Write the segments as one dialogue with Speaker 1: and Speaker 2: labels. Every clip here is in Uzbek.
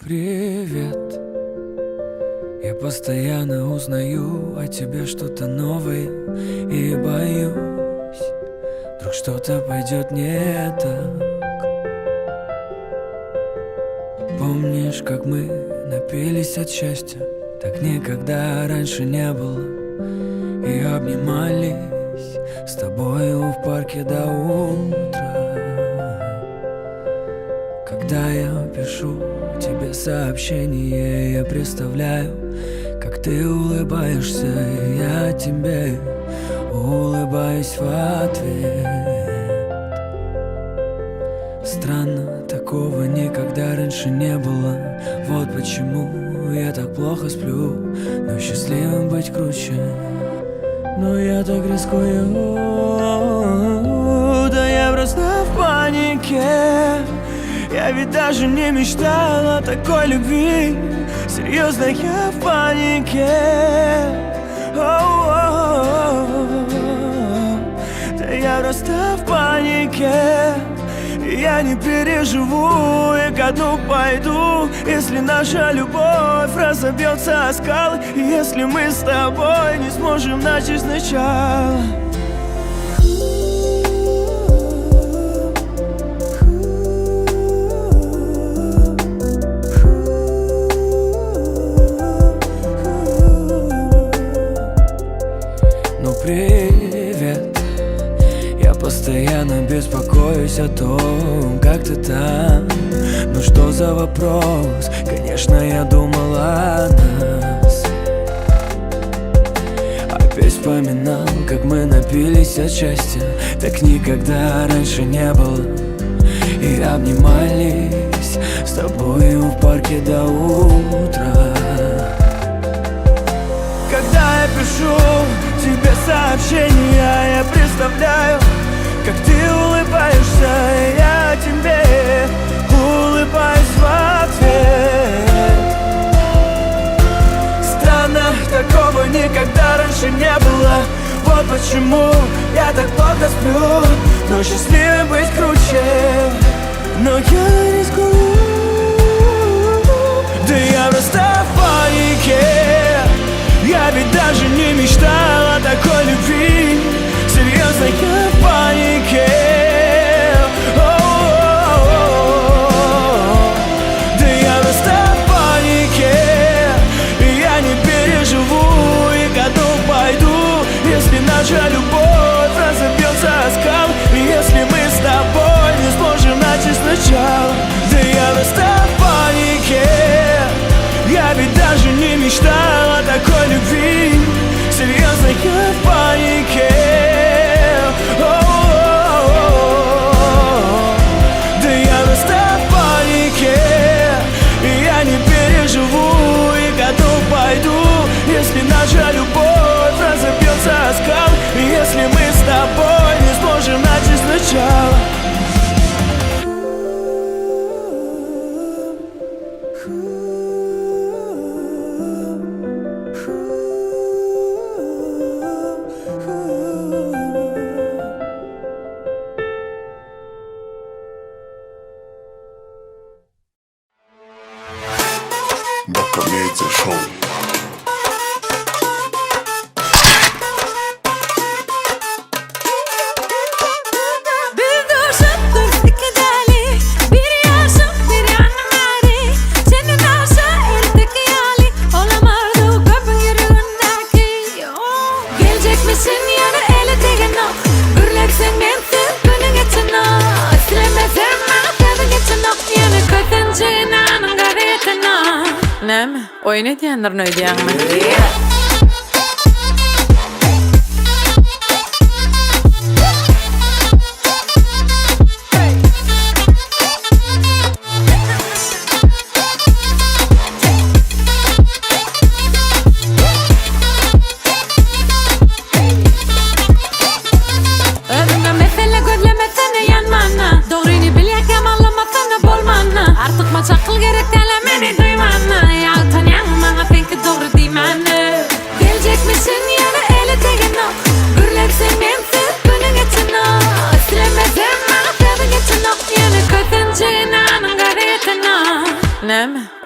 Speaker 1: Привет. Я постоянно узнаю о тебе что-то новое и боюсь, вдруг что-то пойдет не так. Помнишь, как мы напились от счастья? Так никогда раньше не было. И обнимались с тобою в парке до утра. Когда я пишу тебе сообщение, я представляю, как ты улыбаешься, и я тебе улыбаюсь в ответ. Странно, такого никогда раньше не было. Вот почему я так плохо сплю, но счастливым быть круче. Но я так рискую, да я просто в панике. Я ведь даже не мечтал о такой любви. Серьезно, я в панике. О-о-о-о. Да я просто в панике. Я не переживу и ко дну пойду, если наша любовь разобьется о скалы, если мы с тобой не сможем начать сначала. Ну привет, я постоянно беспокоюсь о том, как ты там. Ну что за вопрос? Конечно, я думал о нас. Опять вспоминал, как мы напились от счастья. Так никогда раньше не было. И обнимались с тобою в парке до утра. Когда я пишу тебе сообщения, я представляю, как ты улыбаешься, и я тебе улыбаюсь в ответ. Странно, такого никогда раньше не было. Вот почему я так плохо сплю, но счастливым быть круче. Но я рискую, да я просто в панике. Я ведь даже не мечтал о такой любви. Серьезно, я в панике. О-о-о-о. Да я просто в панике. Я не переживу и ко дну пойду, если наша любовь разобьется о скалы, если мы с тобой не сможем начать сначала. Да я просто в панике. Я ведь даже не мечтал о такой любви. Серьезно, я в панике. О-о-о-о. Да я просто в панике. Я не переживу и ко дну пойду, если наша любовь разобьется о скалы, если мы с тобой не сможем начать сначала.
Speaker 2: Näme? Oýun edýändirin öýdýäňmi? Özüňe mesele gözlemesene ýanmana. Dogryny bilýärkäm allamasana bolmana. Artykmaç akyl gerek däl meni duýmana. Ýa utanýaňmy maňa seňki dogry diýmäne.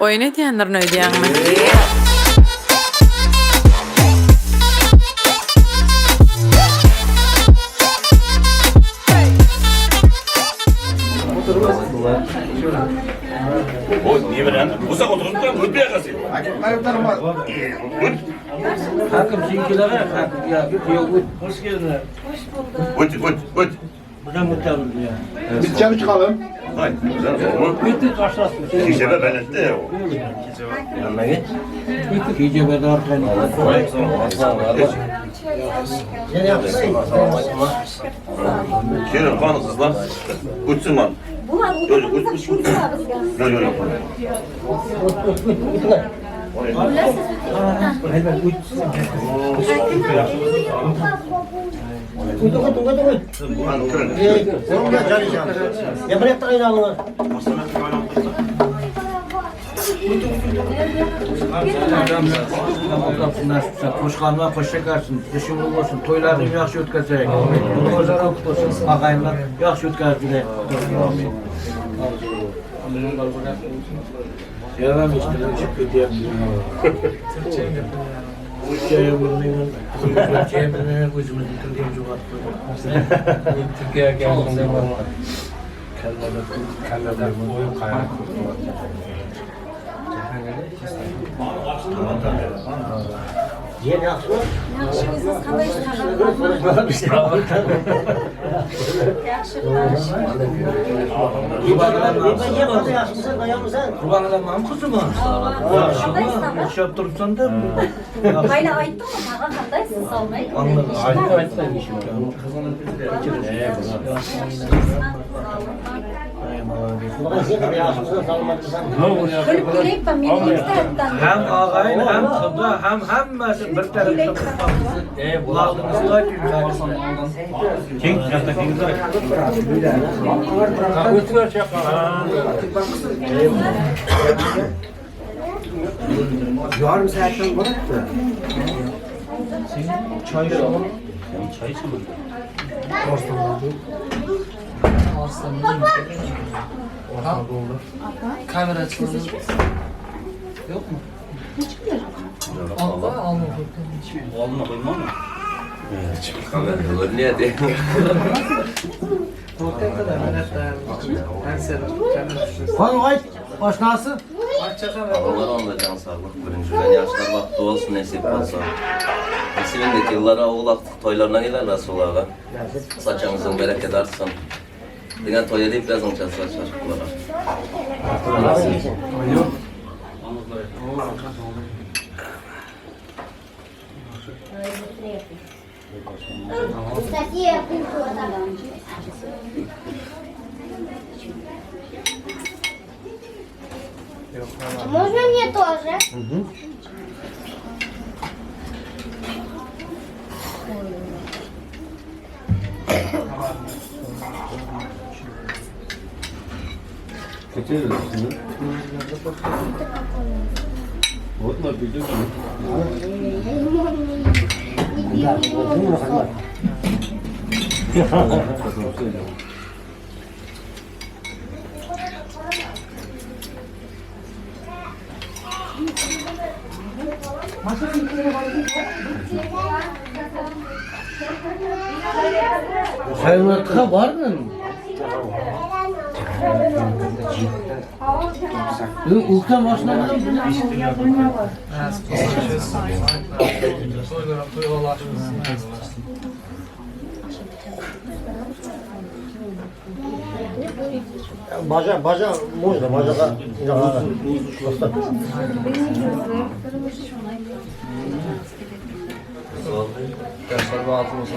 Speaker 2: Oýun edýändirin öýdýäňmi?
Speaker 3: Hakim seninkiler hakim ya yok hoş geldin.
Speaker 4: Öt, öt, öt.
Speaker 3: Buradan muhtemelen ya.
Speaker 5: Biz içeri çıkalım.
Speaker 4: Hay,
Speaker 3: Bitti taşlasın.
Speaker 4: Kecebe belette o.
Speaker 3: Bitti gece bedar kan.
Speaker 4: Kerim kanısız lan. Uçsun lan. Yok yok, uç, uç, uç. Yok yok yok. Lan kırın.
Speaker 6: Ya bırak da aynı
Speaker 3: Qo'shqonlar qo'shakarsın, ishing bo'lsin, to'ylarni yaxshi o'tkazsak. O'zaro bo'lsin, ag'ayinlar yaxshi o'tkazdilar. Yalan işte, çıkıp ketyapti. O'chaya bilmayman, o'chaya bilmayman, o'zimizni tilga ham jo'g'atib qo'ydik.
Speaker 7: Türkiye'ye geldiğinde kallada o'yib qarab
Speaker 6: Jiyan yaxshimi?
Speaker 8: Yaxshi, o'zingiz qandaysiz? Yaxshi, xudoga
Speaker 6: Yaxshimisan, dayanmisan?
Speaker 3: Qurban qilaman qizim. Yaxshimi? O'xshab turibsan-da.
Speaker 8: Mayli aytdimmi, tag'in qandaysiz? Solmay.
Speaker 3: Anladım.
Speaker 6: Yaxshimisan, salomatmisan?
Speaker 8: Kulib kelayapman, meni ikki tarafdan.
Speaker 3: Ham og'ayin, ham xudo, ham hammasi bir tarafdan. Bularni
Speaker 4: Keng, yoqda keng.
Speaker 6: Yarim soatdan bo'libdi.
Speaker 7: Kamera açıldı. Yok mu? Al, alma
Speaker 4: Oldin qo'yma mı?
Speaker 6: Qo'y, oshnasi.
Speaker 9: Allah onda can sağlık birinciden yaşlar baktı olsun nesip olsun. Nesibindeki yıllara oğul aktık toylarına gelir Resulullah'a. Saçımızın bereket artsın. Diğer toy edip biraz onca saçlar kullara.
Speaker 10: Можно мне тоже?
Speaker 3: Hayvanatga bormi? Ulkan boshına
Speaker 6: Baca, baca, можно, bacaga.
Speaker 7: Yaşlar bağlı olsun.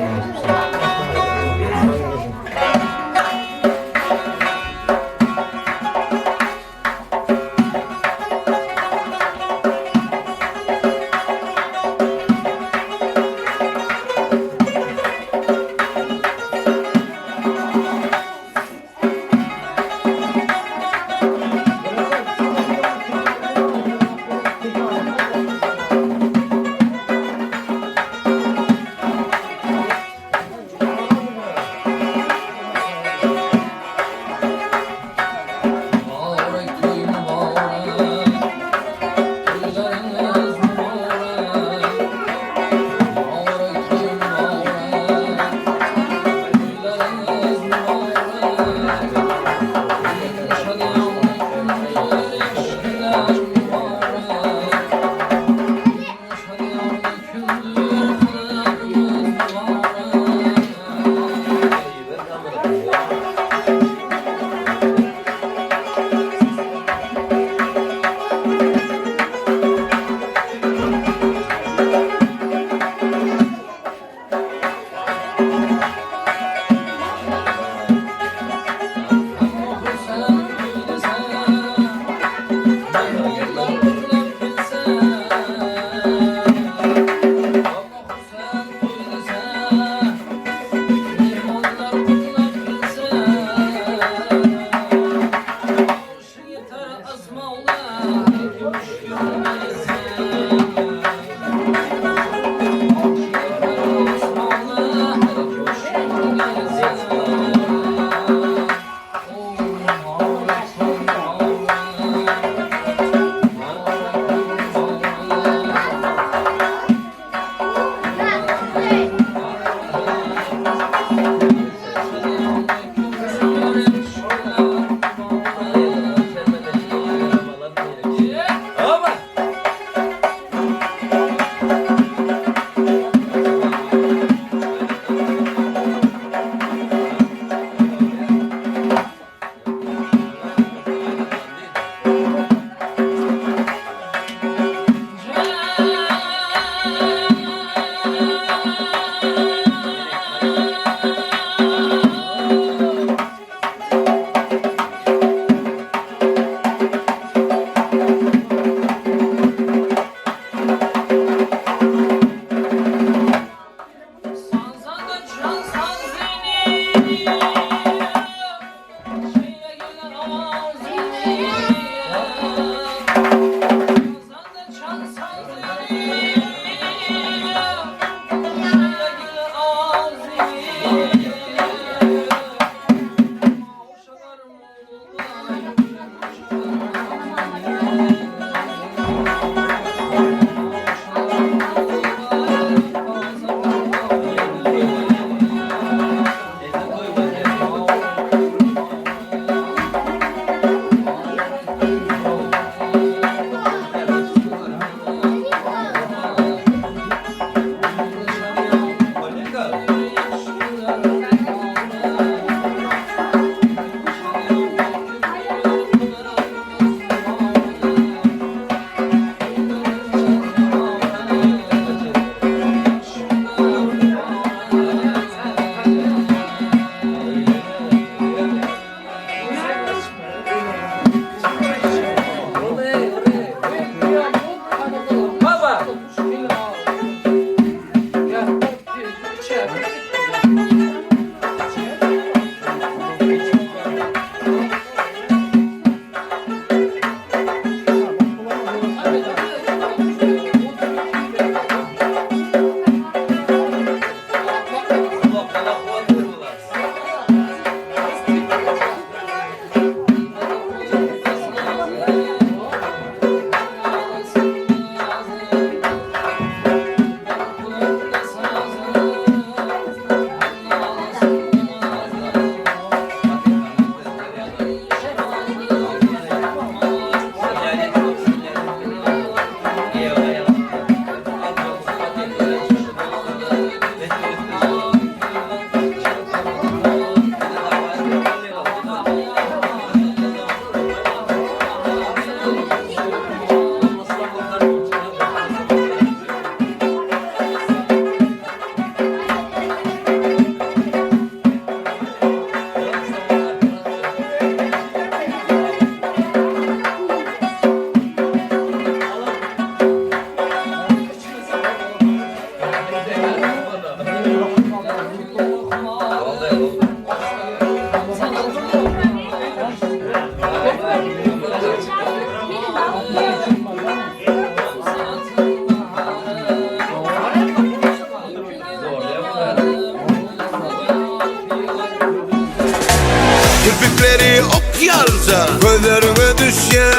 Speaker 1: Kirpikleri ok yalca, gözlerime düşye.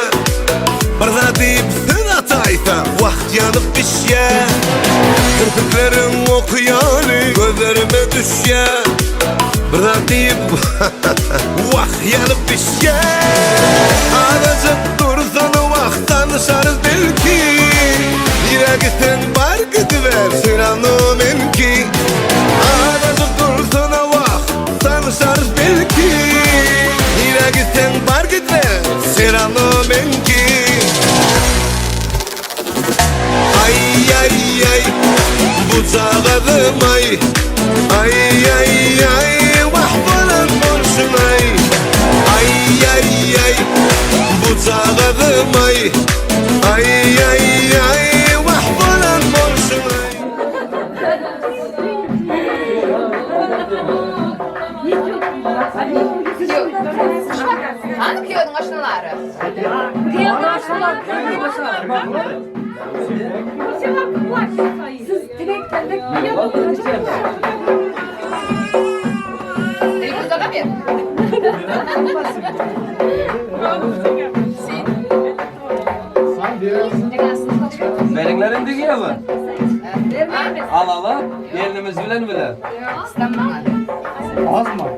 Speaker 1: Bir zat deyip söz ataysa, vakt yanıp pişye. Kirpiklerin ok yalı, gözlerime düşye. Bir zat deyip vakt yanıp pişye. Adacık dursan vakt tanışarız belki. Yine gitsen bar gidiver, sıranı menki. Adacık dursan vakt tanışarız belki. Yine gitsen bar gidiver, sıranı menki. Ay ay ay, bu çağadım ay. Ay ay ay, vah balan bolsun ay. Ay ay ay, bu çağadım ay. Ay ay ay vah bolam bo'lsin ay.
Speaker 5: Hani kuyovning oshnalari? Dilfuzaga ber.
Speaker 7: Beringlar endi mi? Al al. Yerimiz bilen bile.
Speaker 6: Az mı?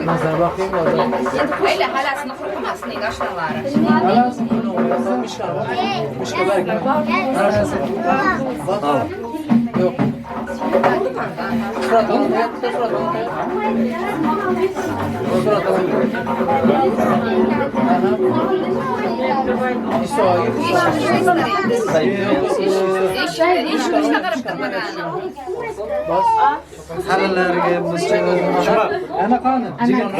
Speaker 6: Nazar bakayım da.
Speaker 5: Öyle halasını qurqmasin endi oshnalari.
Speaker 7: Yok. Surat alın. Surat alın. Surat alın.
Speaker 6: Ana qani? Jigit.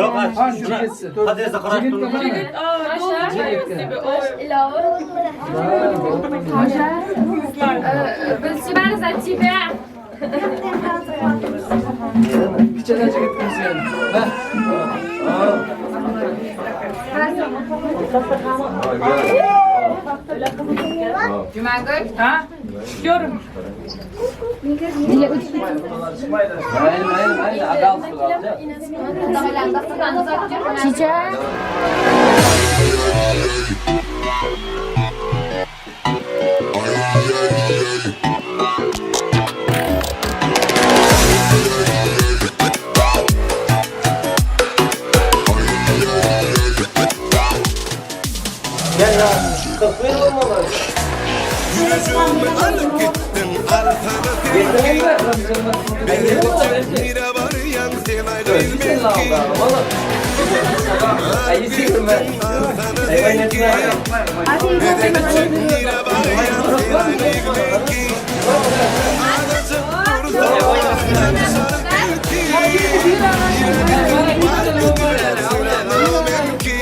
Speaker 6: Kichkina jigit yani.
Speaker 5: Jumagul,
Speaker 2: Ha? Görüm.
Speaker 7: Mayli, mayli, adal surat.
Speaker 1: Yüzümü alıp gittin arkana tilki. Beni nire varyan sen ayrılmak ki. Arkana tilki. Beni nire varyan sen ayrılmak ki. Anacık durdu sarı tilki. Yine ki.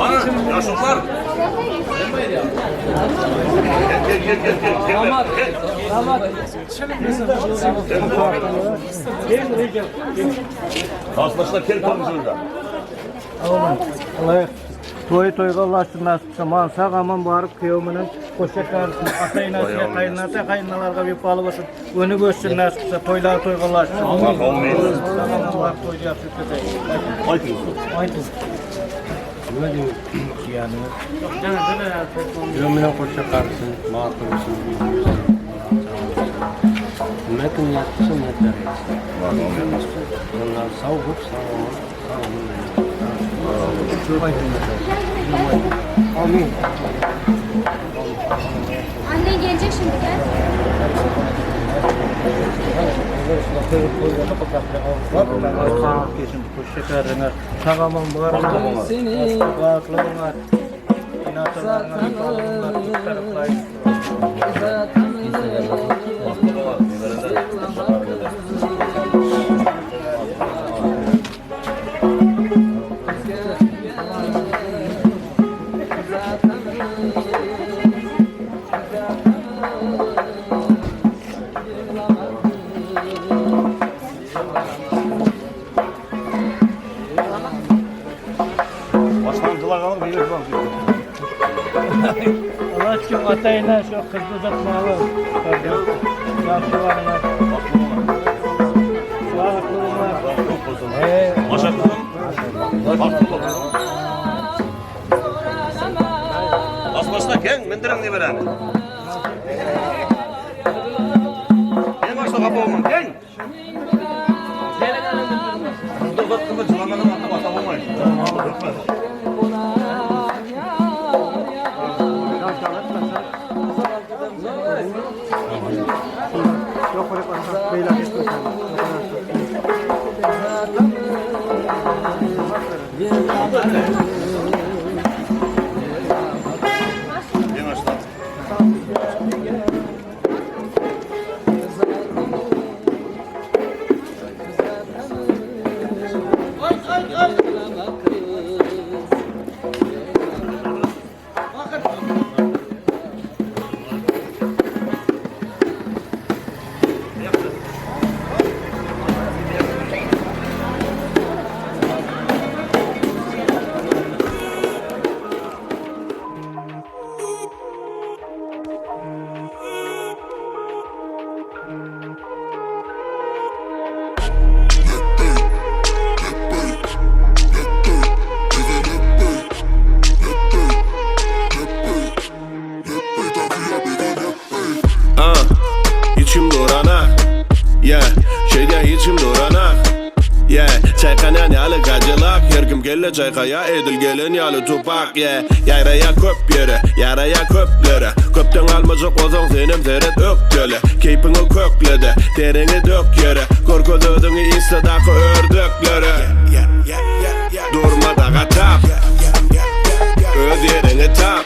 Speaker 4: Ana, yaşlılar. Gel gel gel gel. Gel gel. Aslaşlar kel komşuda.
Speaker 3: Allah toy toyga ulaşsın nasip etsin. Man sağ aman barıp kıyamının koşa karısın. Atayına kaynata kaynalarga bir palı olsun. Önü görsün nasip etsin. Toylar toyga ulaşsın.
Speaker 4: Amin.
Speaker 3: Sağ aman barıp toyda yapsın. Aytın.
Speaker 7: Yömüne koşa karısın, mağdur Metin yatsın yeter. Onlar sağ olup sağ olun, sağ olun.
Speaker 8: Annen gelecek şimdi gel.
Speaker 3: Sağ aman barıp
Speaker 6: Seni
Speaker 3: Baklı Allah için atayına şu kızı uzatmalı. Yaxşı varlar. Sağlıklı olsunlar.
Speaker 4: Aslaşlar gel, mendirin ne veren. Gel başla kapı olman, gel. Burada uzattığında çılanların altına basa olmayın. Gel başla.
Speaker 1: İçim duranak. Yeah, şeyde içim duranak. Yeah, çaykanan yalı gacılak. Her kim gelle çaykaya edil gelin yalı tupak. Yeah, yaraya köp yere, yaraya köplere. Köpten almacak ozan senim seret öktele. Keypini köklede, derini dök yere. Korku dödünü instadaki ördöklere. Durma dağa tap, öz yerini tap.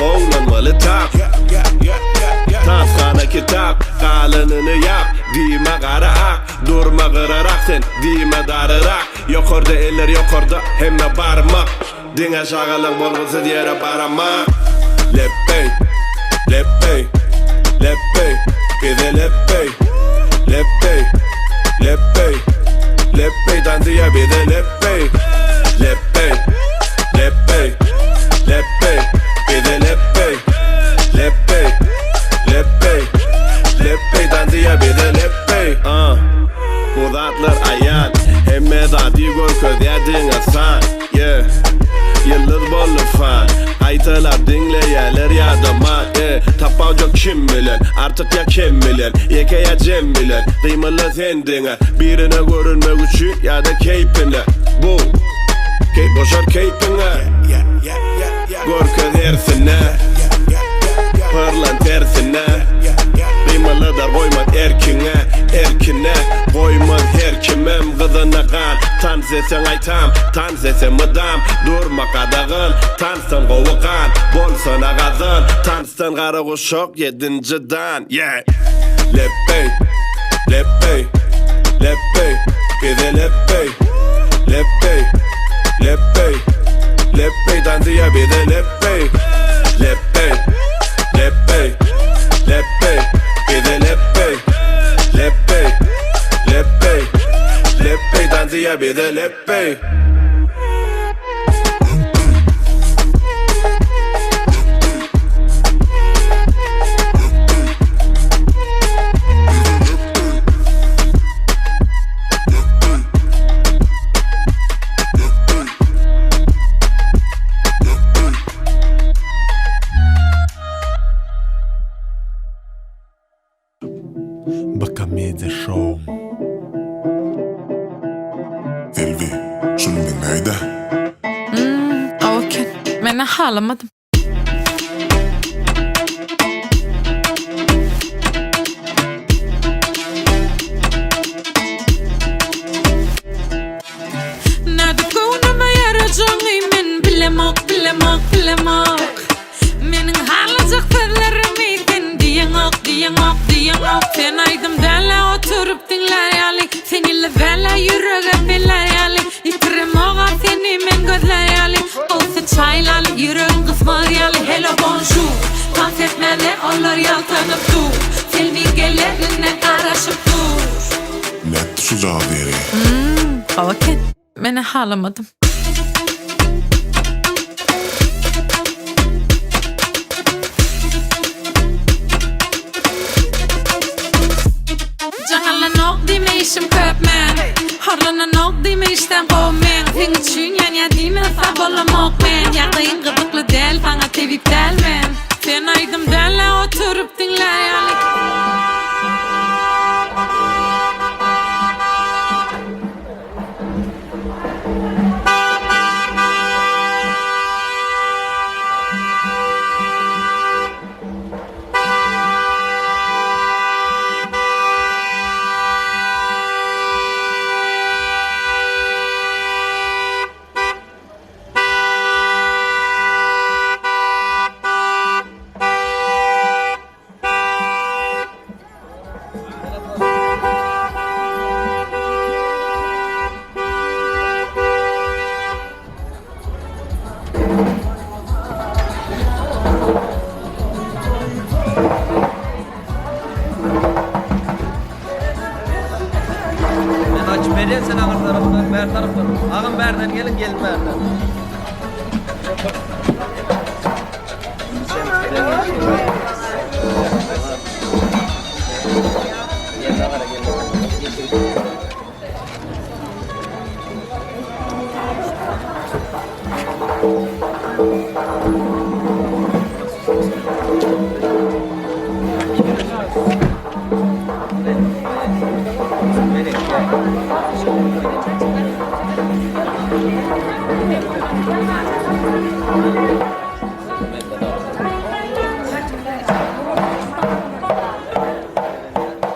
Speaker 1: Oğlanmalı tap. Taskana kitap, kalınını yap. Dime kara ak, durma kırarak sen. Dime darırak, yukarıda eller yukarıda hemme parmak. Dine şağalın bolgusuz yere baramak. Leppey, leppey, leppey. Bize leppey, leppey, leppey. Leppey dandiya bize leppey. Leppey, leppey, leppey. Bize leppey, leppey, leppey. Leppey dandiya bize leppey. Uzatlar ayan, hemme dadi gör közýädiň asan. Yeah, yıldız bollu fan. Aytalar dinleyenler yadama. Yeah, tapawjak kim bilen, artık ya kim bilen. Yeke ya cem bilen, kıymalı sen dine. Birine görünmek için ya da keyfine. Bu, keyf boşar keyfine. Gör közersine, pırlan tersine. Kıymalı dar koymaz erkine, erkine. Koymaz her kimem kızına kan. Tans
Speaker 10: etseň aýtam, tans etsem mydam. Durma gadagan, tansdan gowy gan. Bolsana gazan, tansdan gara guşak yedinci dan. Yeah. Leppey, leppey, leppey, bize leppey, leppey, leppey, leppey tansiýa bize leppey, leppey, leppey, leppey, bize leppey, leppey, leppey, leppey tansiýa bize leppey.
Speaker 11: Bakamedia Show.
Speaker 12: Selvi, şuny diňläýdä.
Speaker 2: Okey. Men halamadym. Nädip göwnüme ýarajagyňy men bilemok, bilemok, bilemok. Meniň halajak sözlerimi sen diýeňok, diýeňok, diýeňok. Sen aýdym däl-ä oturyp diňlär ýaly, sen ille bäl-ä ýürege belär ýaly. Ýitiremog-a seni men gözlär ýaly, gowsy çaýlaly, ýüregiň gysmaz ýaly. Hello bonjour, tans etmäne olar ýaltanyp dur. Selbi gelerine garaşyp dur.
Speaker 12: Nätdi şujagaz ýeri?
Speaker 2: Okey. Men halamadym. Jaňalanok diýme işim köp men. Horlananok diýme işden gowy men. Seň üçin ýanýa diýme sag bolamok men. Ýagdaýyň gyzykly däl, saňa tebip däl men. Sen aýdym däl-ä oturyp diňlär ýaly.
Speaker 9: Men açyp berýän sen agyr tarapdan, bär tarapdan. Agam bärden gelin, gelin bärden.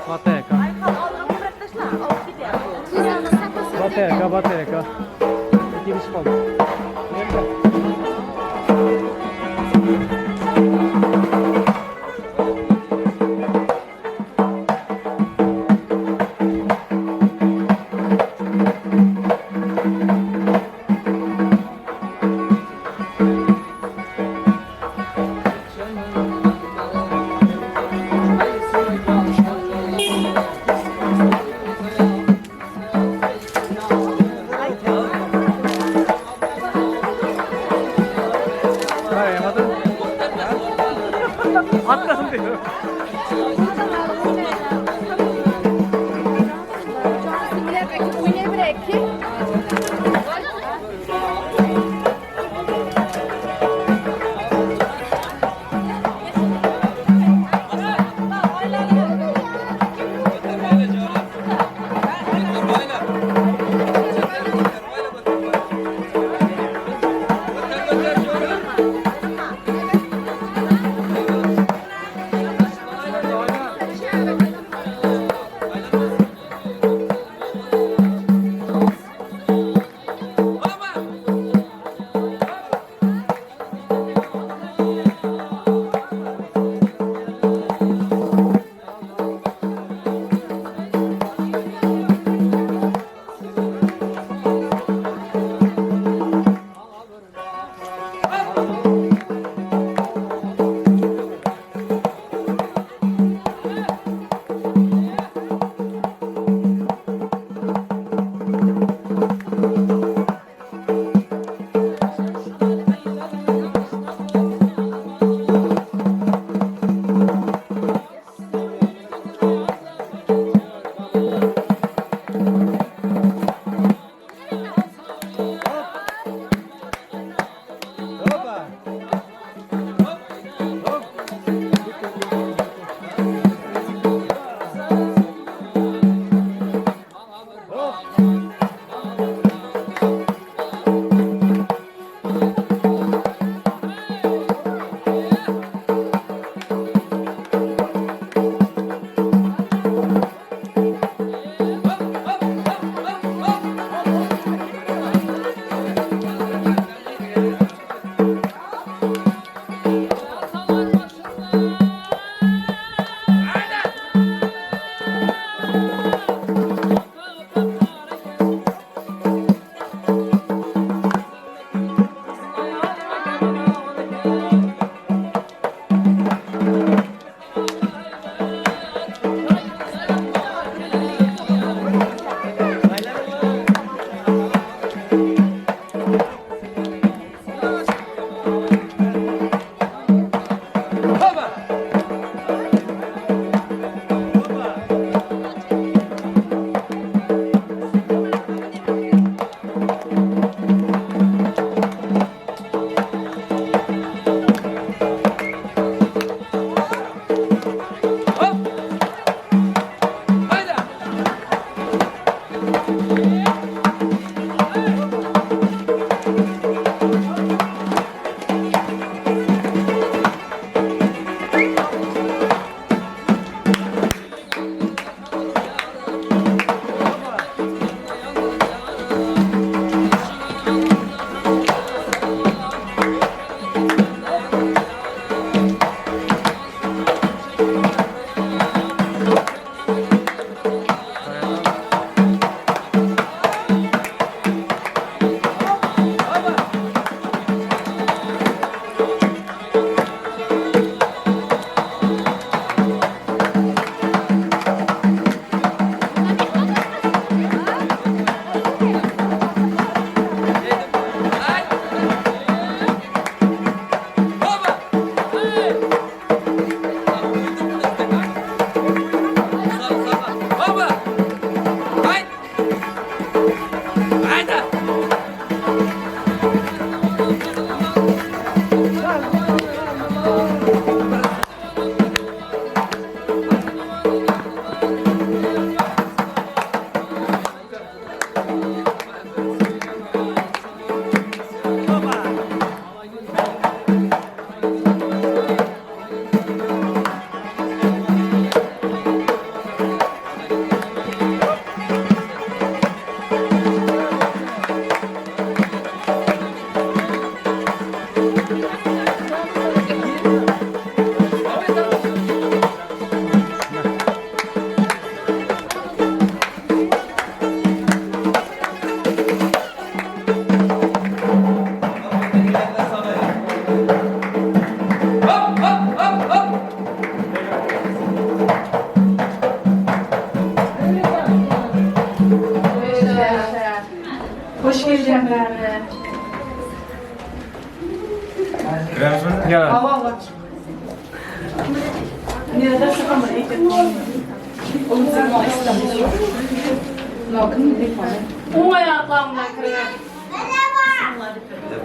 Speaker 3: Bateka. Bateka, bateka. Ikimiz kaldık. Nerede? Atlasın diyor.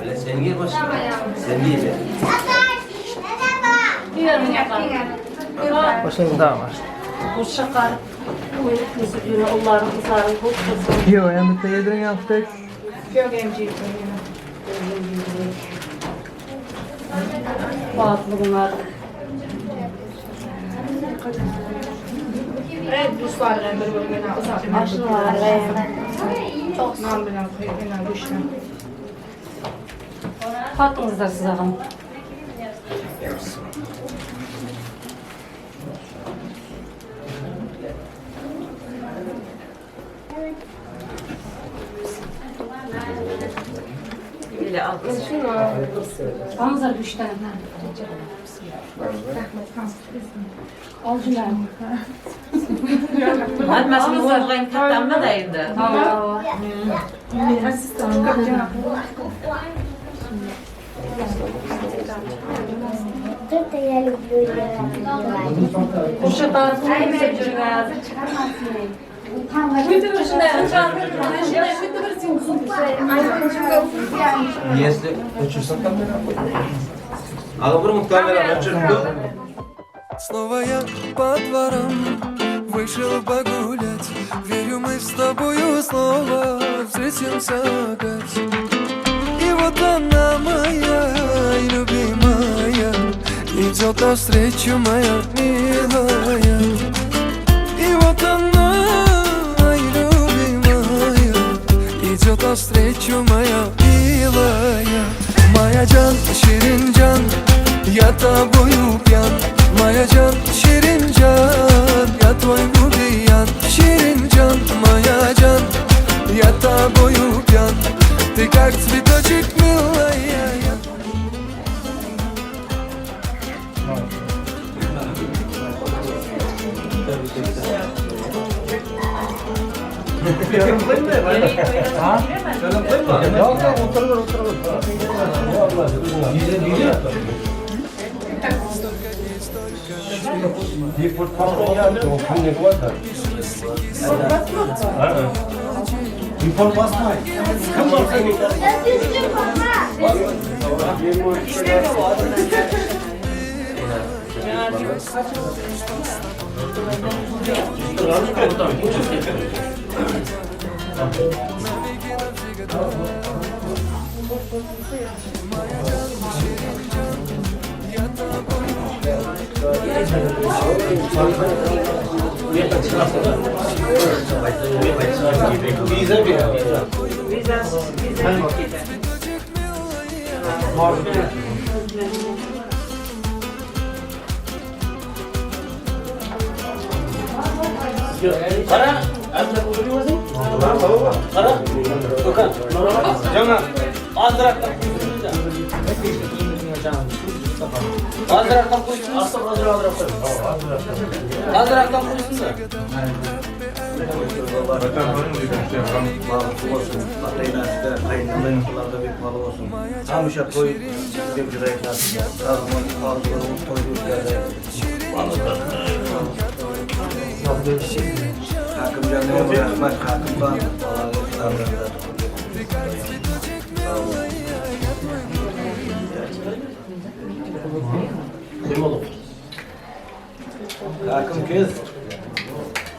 Speaker 9: Bile sen gir başına. Sen değil ya.
Speaker 3: Başında var.
Speaker 6: Yok, hem de yedirin yaptık.
Speaker 8: Batlı bunlar. Xatınızda siz ağam. Alınızlar üç tane. Alcılar.
Speaker 2: Da endi.
Speaker 13: Это я люблю.
Speaker 8: Qo'sha
Speaker 9: Если öçürsen kamera. Aga bir mut kameranı öçürüp.
Speaker 1: Снова я по дворам вышел погулять. Верю, мы с тобою снова встретимся опять. И вот она моя любимая, идет навстречу моя милая. И вот она, любимая, идет навстречу моя милая. Моя джан, şirin can, я тобою пьян. Моя джан, şirin can, я твой губиян. Şirin can, моя джан, я тобою пьян. Ты как цветочек милая.
Speaker 3: Yok yok, oturur oturur.
Speaker 4: Qara, azraq o'tirmaysan? Qara. Okan. Jana. Azraqdan qo'ysin. Azraqdan qo'ysin. Azraqdan qo'ysin.
Speaker 3: Baxtlı olsun. Ata-enasi, qaynona-qaynonalarda vefalı olsun. Həmişə toy deb жүрək. Sağ olun, toy o'tkazaylik. Hakimjonga rahmat, hakim bor. Hakim kız.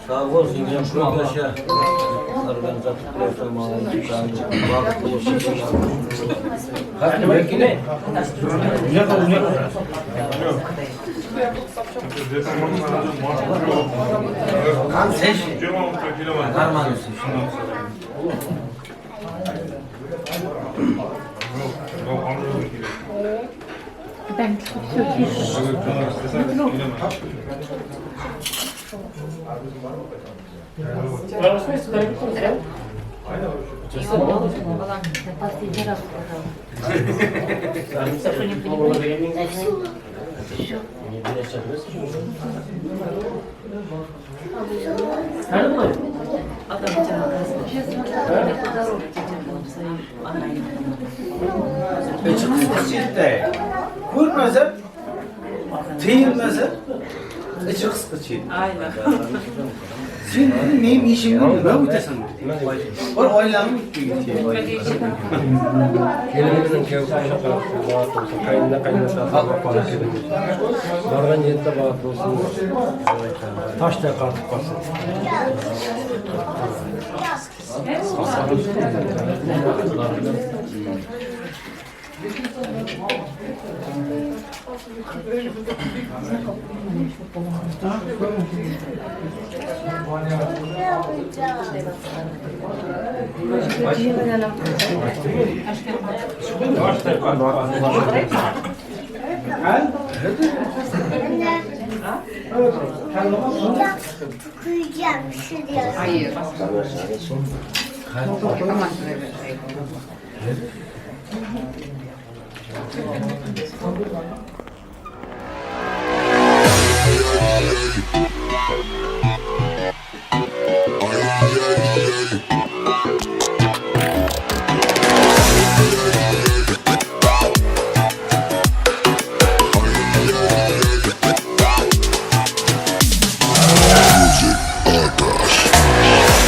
Speaker 3: Sağ ol, yengem ko'p yasha. Baxtli bo'lsin.
Speaker 8: Последний раз сказала.
Speaker 3: Ko'rmasa, tiyilmasa.
Speaker 6: İçi kısqıçı. Aynen. Sen neyim işimden nima o'tasan? Bir oilamni
Speaker 7: Kelinimizning kuyovi qo'sha qarsin, baxt bo'lsin, qaynona qaynotasi vafoli kelin bo'lsin. Borgan yerda baxt bo'lsin. Toshday qotib qolsin.
Speaker 5: Hayır.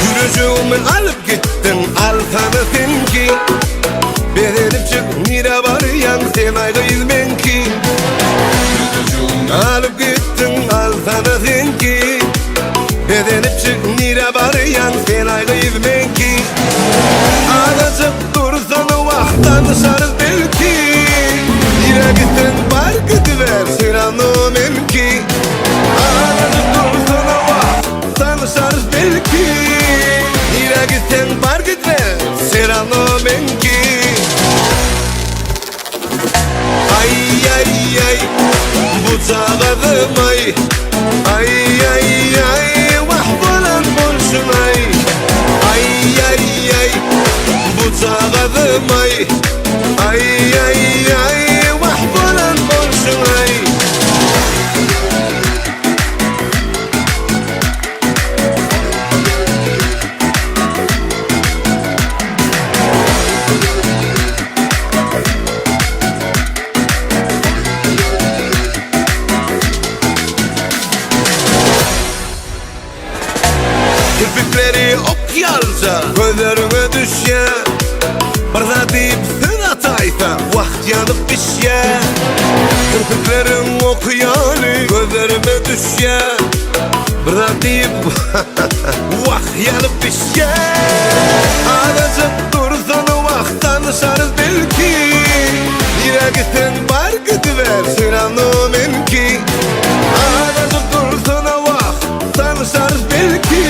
Speaker 10: Yürücüğümü alıp gittin alsana senki. Bezenip çık nire varyan sen ayrıyız benki. Alıp gittin alsana senki. Bezenip çık nire varyan sen ayrıyız benki. Anacık dursana vah tanışarız belki. Nire gittin bar gidiver sen anı menki. Anacık dursana vah tanışarız belki. Nire gittin bar gidiver sen anı menki. Ay ay ay bu çağadım ay. Ay ay ay vah bolan bolşun ay. Ay ay ay bu çağadım ay. Ay ay ay vah bolan bolşun ay. Kirpikleri ok yalca gözlerime düşye. Bir deyip sen ataysa vakt yanıp pişye. Kirpiklerin ok yalı gözlerime düşye. Bir deyip vakt yanıp pişye. Anacık dursana vakt tanışarız belki. Nire gittin bar gidiver sen anı menki. Anacık dursana vakt tanışarız belki.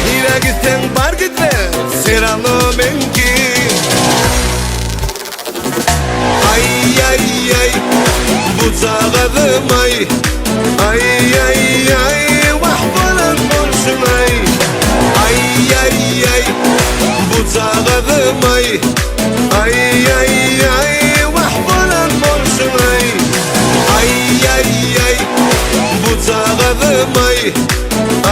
Speaker 10: Nire gittin bar gidiver sen anı menki. Ay ay ay bu çağadım ay. Ay ay ay vah bolan bolşun ay. Ay ay ay bu çağadım ay. Ay ay ay vah bolan bolşun ay. Ay ay ay bu çağadım ay.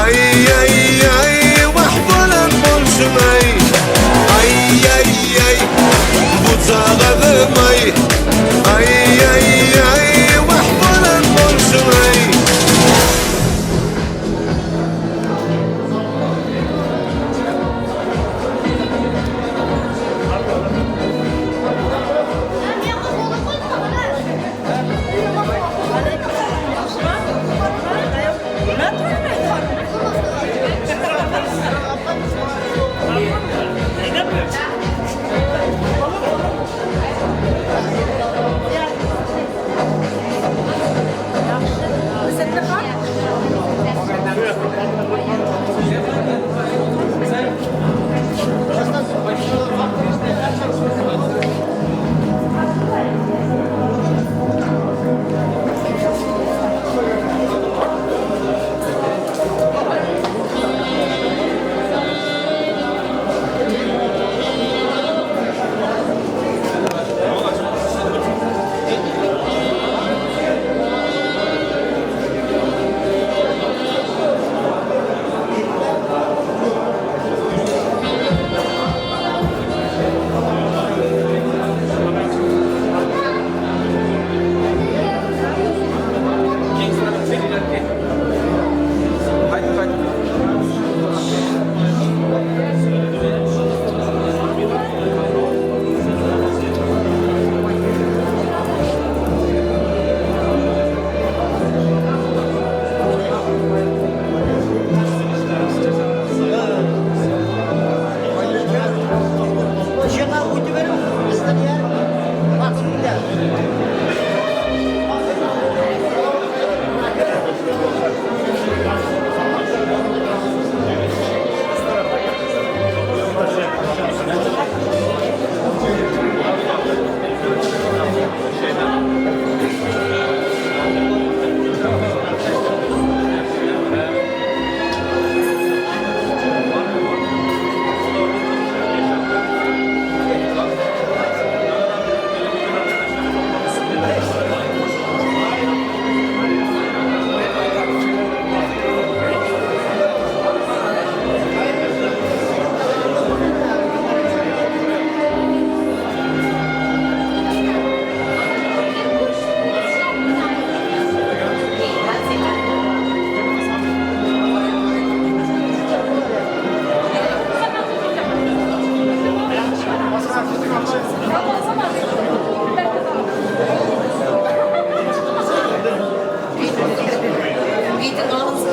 Speaker 10: Ay ay ay vah bolan bolşun ay. Ay ay ay bu çağadım ay. Ay ay ay vah bolan bolşun ay.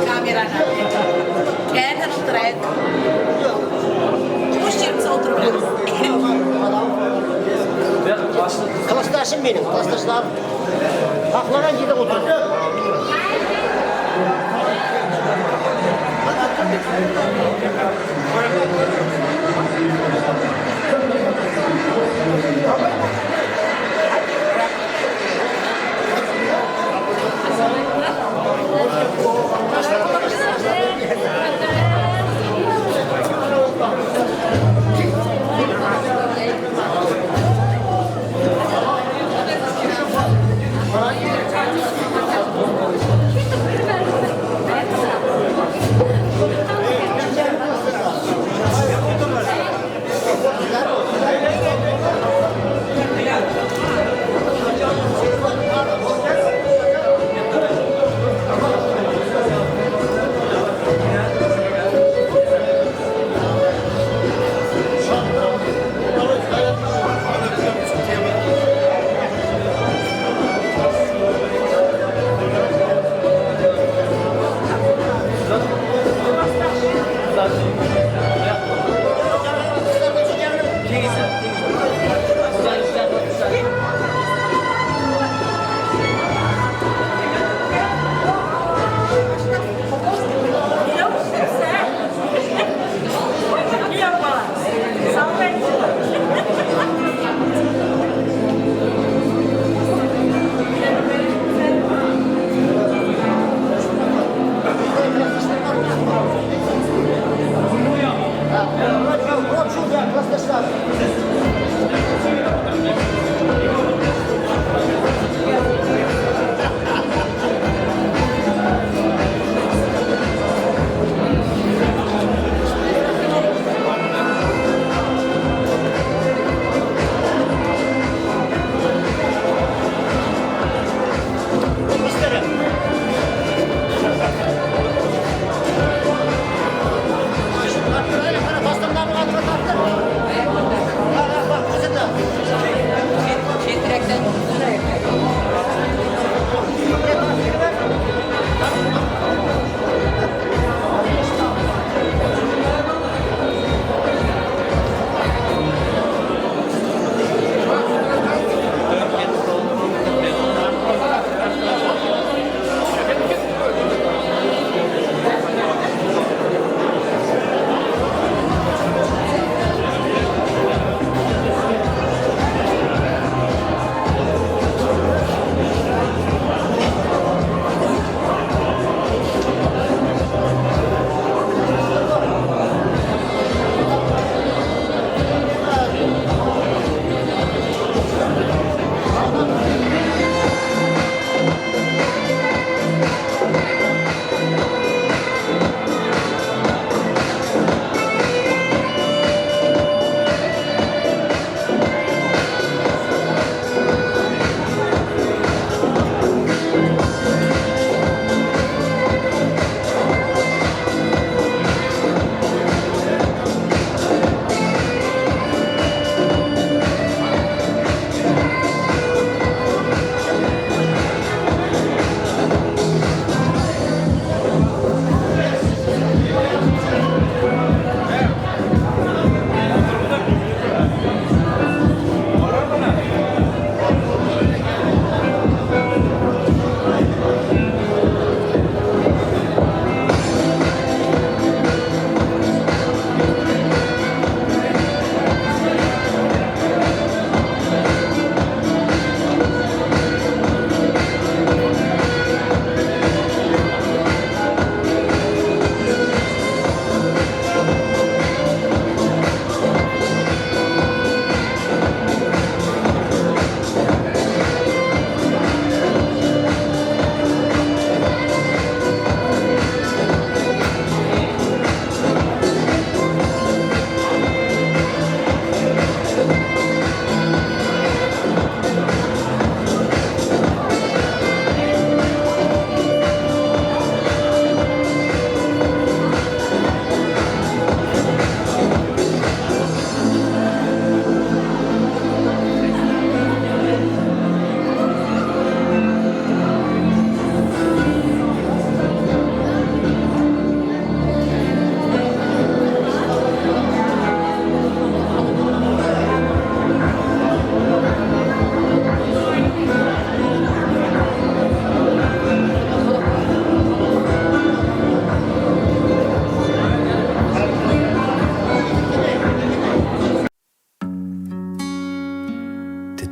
Speaker 2: Kamerany. Kärden oturaýyk. Boş ýerimize oturyp.
Speaker 4: Klassdaşım benim, klassdaşlarım. Haklagan yerde otur.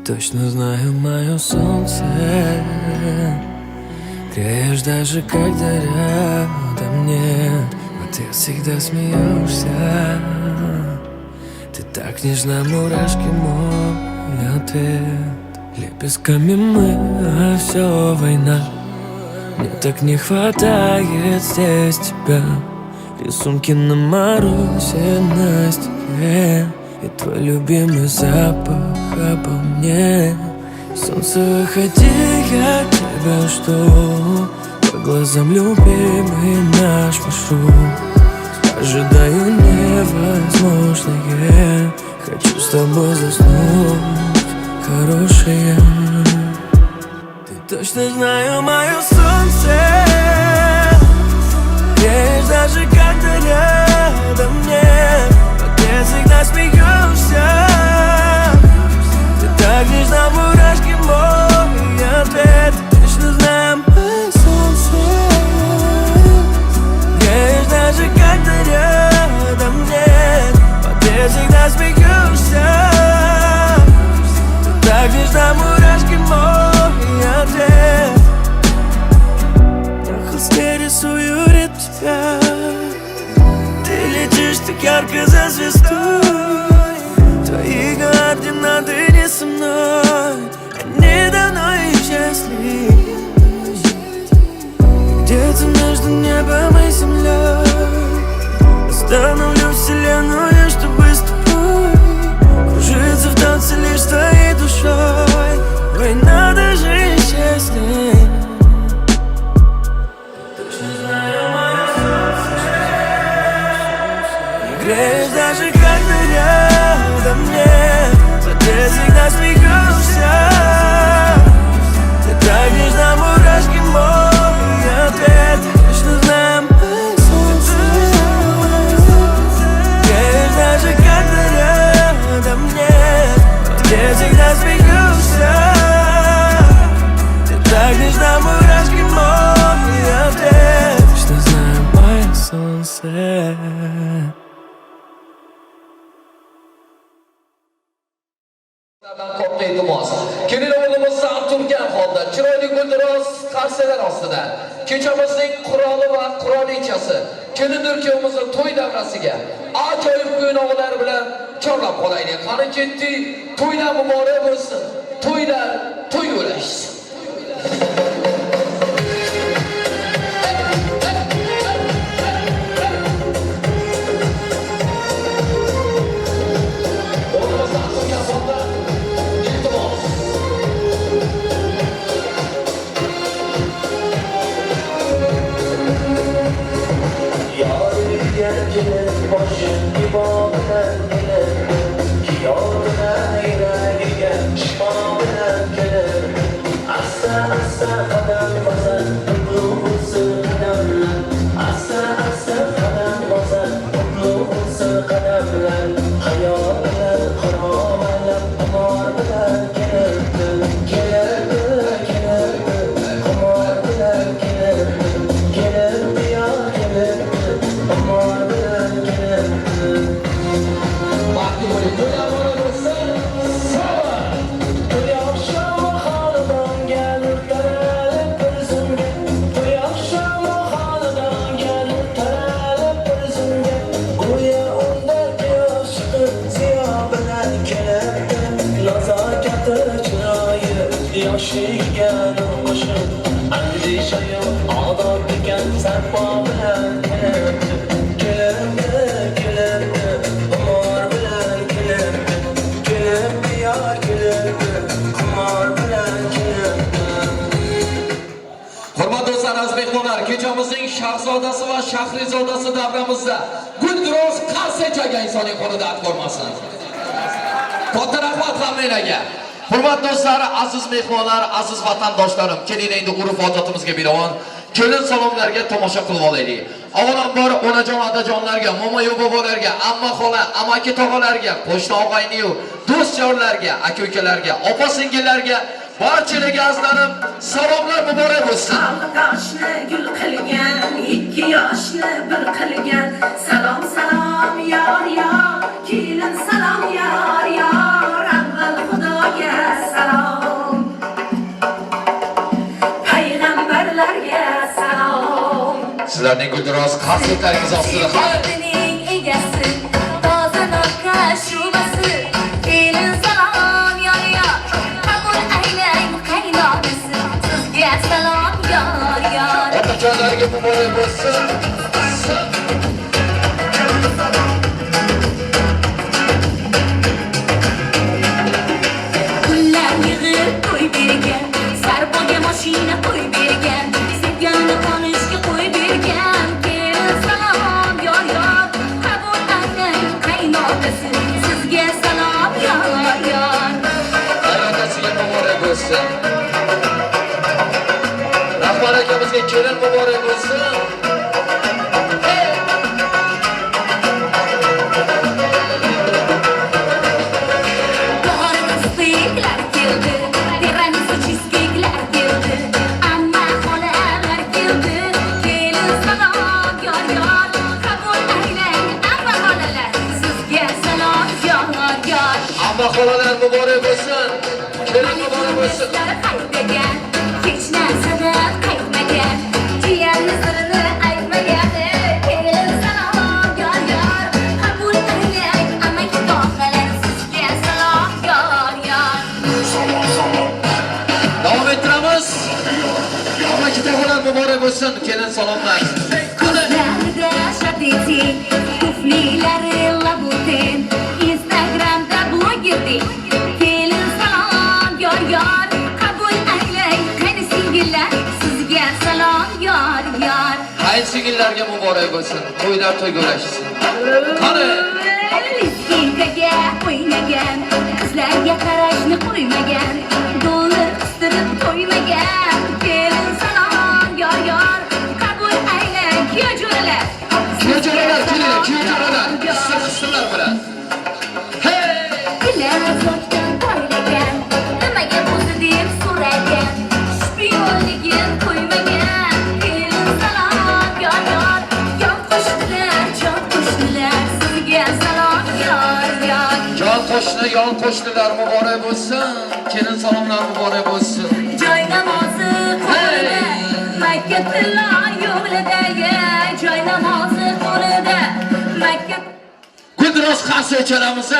Speaker 1: Точно знаю, мое солнце, греешь даже когда рядом нет. Но ты всегда смеешься, ты так нежна, мурашки мой ответ. Лепестками мы, а все война. Мне так не хватает здесь тебя. Рисунки на морозе, на стене, и твой любимый запах обо мне. Солнце, выходи, я тебя жду. По глазам любимый наш маршрут. Ожидаю невозможное. Хочу с тобой заснуть, хорошая. Ты точно знаю, мое солнце, греешь даже когда рядом нет. Но ты всегда смеешься, ты так нежна, мурашки мой ответ. Ты точно знаю, мое солнце, греешь даже когда рядом нет. Но ты всегда смеешься, ты так нежна, мурашки мой ответ. На холсте рисую ритм тебя. Ты летишь так ярко за звездой. Твои координаты не со мной, они давно исчезли. Где-то между небом и землей остановлю вселенную, чтобы с тобой кружиться в танце лишь твоей душой. Война даже исчезнет. Точно знаю, мое солнце, греешь даже когда рядом нет. Но ты всегда смеешься, ты так нежна, мурашки мой ответ. Точно знаю, мое солнце, греешь даже когда рядом нет. Но ты всегда смеешься, ты так нежна, мурашки мой ответ. Точно знаю, мое солнце.
Speaker 14: Katta iltimos. Kelin o'g'limiz turgan holda chiroyli guldiroz qarsalar ostida kechamizning quroli va qurolichasi kelindir kuyovimizni to'y davrasiga ajoyib kuy-nog'alar bilan chorlab qolaylik. Qani ketdik, to'ylar muborak bo'lsin. To'ylar to'y ulashsin. Kechamizning shahzodasi va shahrizodasi davramizda guldiroz qarsak chalgan insonning qo'lida dard ko'rmasin. Katta rahmat hammanglarga. Hurmatli do'stlar, aziz mehmonlar, aziz vatandoshlarim, keling endi urf-odatimizga binoan kelin salomlarga tomosha qilib olaylik. Avvalambor onajon otajonlarga, momo-yu bobolarga, amma xola, amaki tog'alarga, qo'shni og'ayni-yu do'st-yorlarga, aka-ukalarga, opa-singillarga, barchalarga azizlarim salomlar muborak bo'lsin.
Speaker 2: Toshni gul qilgan, ikki yoshni bir qilgan. Salom salom yor yor, kelin salom yor yor, avval Xudoga.
Speaker 14: Sizlarning guldiroz qarsaklaringiz ostida.
Speaker 8: Sevgining egasi, toza noka shubasi, kelin salom yor yor, qabul aylang qaynonasi, sizga salom yor yor.
Speaker 14: Otajonlarga muborak bo'lsin.
Speaker 8: Pullar yig'ib qo'y bergan, sarpoga mashina qo'y bergan, sevgani qonishga qo'y bergan, kelin salom yor yor, qabul aylang qaynonasi, sizga salom yor yor.
Speaker 14: Qaynotasiga muborak bo'lsin. Rahbar akamizga kelin muborak bo'lsin.
Speaker 8: Dori steyklar keldi, tiramisu cheesecakelar keldi, amma xolalar keldi, kelin salom yor yor, qabul aylang amma xolalar, sizga salom yor yor.
Speaker 14: Amma xolalar muborak bo'lsin. Kelin muborak bo'lsin.
Speaker 8: Qaytmagan, hech narsadan qaytmagan, jiyanni sirini aytmagan, kelin salom yor yor, qabul aylang amaki tog'alar, sizga salom yor yor.
Speaker 14: Davom ettiramiz. Amaki tog'alar muborak bo'lsin. Kelin salomlar.
Speaker 8: Ko'zlarida shadidi, tuflilari labuten, Instagramda blogerdek, kelin salom yor yor, qabul aylang qani singillar, sizga salom yor yor.
Speaker 14: Qayinsingillarga muborak bo'lsin. To'ylar to'yga ulashsin. Qani?
Speaker 8: Lezginkaga o'ynagan, qizlarga qarashni qo'ymagan, dollar qistirib to'ymagan, kelin salom yor yor, qabul aylang kuya jo'ralar.
Speaker 14: Kuya jo'ralar, kelinglar, kuya jo'ralar. Qistir qistirlar bilan. Hey!
Speaker 8: Dilazotdan poylagan, nimaga o'zi deb so'ragan, shpionligin qo'ymagan, kelin salom yor yor, yon qo'shnilar, jon qo'shnilar, sizga salom yor yor.
Speaker 14: Jon qo'shni, yon qo'shnilar muborak bo'lsin. Kelin salomlar muborak bo'lsin.
Speaker 8: Joy namozi qo'lida, Makka tillo yo'lida, joy namozi qo'lida, Makka.
Speaker 14: Guldiroz qarshi chalamiz.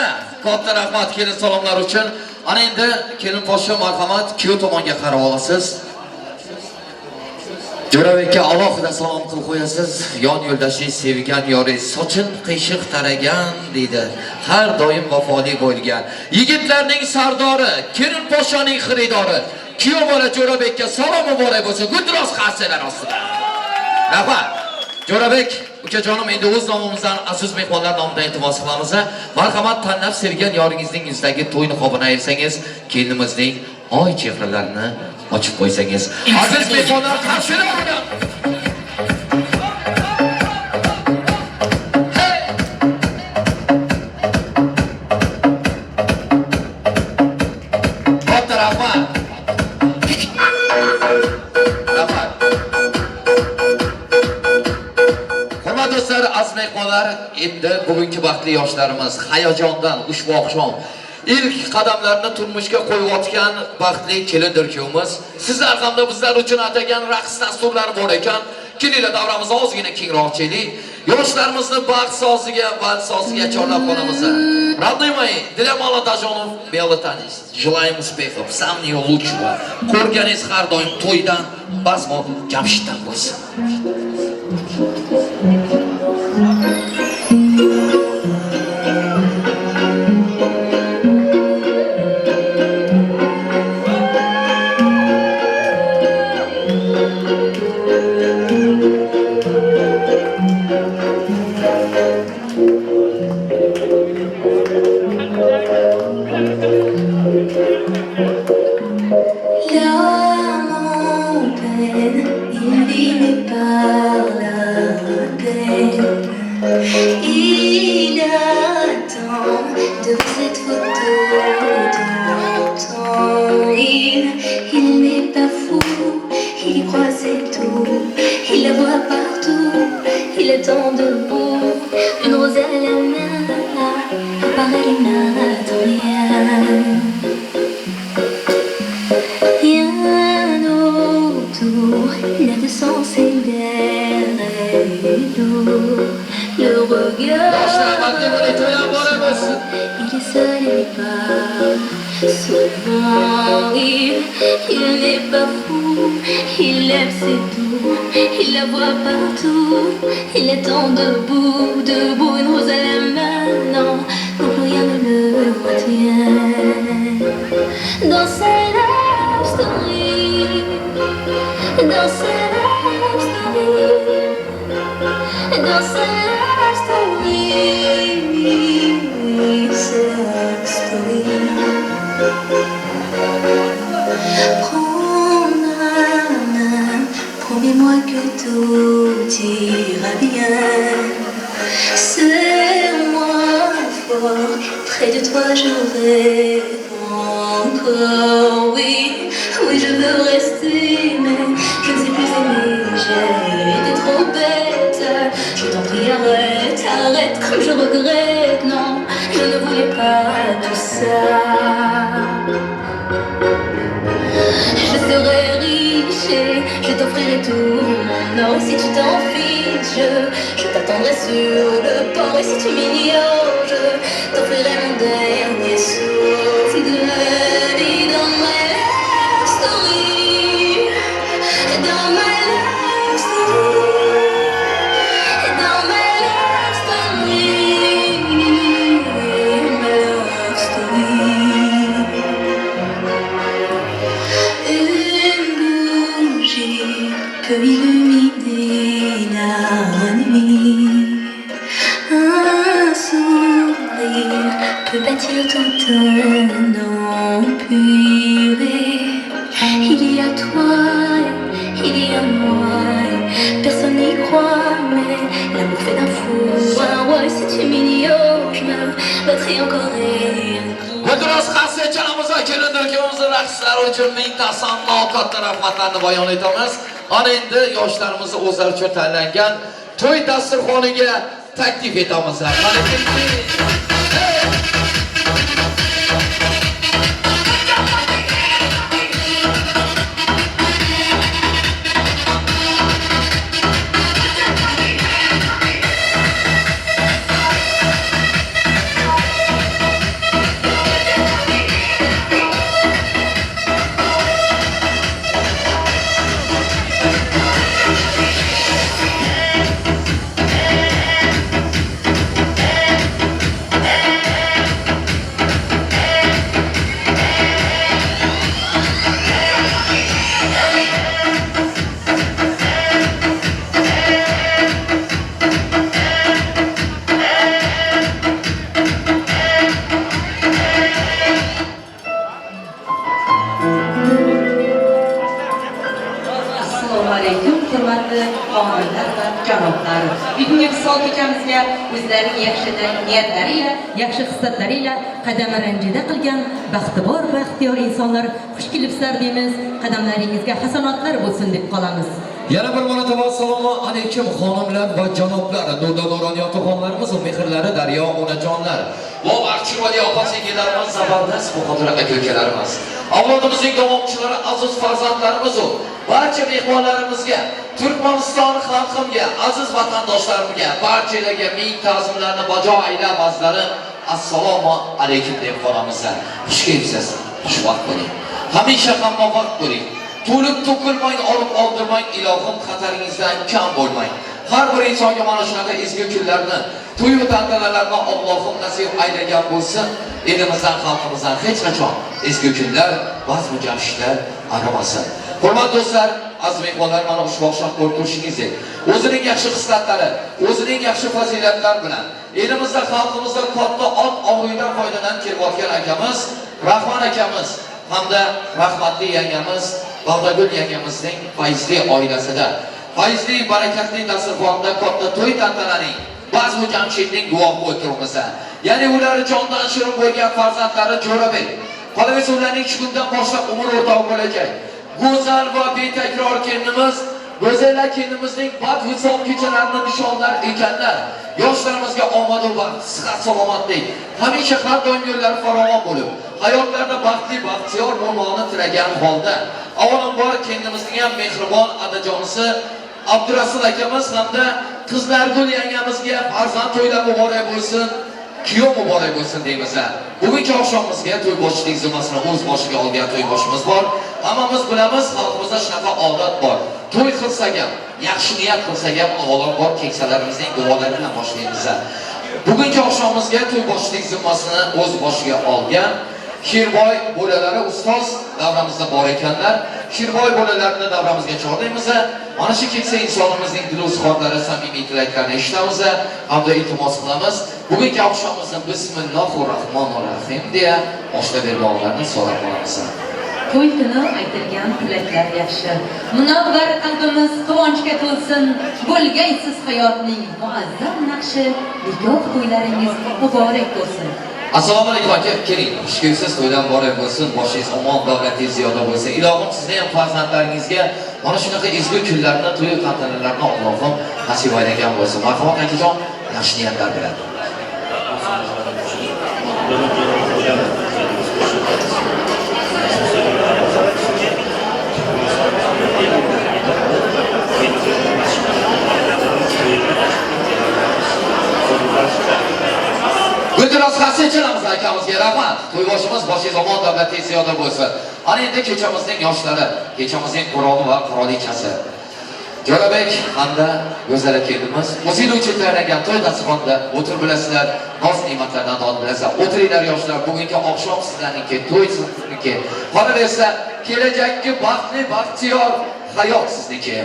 Speaker 14: Katta rahmat kelin salomlar uchun. Ana endi kelin poshsha marhamat kuyov tomonga qarab olasiz. Jo'rabekka alohida salom qilib qo'yasiz. Yon yo'ldashingiz, sevgan yoringiz, sochin qiyshiq taragan deydi. Har doim vafoli bo'lgan. Yigitlarning sardori, kelin poshshaning xaridori. Kuyov bola Jo'rabekka salom muborak bo'lsin. Guldiroz qarsalar ostida. Rahmat. Jo'rabek ukajonim, endi o'z nomimizdan aziz mehmonlar nomidan iltimos qilamiz. Marhamat, tanlab sevgan yoringizning yuzidagi to'y niqobini ayirsangiz, kelinimizning oy chehralarini ochib qo'ysangiz. Aziz mehmonlar, qarshilar bilan. Hey! Katta rahmat. Rahmat. Hurmatli do'stlar, aziz mehmonlar, endi bugungi baxtli yoshlarimiz hayajondan ushbu oqshom ilk qadamlarini turmushga qo'yayotgan baxtli kelindir kuyovimiz. Sizlar hamda bizlar uchun atagan raqs dasturlari bor ekan. Kelinglar, davramizni ozgina kengroq ochaylik. Yoshlarimizni baxt soziga, vals soziga chorlab qolamiz. Родные мои, для молодоженов белый танец. Желаем успехов, самого лучшего. Ko'rganingiz har doim to'ydan, bazmu jamshiddan bo'lsin.
Speaker 8: L'âme en peine, il vit par la peine. Il attend de cette photo d'antan. Il n'est pas fou, il y croit c'est tout. Il la voit partout, il attend debout. Une rose à la main, à part elle, il n'attend rien. Rien autour n'a de sens et derrière. l'eau, le regard.
Speaker 14: Yoshlar baxtli bo'ling, to'y ham boramiz.
Speaker 8: Il est seul et il part souvent. Il n'est pas fou, il aime, c'est tout. Il la voit partout, il attend debout, debout, une rose à la main. Non, non, plus rien ne le retient. Dans sa love story, dans sa love story, dans sa love story, sa love story. Prends ma main, promets-moi que tout ira bien. Serre-moi fort, près de toi je rêve encore. Oui, oui, je veux rester, mais je ne sais plus aimer. J'ai été trop bête. Je t'en prie, arrête, arrête, comme je regrette. Non, je ne voulais pas tout ça. Je serai riche et je t'offrirai tout mon or. Si tu t'en fiches, je t'attendrai sur le port. Et si tu m'ignores, je t'offrirai mon dernier souffle de vie. Dans ma love story, dans ma love story, dans ma love story, ma love story. Une bougie peut illuminer la nuit. Un sourire peut bâtir tout un empire. Il y a toi, il y a moi, personne n'y croit, mais l'amour fait d'un fou un roi. Et si tu m'ignores, je me battrai encore et encore.
Speaker 14: Gulduros qarsak chalamiz va kelindir kuyovimizni raqslari uchun mingta sammo katta rahmatlarni bayon etamiz. Ana endi yoshlarimizni o'zlari uchun tanlangan to'y dasturxoniga taklif etamiz. Mana ketdik.
Speaker 15: Assalomu alaykum, hurmatli xonimlar va janoblar. Bugungi visol kechamizga o'zlarining yaxshi niyatlari ila, yaxshi hislatlari ila qadami ranjida qilgan baxtibor baxtiyor insonlar xush kelibsizlar deymiz. Qadamlaringizga hasanotlar bo'lsin deb qolamiz.
Speaker 14: Yana bir marotaba assalomu alaykum xonimlar va janoblar, nurdan nuron yotoqxonlarimiz va mehrlari daryo onajonlar. Va chiroyli opa singillarimiz, zabardast bahodir aka-ukalarimiz. Avlodimizning davomchilari, aziz farzandlarimiz va barcha mehmonlarimizga, Turkmaniston xalqimga, aziz vatandoshlarimga, barchalarga ming ta'zimlarni bajo aylab azlarim assalomu alaykum deb qolamiz. Xush kelibsiz, xushvaqt bo'ling. Hamisha hamma vaqt bo'ling. To'lib to'kilmang, olib oldirmang, ilohim xataringizdan kam bo'lmang. Har bir insonga mana shunaqa ezgu kunlarni, to'y va tantanalarni Allohim nasib aylagan bo'lsin. Elimizdan, xalqimizdan hech qachon ezgu kunlar, bazmi jamshidlar arimasin. Hurmatli do'stlar, aziz mehmonlar, mana ushbu oqshom ko'rib turishingizdek, o'zining yaxshi xislatlari, o'zining yaxshi fazilatlari bilan elimizda, xalqimizda katta ot obro'yidan foydalanib kelayotgan akamiz, Rahmon akamiz hamda rahmatli yangamiz Bag'dagul yangamizning fayzli oilasida, fayzli barakatli dasturxonda katta to'y tantananing bazmi jamshidning guvohi bo'lib turibmiz. Ya'ni ular jondan shirin bo'lgan farzandlari Jo'rabek, qolaversa ularning shu kundan boshlab umr o'rtog'i bo'lajak go'zal va betakror kelinimiz, go'zal kelinimizning bad visol kechalarini nishonlar ekanlar, yoshlarimizga omad va sihat salomatlik, hamisha har doim yo'llari farovon bo'lib, hayotlarida baxtli baxtiyor bo'lmoqni tilagan holda, avvalambor kelinimizning ham mehribon adajonisi Abdurasul akamiz hamda Qizlargul yangamizga farzand to'ylar muborak bo'lsin, kuyov muborak bo'lsin deymiz. Bugungi oqshomimizga to'yboshchilik zimmasini o'z boshiga olgan to'yboshimiz bor. Hammamiz bilamiz, xalqimizda shunaqa odat bor. To'y qilsak ham, yaxshi niyat qilsak ham avvalambor bor keksalarimizning duolari bilan boshlaymiz. Bugungi oqshomimizga to'yboshchilik zimmasini o'z boshiga olgan Shirboy bo'lalari ustoz davramizda bor ekanlar. Shirboy bo'lalarini davramizga chorlaymiz. Mana shu keksa insonimizning dil izhorlari, samimiy tilaklarini eshitamiz hamda iltimos qilamiz. Bugungi oqshomimizni Bismillahir-Rahmanir-Rahim deya boshlab bermoqlarini so'rab qolamiz.
Speaker 15: To'y kuni aytilgan tilaklar yaxshi. Munavvar qalbimiz quvonchga to'lsin. Bo'lgaysiz hayotning muazzam naqshi. Nikoh to'ylaringiz muborak bo'lsin.
Speaker 14: Assalomu alaykum aka, keling. Xush kelibsiz, to'ydan muborak bo'lsin, boshingiz omon, davlatingiz ziyoda bo'lsin. Ilohim sizni ham farzandlaringizga mana shunaqa ezgu kunlarni, to'y tantanalarni Allohim nasib aylagan bo'lsin. Marhamat akajon, yaxshi niyatlar bilan. Guldiroz qarshi chalamiz akamizga rahmat. To'yboshimiz boshingiz omon, davlatingiz ziyoda bo'lsin. Ana endi kechamizning yoshlari, kechamizning qiroli va qirolichasi Jo'rabek hamda Go'zal kelinimiz o'zingiz uchun tayyorlangan to'y dasturxonida o'tirib bilasizlar, noz ne'matlardan dod bilasizlar. O'tiringlar yoshlar, bugungi oqshom sizlarniki, to'y sizniki. Qolaversa, kelajakki baxtli, baxtiyor hayot sizniki.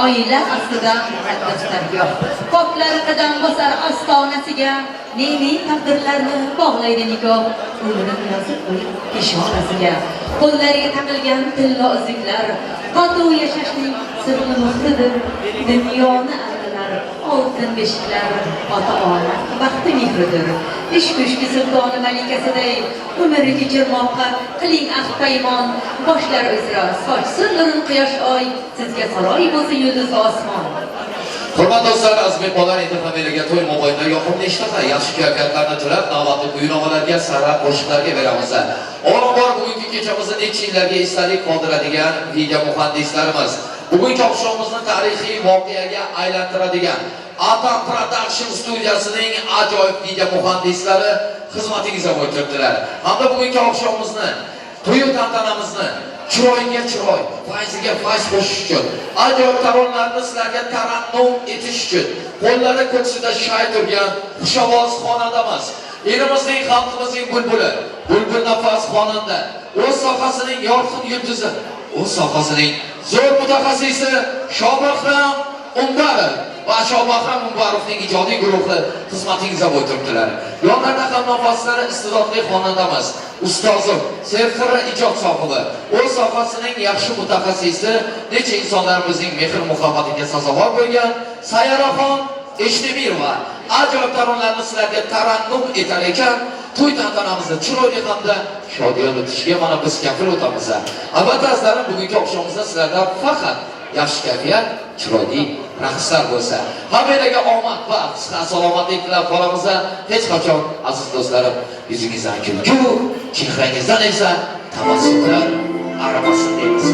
Speaker 15: Oila aslida muqaddas dargoh. Poklar qadam bosar ostonasiga, ne-ne taqdirlarni bog'laydi nikoh. Umrini yozib qo'yib peshonasiga. Qo'llariga taqilgan tillo uzuklar, totuv yashashning sirli muhridir. Dunyoni ardilar, oltin beshiklar, ota-ona baxti mehridir. Ish ko'shki sultoni malikasiday umr kechirmoqqa qiling ahd paymon. Boshlar uzra sochsin nurun quyosh oy, sizga saroy bo'lsin yulduz osmon.
Speaker 14: Hurmatli do'stlar, aziz mehmonlar, endi familiyaga to'y mobaynida yoqimli ishtaha, yaxshi kayfiyatlarni tilab, navbatni buyurmalarga, sara qo'shiqlarga beramiz. Avvalambor bugungi kechamizni necha yillarga esdalik qoldiradigan video muhandislarimiz, bugungi oqshomimizni tarixiy voqeaga aylantiradigan Atam Production studiyasining ajoyib video muhandislari xizmatingizga o'tirdilar. Hamda bugungi oqshomimizni, to'y tantanamizni chiroyga chiroy, fayziga fayz qo'shish uchun, ajoyib taronalarni sizlarga tarannum etish uchun qo'llari ko'ksida shay turgan xushovoz xonandamiz, elimizning, xalqimizning bulbuli, bulbul nafas xonanda, o'z sohasining yorqin yulduzi, o'z sohasining zo'r mutaxassisi Shobahram Umbarov va Shobahram Umbarovning ijodiy guruhi xizmatingizga o'tiribdilar. Yonlarda ham nafaslari iste'dodli xonandamiz, ustozim, serqirra ijod sohibi, o'z sohasining yaxshi mutaxassisi, necha insonlarimizning mehr-muhabbatiga sazovor bo'lgan Sayaraxon Eshtemirova ajoyib taronalarni sizlarga tarannum etar ekan, to'y tantanamizni chiroyli hamda shodiyona o'tishiga mana biz kafil o'tamiz. Albatta azizlarim, bugungi oqshomimizda sizlardan faqat yaxshi kayfiyat, chiroyli raqslar bo'lsa, hammalarga omad va sihat salomatlik tilab qolamiz. Hech qachon aziz do'stlarim, yuzingizdan kulgu, chehrangizdan esa tabassumlar arimasin deymiz.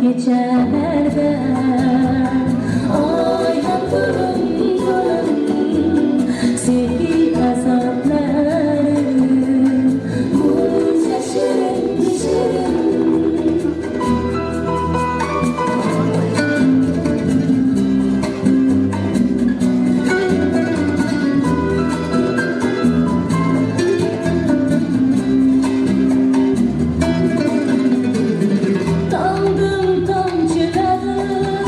Speaker 8: Kechalarda oy ham to'lin to'lin, sevgi azoblari buncha shirin shirin. Tomdim tomchilari.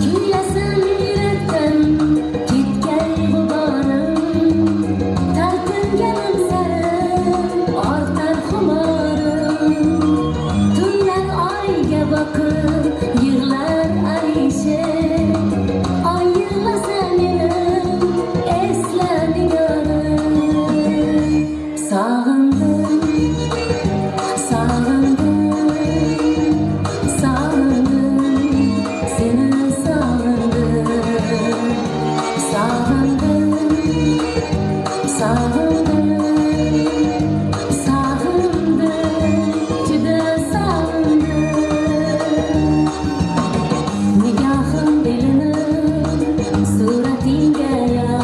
Speaker 8: Kuylasam yurakdan ketgay g'uborim, Talpinganim sari ortar xumorim. Tunlar oyga boqib yig'lar Alisher, Oy yig'lasa meni esla nigorim. Sog'indim, sog'indim, sog'indim, seni sog'indim. Sog'indim, sog'indim, sog'indim, juda sog'indim. Nigohim ilinib suratingga yor.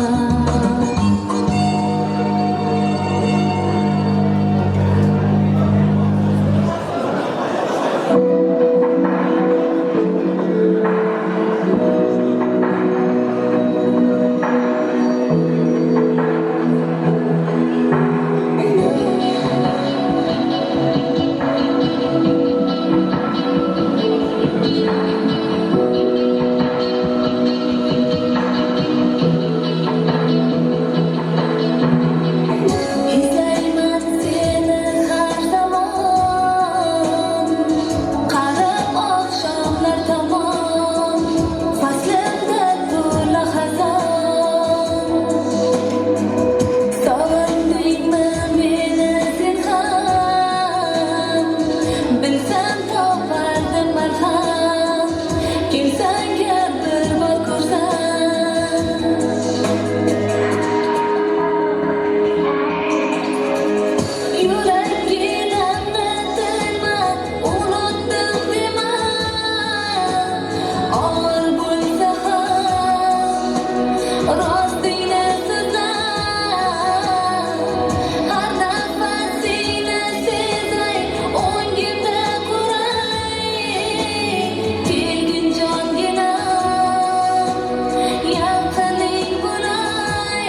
Speaker 8: Izlayman seni har zamon, Qarib oqshomlar tomon, Faslimda to'la xazon. Sog'indingmi meni sen ham? Bilsam topardim marham, Kelsang bir bor ko'rsam. Yuraginamni tilma, unutdim dema, Og'ir bo'lsa ham rostingni so'zla. Har nafasingni sezay, o'ngimda ko'ray, Kelgin jonginam, yaqining bo'lay.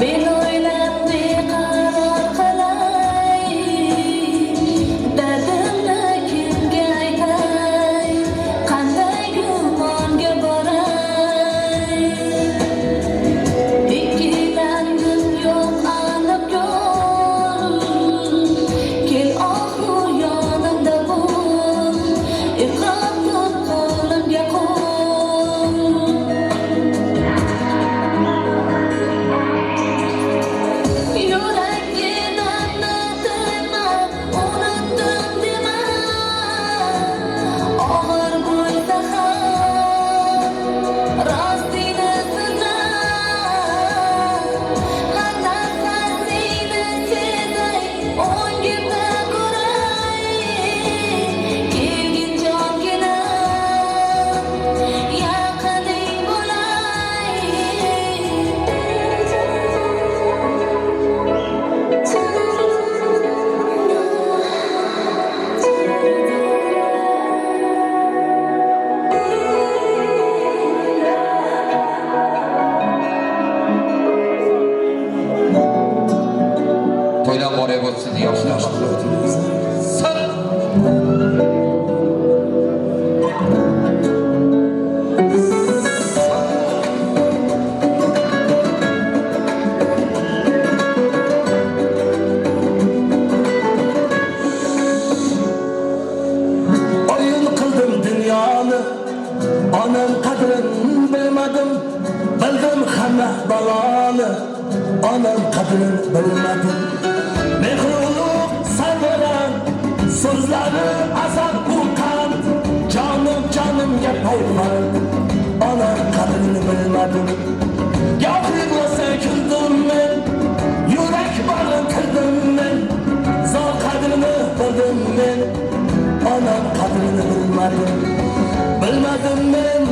Speaker 8: Men o'ylab beqaror qilay, Dardimni kimga aytay, Qanday gumonga boray? Ikkilandim, yo'q aniq yo'l, Kel ohu yonimda bo'l, Iqror tut qo'limga qo'l. Yuraginamni tilma, unutdim dema, Og'ir bo'lsa ham rostingni so'zla. Har nafasingni sezay, o'ngimda ko'ray, Kelgin jonginam, yaqining bo'lay.
Speaker 14: To'ylar muborak bo'lsin, yoshlar.
Speaker 1: Oyun qildim dunyoni, onam qadrin bilmadim, bildim hamma baloni, onam qadrin bilmadim. Mehr ulug' sarvaram, so'zlari asal bu qand, jonim jonimga payvand, onam qadrini bilmadim. Goh yig'lasa kuldim men, yurak bag'rim kirdim men, zor qadrini bildim men, onam qadrini bilmadim. Bilmadim men.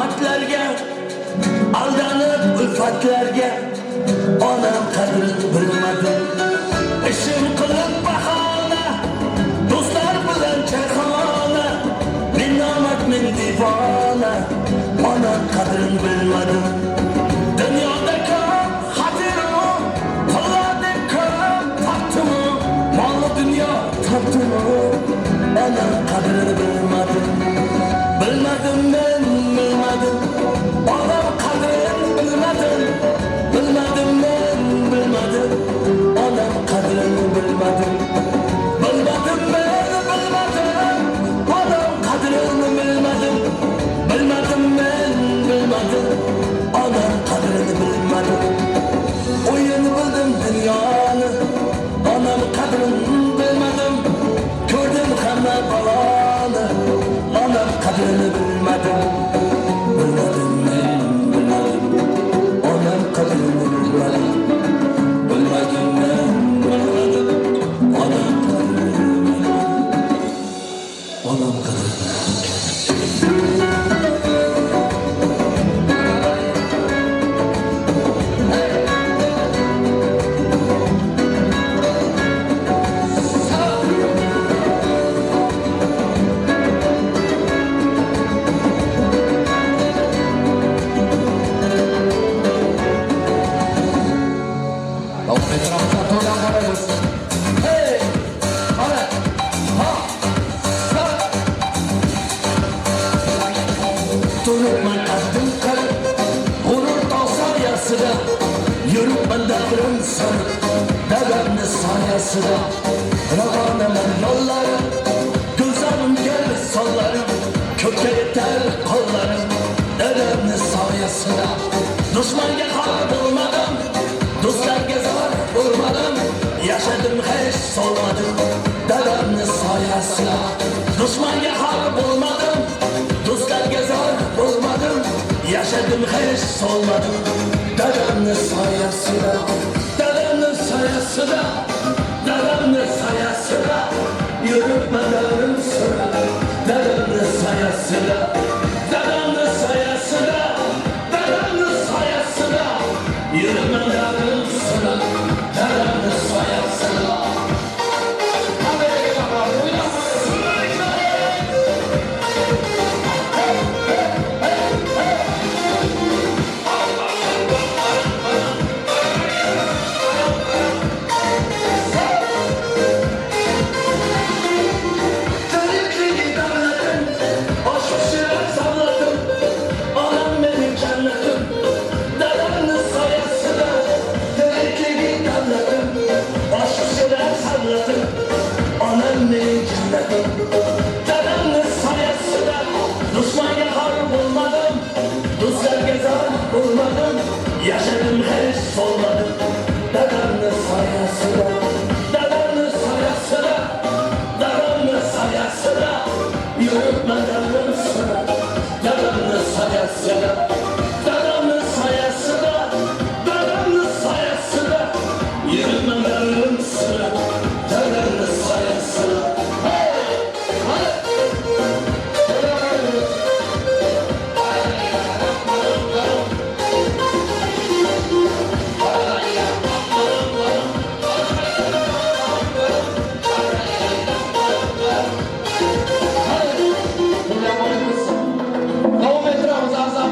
Speaker 1: Xushomadlarga aldanib ulfatlarga onam qadrini bilmadim. Ishim qilib bahona, do'stlar bilan choyxona, men nomard, men devona, onam qadrini bilmadim. Dunyoda ko'p xatirim, pullarni ko'p topdim, molni dunyo topdim, onam qadrini bilmadim. Bilmadim men, bilmadim, onam qadrini bilmadim. Bilmadim men, bilmadim, onam qadrini bilmadim. Bilmadim men, bilmadim, onam qadrini bilmadim. Bilmadim men, bilmadim, onam qadrini bilmadim. O'yin bildim dunyoni, onam qadrini bilmadim. Ko'rdim hamma baloni, onam qadrini bilmadim. Bilmadim men, bilmadim, onam qadrini bilmadim. Bilmadim men, bilmadim, onam qadrini bilmadim. Onam qadrini bilmadim.
Speaker 14: Davom ettiramiz, to'ydan boramiz. Hey! Qani! Ha! Sa!
Speaker 1: Turibman qaddim qilib, g'urur tog' soyasida, yuribman davrim surib, dadamni soyasida. Ravonaman yo'llarim, gulzorim sollarim, ko'kka yetar qo'llarim, dadamni soyasida. Dushmanga xor bo'lmadim, do'stlarga zor bo'lmadim, yashadim hech solmadim, dadamni soyasida. Dushmanga xor bo'lmadim, do'stlarga zor bo'lmadim, yashadim hech solmadim, dadamni soyasida. Dadamni soyasida, dadamni soyasida, yuribman davrim surib, dadamni soyasida. Dadamni soyasida, dadamni soyasida, yuribman davrim surib, dadamni soyasida. Tiriklig'i davlatim, osh pishirib savlatim, onam mening jannatim, dadamni soyasida. Tirikligi davlatim, osh pishirib savlatim, onam mening jannatim, dadamni soyasida. Dushmanga xor bo'lmadim, do'stlarga zor bo'lmadim, yashadim hech solmadim, dadamni soyasida. Dadamni soyasida, dadamni soyasida, yuribman davrim surib, dadamni soyasida. Dadamni soyasida, dadamni soyasida, yuribman davrim surib, dadamni soyasida.
Speaker 14: Hey! Qani! Davom ettiramiz, afzal.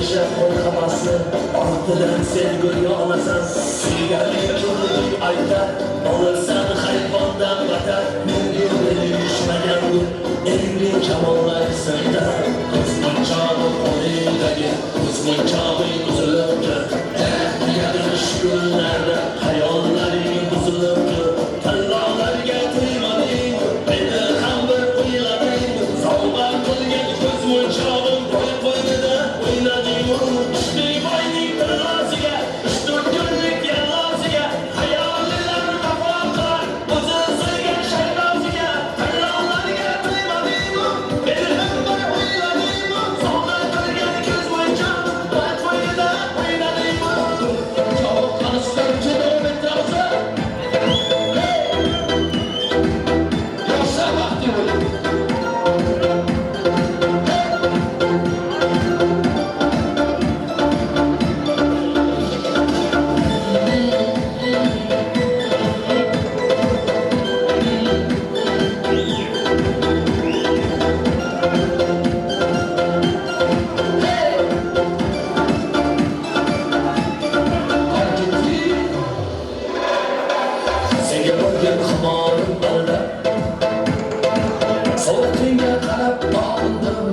Speaker 1: Yashab qo'rqamasni, ortidan sen go'rga olasan. Suyganning ko'ngling aytar, olirsan hayvondan batar. Menga berishmagan gul, endi kamollar senda. Ko'zmunchog'i qo'lingdagi, ko'zmunchog'ing uzilibdi. Negadir shu kunlarda hayollaring buzilibdi. Tanlovlarga to'ymading, meni ham bir o'ylading. Sovg'a qilgan ko'zmunchog'im boy qo'ynida o'ynading. Ishli boyning tillosiga, 3-4 kunlik yallosiga, hayolilar vafo qilar, o'zi sevgan shaydosiga. Tanlovlarga to'ymading, meni ham bir o'ylading. Sovg'a qilgan ko'zmunchog'im boy qo'ynida o'ynading.
Speaker 14: Yoshlar baxtli bo'ling.
Speaker 1: Senga bo'lgan ximorim alda, sovuq tunga qarab og'indim.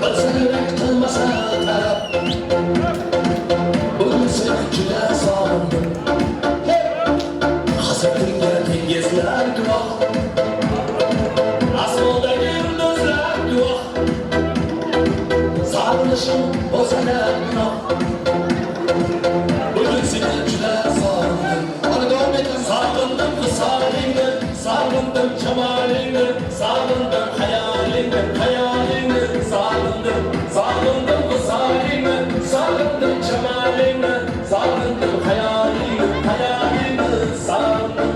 Speaker 1: Bilsa yurak qilmasa talab, bugun seni juda sog'indim. Hasratingga dengizlar guvoh, osmondagi yulduzlar guvoh. Sog'inishim bo'lsa-da gunoh, bugun seni juda sog'indim.
Speaker 14: Hadi davom etamiz.
Speaker 1: Sog'indim visolingni, sog'indim jamolingni, sog'indim hayolingni, hayolingni, sog'indim, sog'indim visolingni, sog'indim jamolingni, sog'indim hayolingni, hayolingni, sog'indim.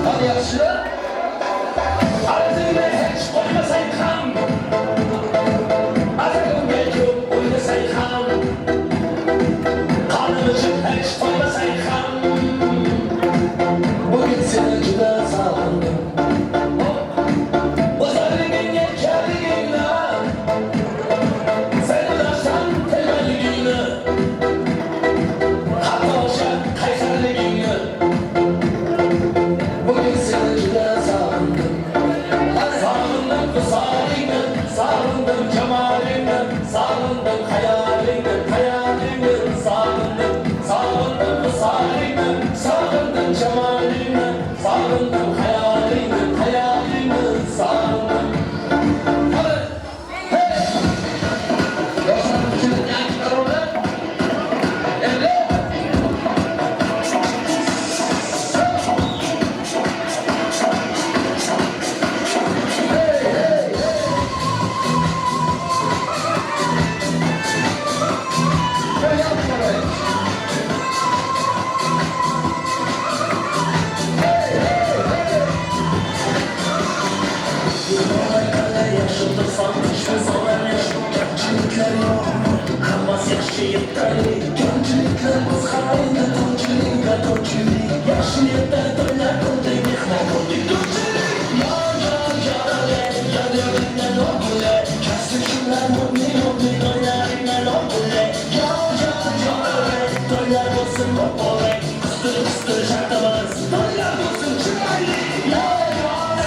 Speaker 14: Hadi yaxshi.
Speaker 1: Arzingni hech qo'ymasang ham, azagimga ko'p o'ynasang ham, qonim ichib hech qo'ymasang ham, bugun seni juda sog'indim. Go'zalligingga kaligingni, sevdasan telbaligingni, hatto o'sha qaysarligingni, bugun seni juda sog'indim. Sog'indim visolingni, sog'indim jamolingni, sog'indim hayolingni, hayolingni, sog'indim, sog'indim visolingni, sog'indim jamolingni, sog'indim hayolingni, hayolingni, sog'indim.
Speaker 14: Hadi. Hey. Yoshlar uchun yangi qarorlar. Endi
Speaker 1: Kamchiliklar yo'q, hammasi yaxshi yetarli. Kamchiliklar biz qaraydi, to'ychilik va to'ychilik. Yaxshi niyatda to'ylar qildik, mehmon bo'ldik, to'ychilik. Yor, yor, yorale, yor, yoringdan o'g'ile. Kasb-shunlar mu'min o'g'li, to'ylaringdan o'g'ile. Yor, yor, yorale, to'ylar bo'lsin muborak. Qistir, qistir shartimiz, to'ylar bo'lsin chiroyli. Yor, yor,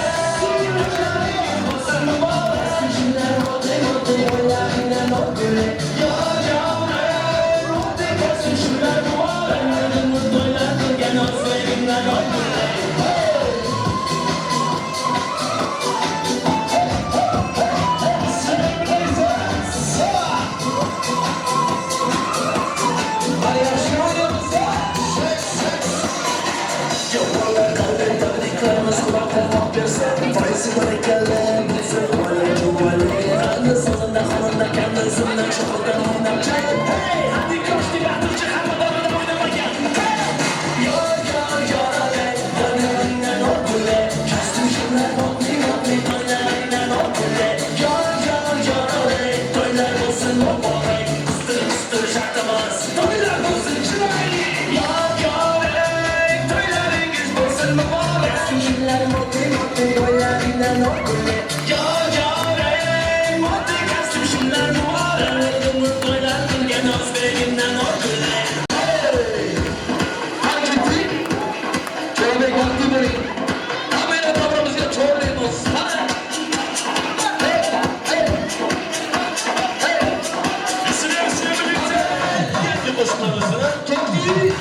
Speaker 1: bo'lsin muborak. Kasb-shunlar o'g'li, o'g'li, to'ylaringdan o'g'ile. Yor, yor, o'g'li, kasb-shunlar muborak. To'ylar qilgan o'zbegimdan o'g'ile.
Speaker 14: Hadi yaxshi o'ynaymiz.
Speaker 1: Yollar qanday tabriklarimiz quloqqa bersin. Foyzi barakalla.
Speaker 14: Jo'rabek, baxtli bo'ling. Hammanglar davramizga chorlaymiz. Qani? Hey, hey, hey. Ketdik.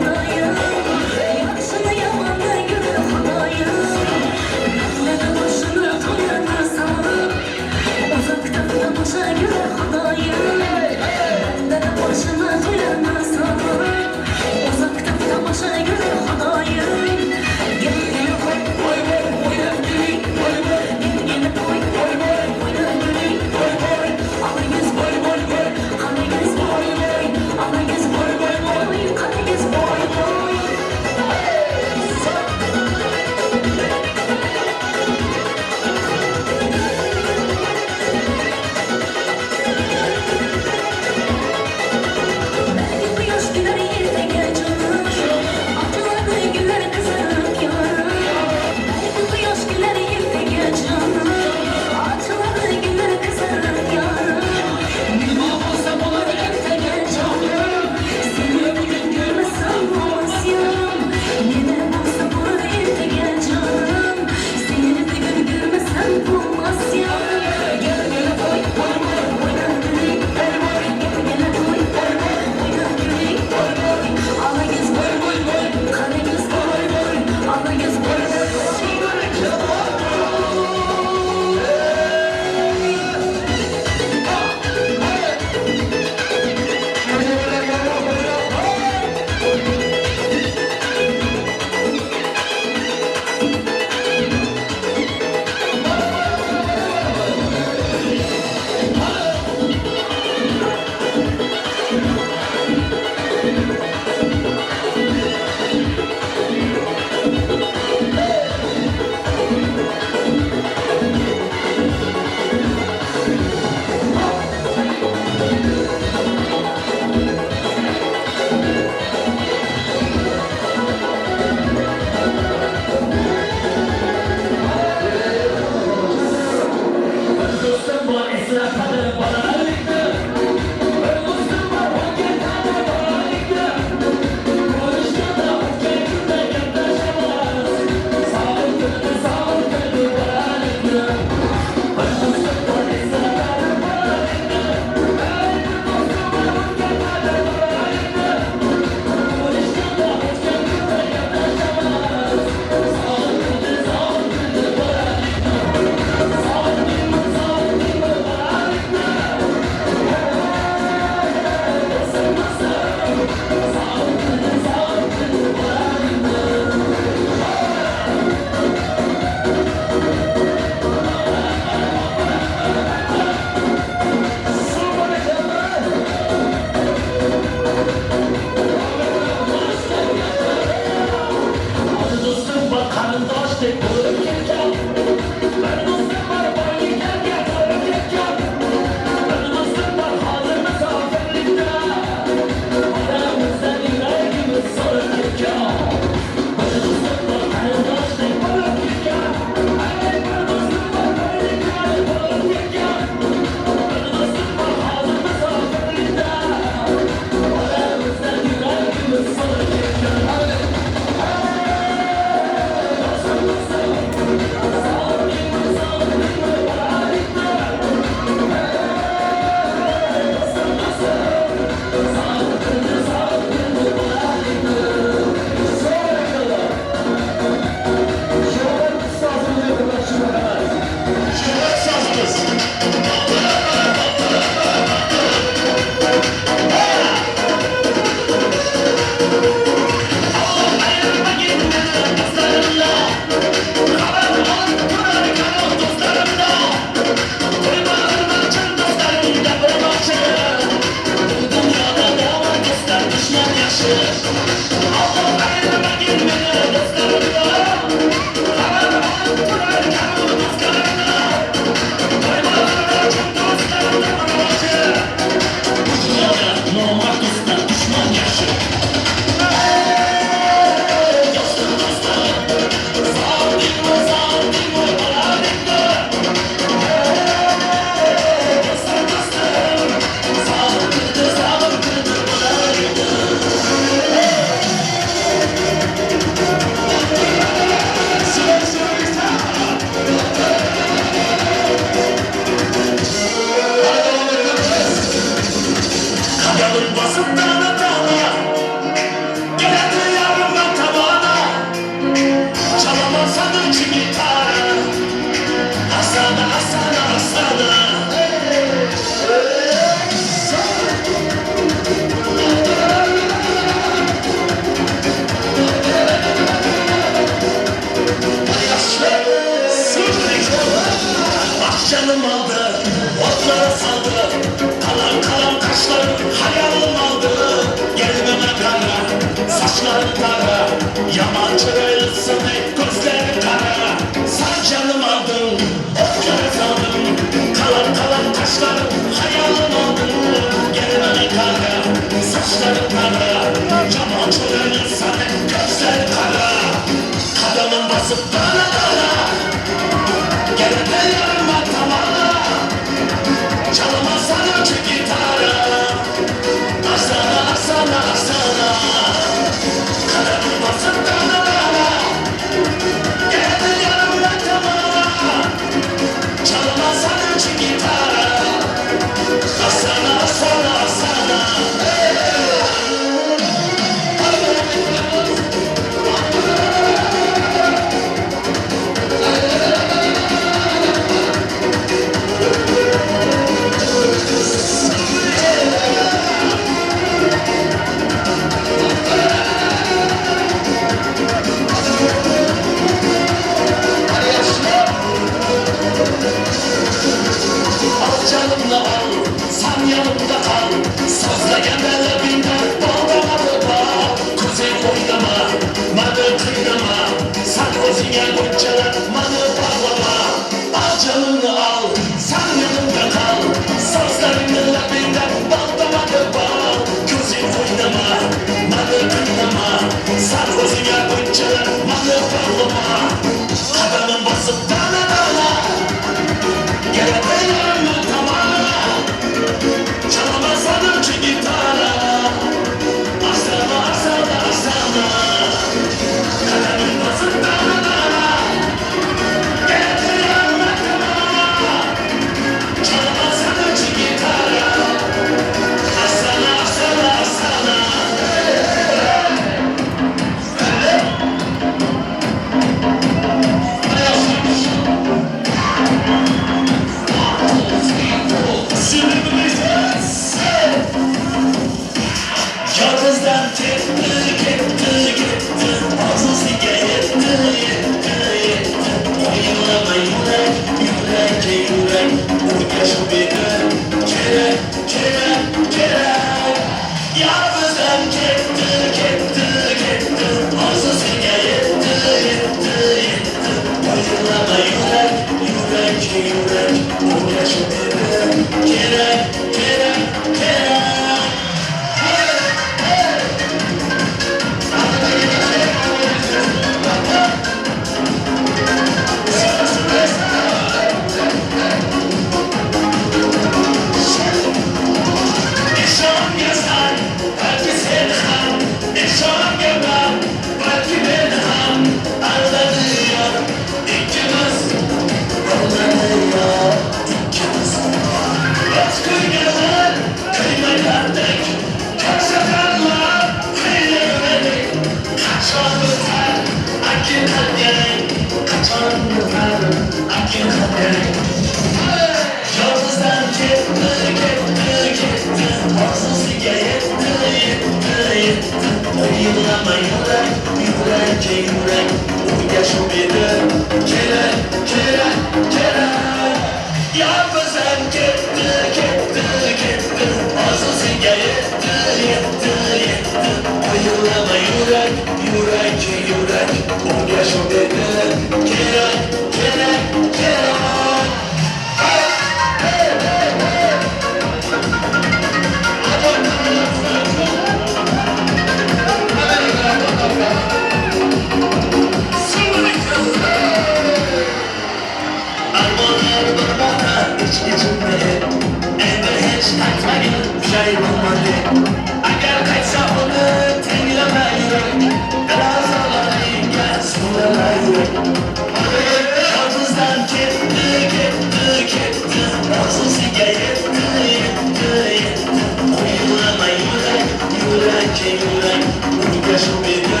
Speaker 1: Yurak, yurak, unga shu edi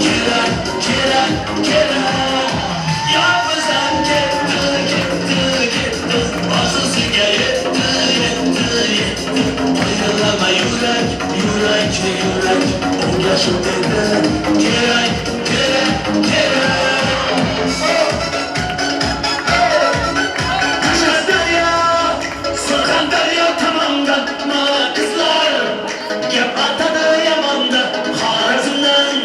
Speaker 1: kerak, kerak, kerak. Yolg'izam ketdi, ketdi, ketdi, orzusiga yetdi, yetdi, yetdi. O'ylama yurak, yurak, yurak, unga shu edi kerak, kerak, kerak. Qashqadaryo, Surxondaryo tomondan mana qizlar gap atadi yamonda. Xorazmdan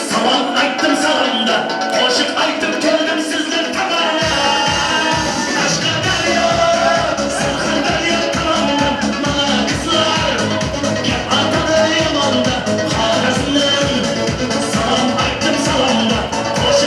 Speaker 1: salom aytdim salomda, qo'shiq aytib keldim sizlar tomonga. Qashqadaryo, Surxondaryo tomondan mana qizlar gap atadi yamonda. Xorazmdan salom aytdim salomda, qo'shiq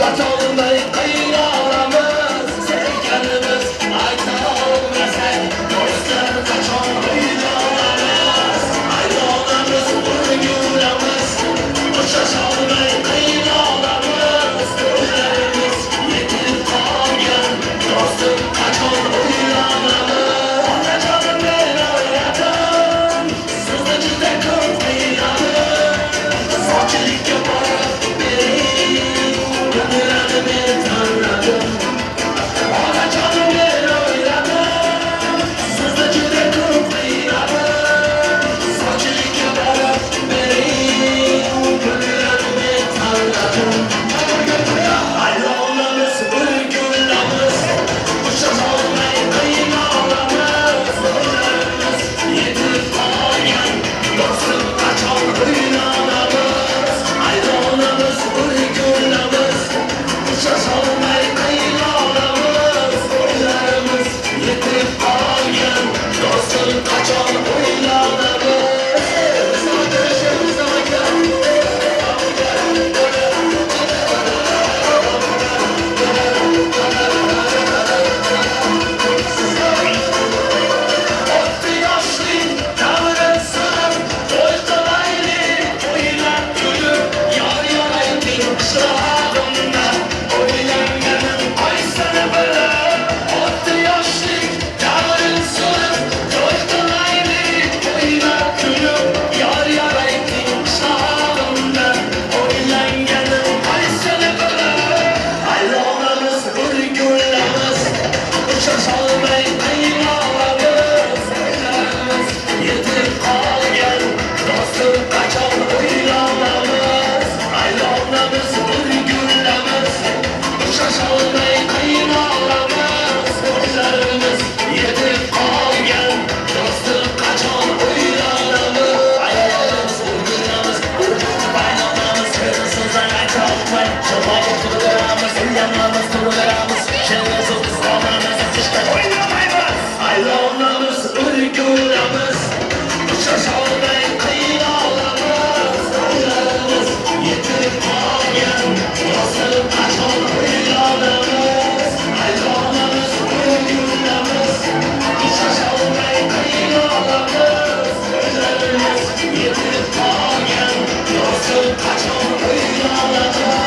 Speaker 1: Uchrasholmay qiynalamiz, sevganimiz ayta olmasak, do'stlar qachon uylanamiz? Aylanamiz, o'rgulamiz, uchrasholmay qiynalamiz, o'ylarimiz yetib qolgan, do'stim qachon uylanamiz? Otajonim, men o'yladim, sizni juda ko'p qiynadim, sochilikka borib bering, kunlarni men tanladim. Otajonim, men o'yladim, sizni juda ko'p qiynadim, sochilikka borib bering, kunlarni men tanladim. Aylanamiz, o'rgulamiz, uchrasholmay qiynalamiz, o'ylarimiz yetib qolgan, do'stim qachon uylanamiz? Aylanamiz, o'rgulamiz, uchrasholmay qiynalamiz, o'ylarimiz yetib qolgan, do'stim qachon uylanamiz? O'tdi yoshlik davri surib, to'y qilaylik, o'ynab kulib, yor yor ayting qishlog'imda, o'ylanganim qaysini bilib. O'tdi yoshlik davri surib, to'y qilaylik, o'ynab kulib, yor yor ayting qishlog'imda, o'ylanganim qaysini bilib. Aylanamiz, o'rgulamiz, uchrasholmay qiynalamiz, o'ylarimiz yetib qolgan, do'stim qachon uylanamiz? Aylanamiz, o'rgulamiz, uchrasholmay qiynalamiz, o'ylarimiz yetib qolgan, do'stim qachon uylanamiz? Aylanamiz, o'rgulamiz, aylanamiz, so'zlar aytolmay, jilmayib turaveramiz, uylanamiz, turaveramiz, shensiz biz qolamiz, hech o'ylamaymiz. Aylanamiz, o'rgulamiz, uchrasholmay qiynalamiz, o'ylarimiz yetib qolgan, do'stim qachon uylanamiz? Aylanamiz, o'rgulamiz, uchrasholmay qiynalamiz, o'ylarimiz yetib qolgan, do'stim qachon uylanamiz?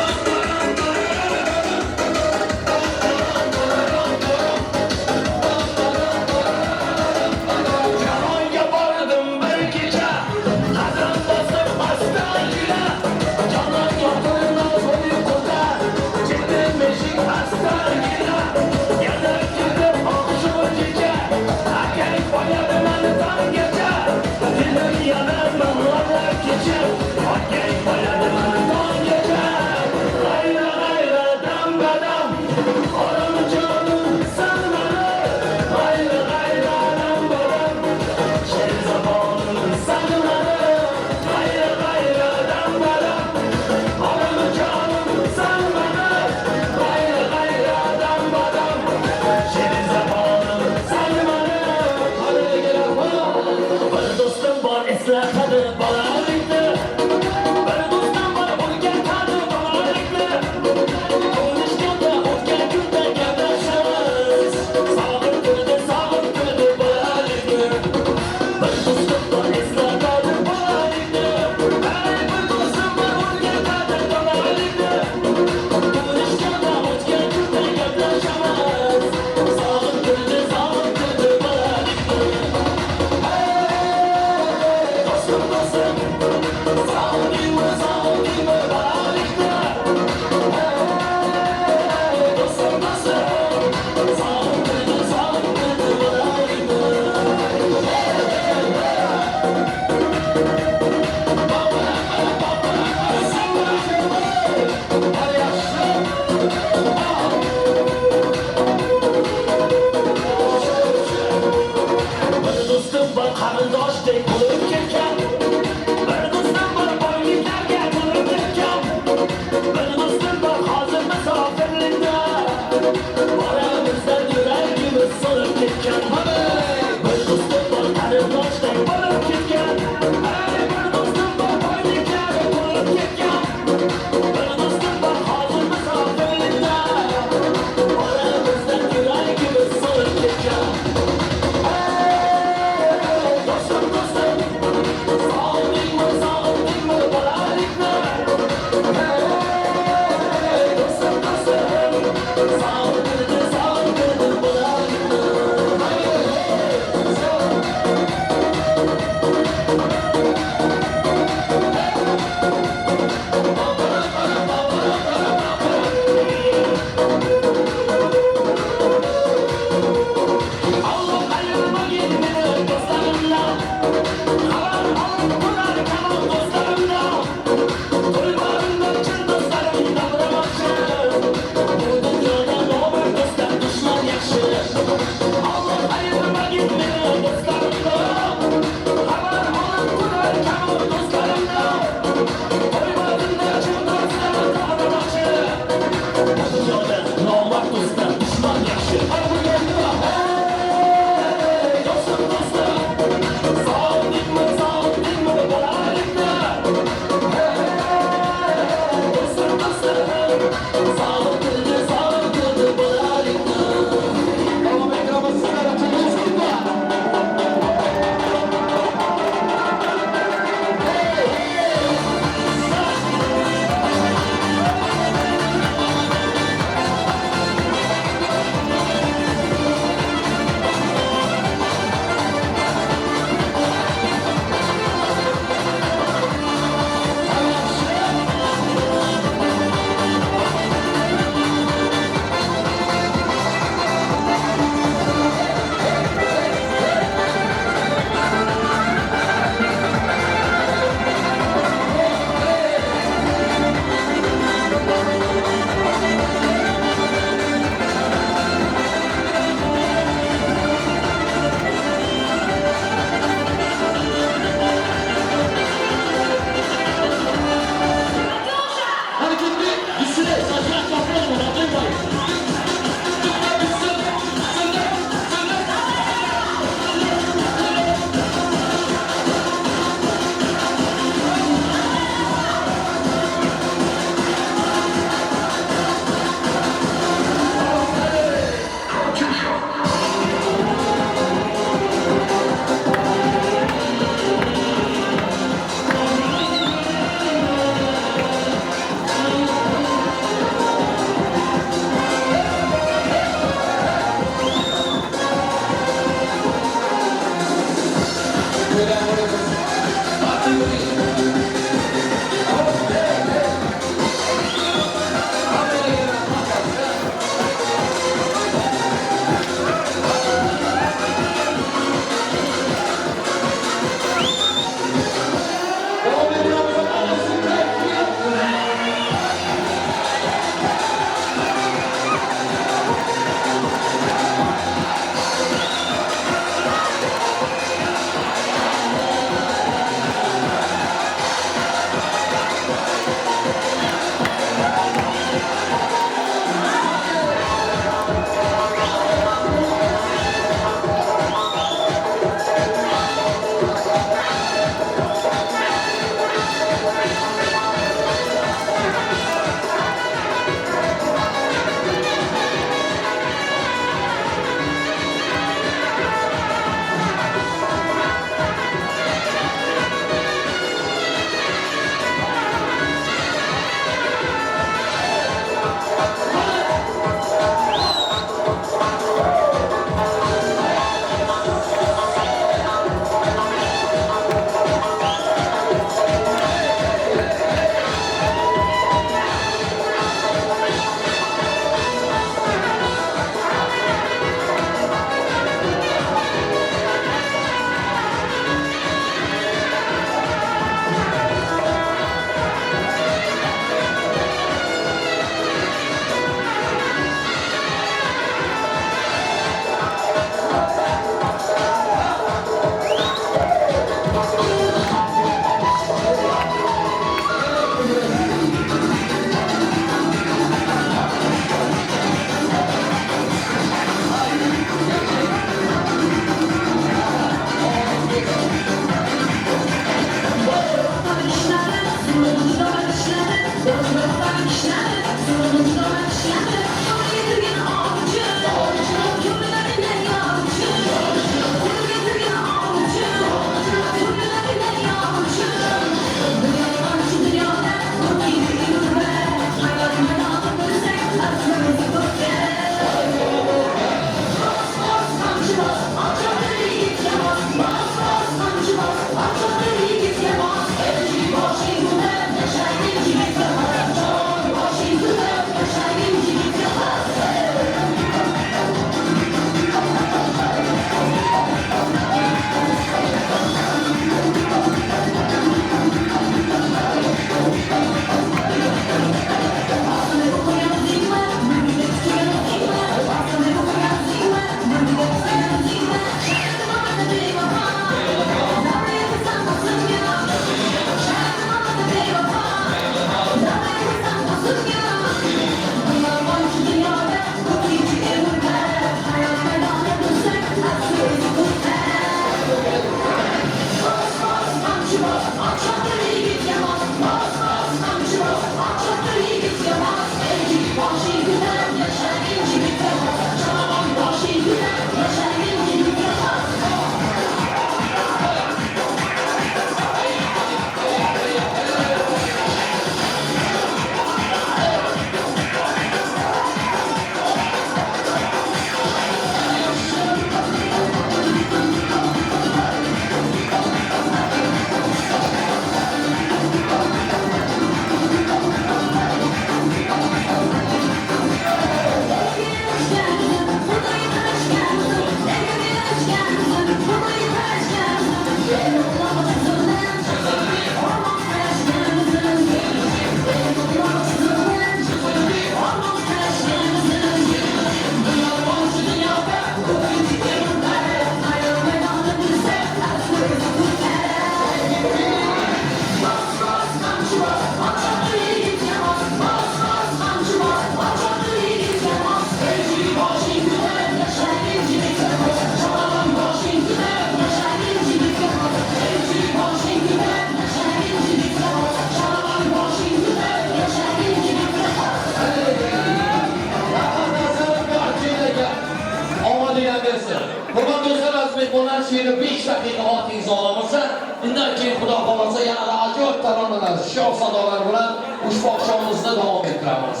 Speaker 14: taronalar, sho'x sadolar bilan ushbu oqshomimizni davom ettiramiz.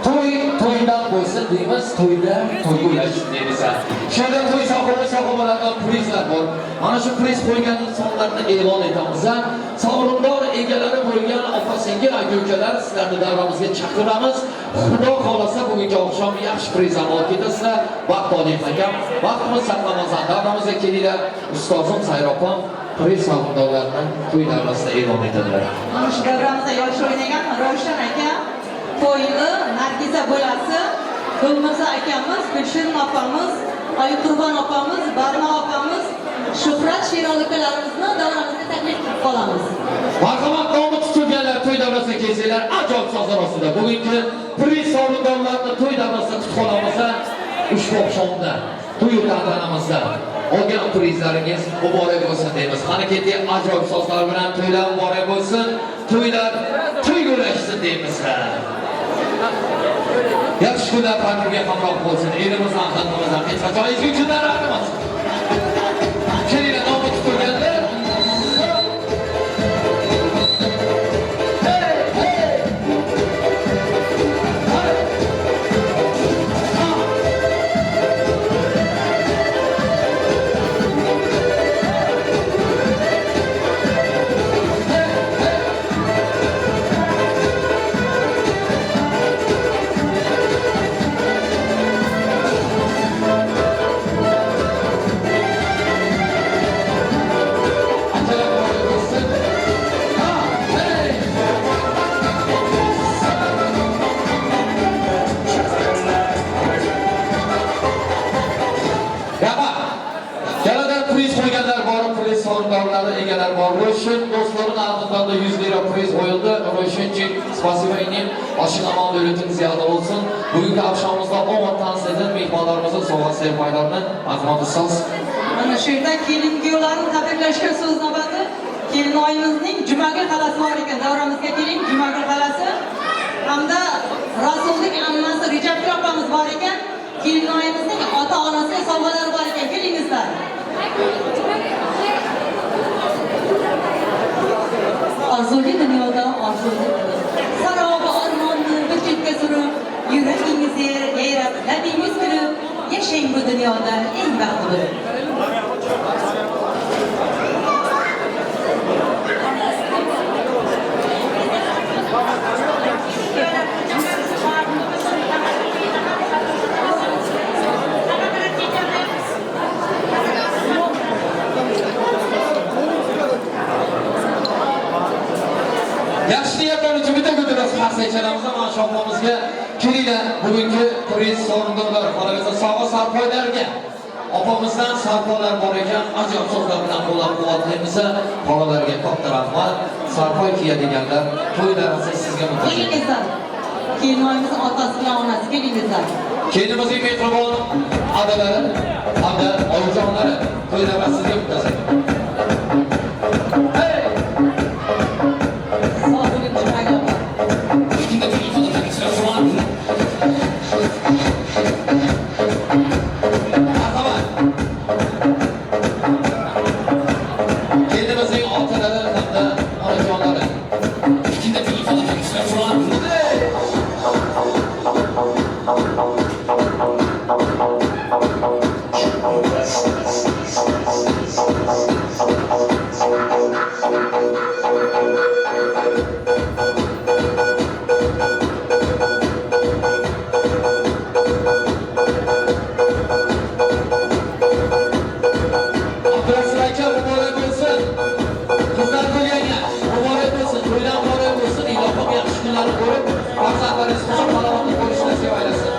Speaker 14: To'y to'ydan bo'lsin deymiz, to'yda to'yga ulashsin deymiz. Shunda to'y sohibi sohibalaridan prizlar bor. Mana shu priz qo'ygan insonlarni e'lon etamiz. Sovrindor egalari bo'lgan opa-singil, aka-ukalar, sizlarni davramizga chaqiramiz. Xudo xolasa bugungi oqshom yaxshi prizlarni olib ketasizlar. Vaqt oling akam, vaqtimiz saqlamazdan davramizga kelinglar. Ustozim Sayropam priz sovrindorlarini to'y davrasida e'lon etadilar.
Speaker 15: Mana shu davramizda yosh o'ynagan Ravshan aka, to'yli Nargiza bo'lasi, Gulmirzo akamiz, Gulshirin opamiz, Oyqurbon opamiz, Barno opamiz, Shuhrat Sheroli akalarimizni davramizga taklif qilib qolamiz.
Speaker 14: Marhamat, nomi tutilganlar to'y davrasiga kelsanglar, ajoyib sozlar ostida bugungi priz sovrindorlarini to'y davrasida tutib qolamiz. Ushbu oqshomda to'y tantanamizda olgan prizlaringiz muborak bo'lsin deymiz. Qani ketdik, ajoyib sozlar bilan to'ylar muborak bo'lsin, to'ylar to'yga ulashsin deymiz. Yaxshi kunlar har kimga hamroh bo'lsin. Elimizdan, xalqimizdan hech qachon ezgu kunlar ayrimasin. Kelinglar, nomi tutilganlar. Egalar bor. Ro'shin do'stlarini ardından 100 lira priz qo'yildi. Ro'shinchik, spasiba inim. Oshing amon davlating ziyoda bo'lsin. Bugungi oqshomimizda omad tansidan mehmonlarimizning sovg'a serpaylarini marhamat ustoz.
Speaker 15: Mana shu yerda kelin kuyovlarni tabriklashga so'z navbati kelinoyimizning Jumagul xalasi bor ekan. Davramizga keling, Jumagul xalasi hamda Rasulning ammasi Rejabgul opamiz bor ekan. Kelinoyimizning ota-onasiga sovg'alari bor ekan. Kelingizlar. Orzuli dunyoda orzuli sarobi armonni bir chetga surib, yuragingiz yayrab, labingiz kulib, yashang bu dunyoda eng baxtli bo'lib.
Speaker 14: Yaxshi niyatlar uchun bitta ko'taramiz qarsak mana shoximizga. Kelinglar, bugungi priz sovrindorlar xolaversa sovg'a sarpoylarga opamizdan sarpoylar bor ekan, ajoyib so'zlar bilan qo'llab-quvvatlaymiz. Xolalarga katta rahmat. Sarpoy kiyadiganlar to'y davrasi sizga muntazir.
Speaker 15: Kelingizlar. Kelinoyimiz otasi bilan onasi kelingizlar.
Speaker 14: Kelinimizning mehribon adalari hamda oyijonlari to'y davrasi sizga muntazir. Hey!
Speaker 15: Sog' bo'ling, Jumagul opa.
Speaker 14: Kelinimizning otalari hamda onajonlari. Abdurasul aka muborak bo'lsin. Qizlar qo'ygan muborak bo'lsin, to'ylar muborak bo'lsin. Ilohim yaxshi kunlarni ko'rib, farzandlaringiz huzur halovatli bo'lishini nasib aylasin.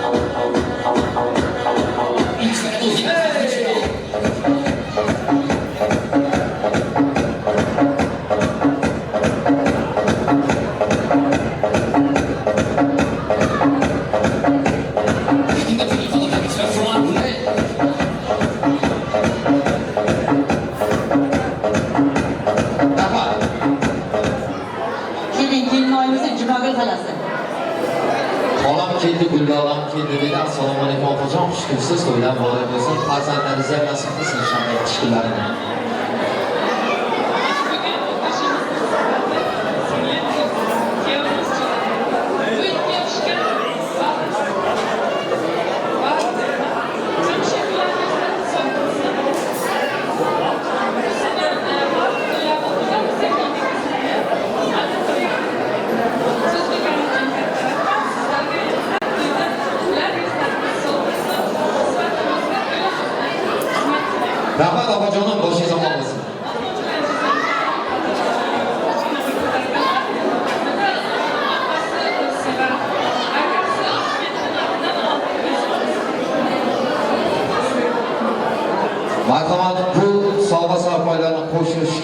Speaker 15: Keling, kelinoyimizning Jumagul xalasi.
Speaker 14: Xolam keldi, Guldolam keldi dedi. Assalomu alaykum opajon, xush kelibsiz. To'ylar muborak bo'lsin. Farzandlaringizga nasib qilsin inshaalloh yaxshi kunlarini.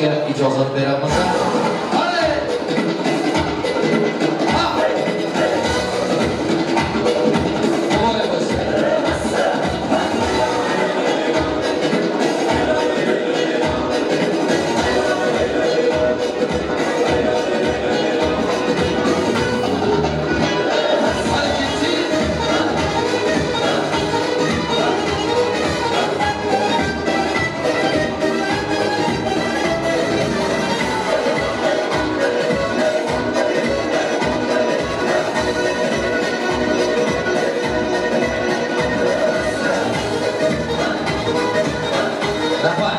Speaker 14: qo'yishga ijozat beramiz. Qani! Ha! Muborak bo'lsin. Rahmat.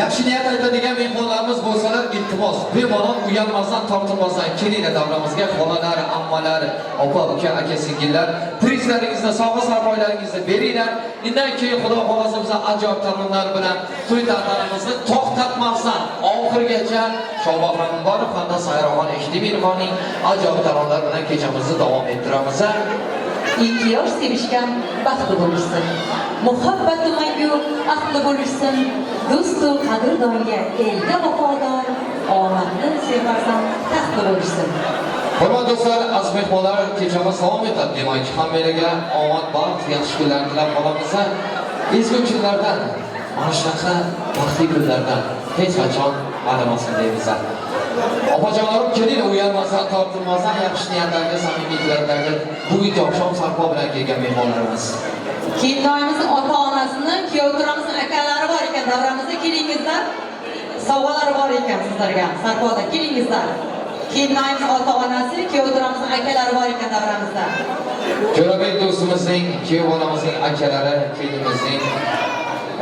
Speaker 14: Yaxshi niyat aytadigan mehmonlarimiz bo'lsalar, iltimos, bemalol uyalmasdan, tortinmasdan kelinglar davramizga. Xolalar, ammalar, opa, uka, aka, singillar, prizlaringizni, sovg'a sarmoyalaringizni beringlar. Undan keyin Xudo xohlasa biz ajoyib taronalar bilan to'y tantanamizni to'xtatmasdan oxirigacha Shohbahrom Muborak hamda Sayroxon Eshtimirovaning ajoyib taronalar bilan kechamizni davom ettiramiz.
Speaker 15: Ikki yosh sevishgan baxtli bo'lishsin. Muhabbati mangu ahli bo'lishsin. Do'stu qadrdonga elga vafodor, omadli sevarsan taxtli bo'lishsin.
Speaker 14: Hurmatli do'stlar, aziz mehmonlar, kechamiz davom etadi. Demak, hammanglarga omad, baxt, yaxshi kunlar tilab qolamiz. Ezgu kunlardan, mana shunaqa baxtli kunlardan hech qachon arimasin deymiz. Opajonlarim, kelinglar, uyalmasdan, tortinmasdan, yaxshi niyatlarga, samimiy tilaklarga bugungi oqshom sarpo bilan kelgan mehmonlarimiz.
Speaker 15: Kelinoyimizning ota-onasini, kuyovturamizning akalari bor ekan davramizda, kelingizlar. Sovg'alari bor ekan sizlarga. Sarpoda kelingizlar. Kelinoyimizning ota-onasi, kuyovturamizning akalari bor ekan davramizda.
Speaker 14: Jo'rabek do'stimizning, kuyov bolamizning akalari, kelinimizning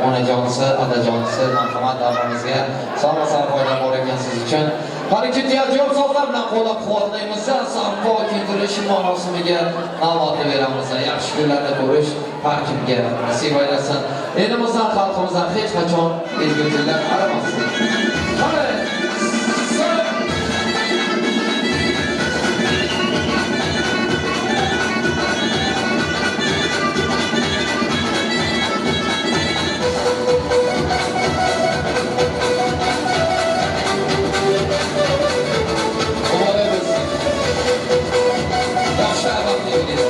Speaker 14: onajonisi, adajonisi, marhamat davramizga sovg'a sarpoylar bor ekan siz uchun. Qani ketdi, ajoyib so'zlar bilan qo'llab-quvvatlaymiz. Sarpo kiydirish marosimiga navbatni beramiz. Yaxshi kunlarni ko'rish har kimga nasib aylasin. Elimizdan, xalqimizdan hech qachon ezgu tillar arimasin. Qani! Muborak bo'lsin. Yaxshi baxtli bo'ling.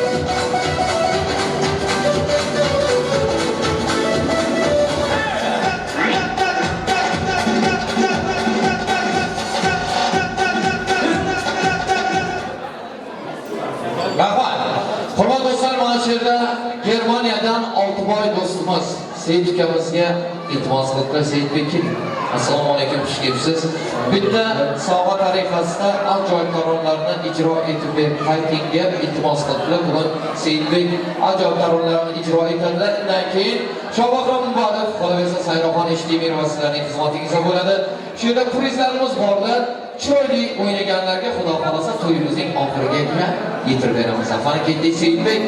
Speaker 14: Rahmat. Hurmatli do'stlar, mana shu yerda Germaniyadan Oltiboy do'stimiz Seyit ukamizga iltimos qilib, Seyitbek keling. Assalomu alaykum, xush kelibsiz. Bitta sovg'a tariqasida ajoyib taronalarni ijro etib berib qayting deb iltimos qildilar. Bugun Seyitbek ajoyib taronalarni ijro etadilar. Undan keyin Shohbahrom Muborak, qolaversa Sayroxon Eshtimirova sizlarning xizmatingizda bo'ladi. Shu yerda prizlarimiz borlar. Chiroyli o'ynaganlarga Xudo xohlasa to'yimizning oxirigacha yetirib beramiz. Qani ketdik Seyitbek.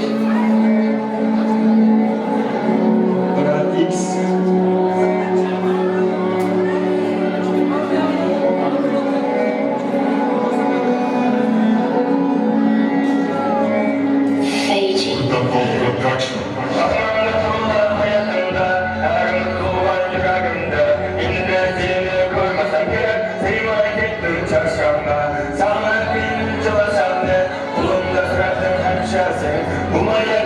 Speaker 1: Brat X.
Speaker 12: Production.
Speaker 1: Sana bir çalışandı, kulumda sürekli hemşersin. Bu maya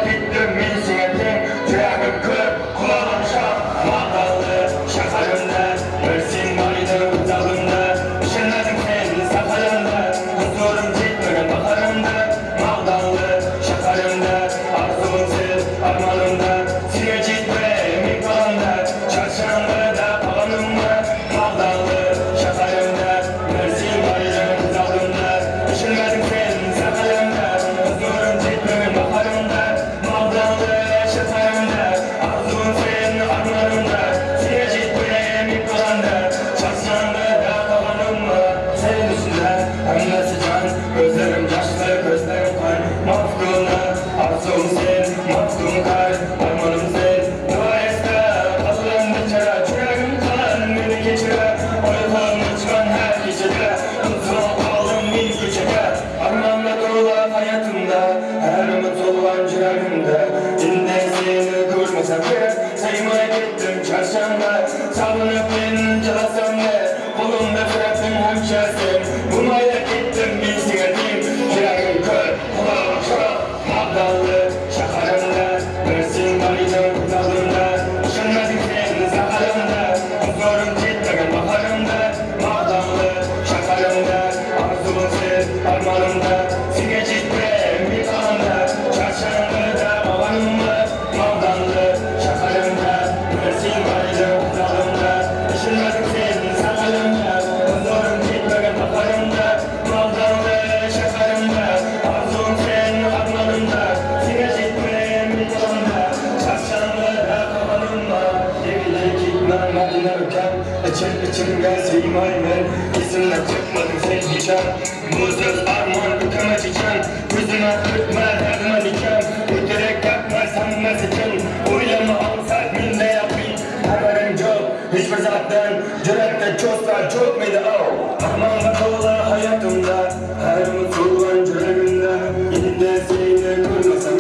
Speaker 1: Kimga siymayman Esimdan chiqmading sen hecham Bu so'z armon ukama chechan Ko'zima o'tma darman ekan O'tirak gapmas hammasi chin O'ylama ansat menda yaqin Xabarim yo'q hech bir zatdan Jur'atda cho'zsa cho'kmaydi au Armonga to'la hayotimda Har musulmon yuragimda Endi seni ko'rmasam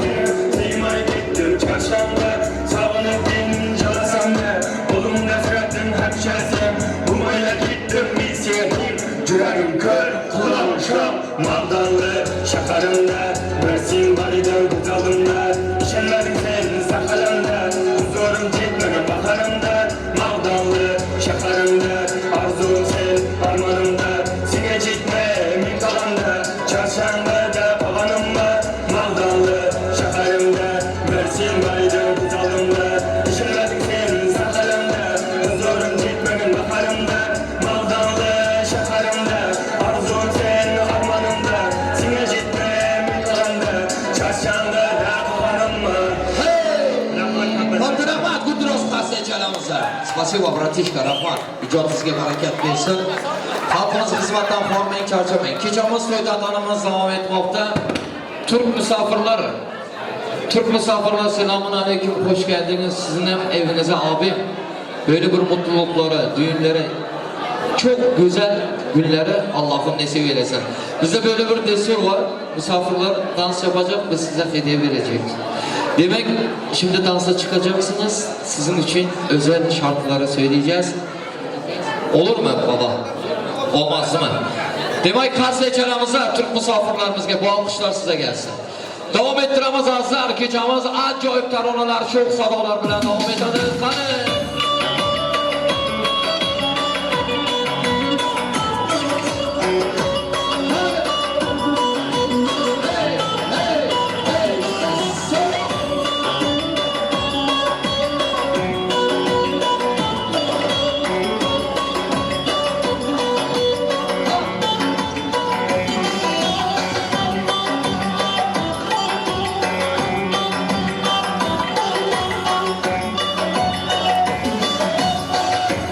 Speaker 1: Siymay ketdim charshanba Sog'inib men da Qo'limda suratning hapshasi Umayla ketdim men seni Yuragim ko'r, qulog'im sho'x Maldonli shaharimda Bir sen bor eding ko'z oldimda Ishonmading sen saharamda Huzurim chetmagan baharimda Maldonli shaharimda Orzum sen armonimda Senga jetmay men tog'amda Chorshanbada pog'onimda Maldonli shaharimda Bir sen bor eding ko'z oldimda Ishonmading sen saharamda Huzurim chetmagan baharimda Maldonli shaharimda Orzum sen armonimda Senga jetmay men tog'amda Chorshanbada pog'onimda.
Speaker 14: Katta rahmat Guldiroz qarsak chalamizda. Спасибо, братишка, rahmat. Ijodingizga barakat bersin. Xalqimiz xizmatdan hormang, charchamang. Kechamiz to'y tantanamiz davom etmoqda. Turk misafirlar. Türk misafirler, selamun aleyküm, hoş geldiniz. Sizin hem evinize abim. Böyle bir mutluluklara, düğünlere, çok güzel günleri Allah'ım nasip eylesin. Bizde böyle bir destur var. Misafirler dans yapacak ve size hediye verecek. Demek şimdi dansa çıkacaksınız. Sizin için özel şarkıları söyleyeceğiz. Olur mu baba? Olmaz değil mi? Demek qarsak chalamizlar Türk misafirlerimizga bu alkışlar size gelsin. Davom ettiramiz azizlar, kechamiz ajoyib taronalar, sho'x sadolar bilan davom etadi. Qani?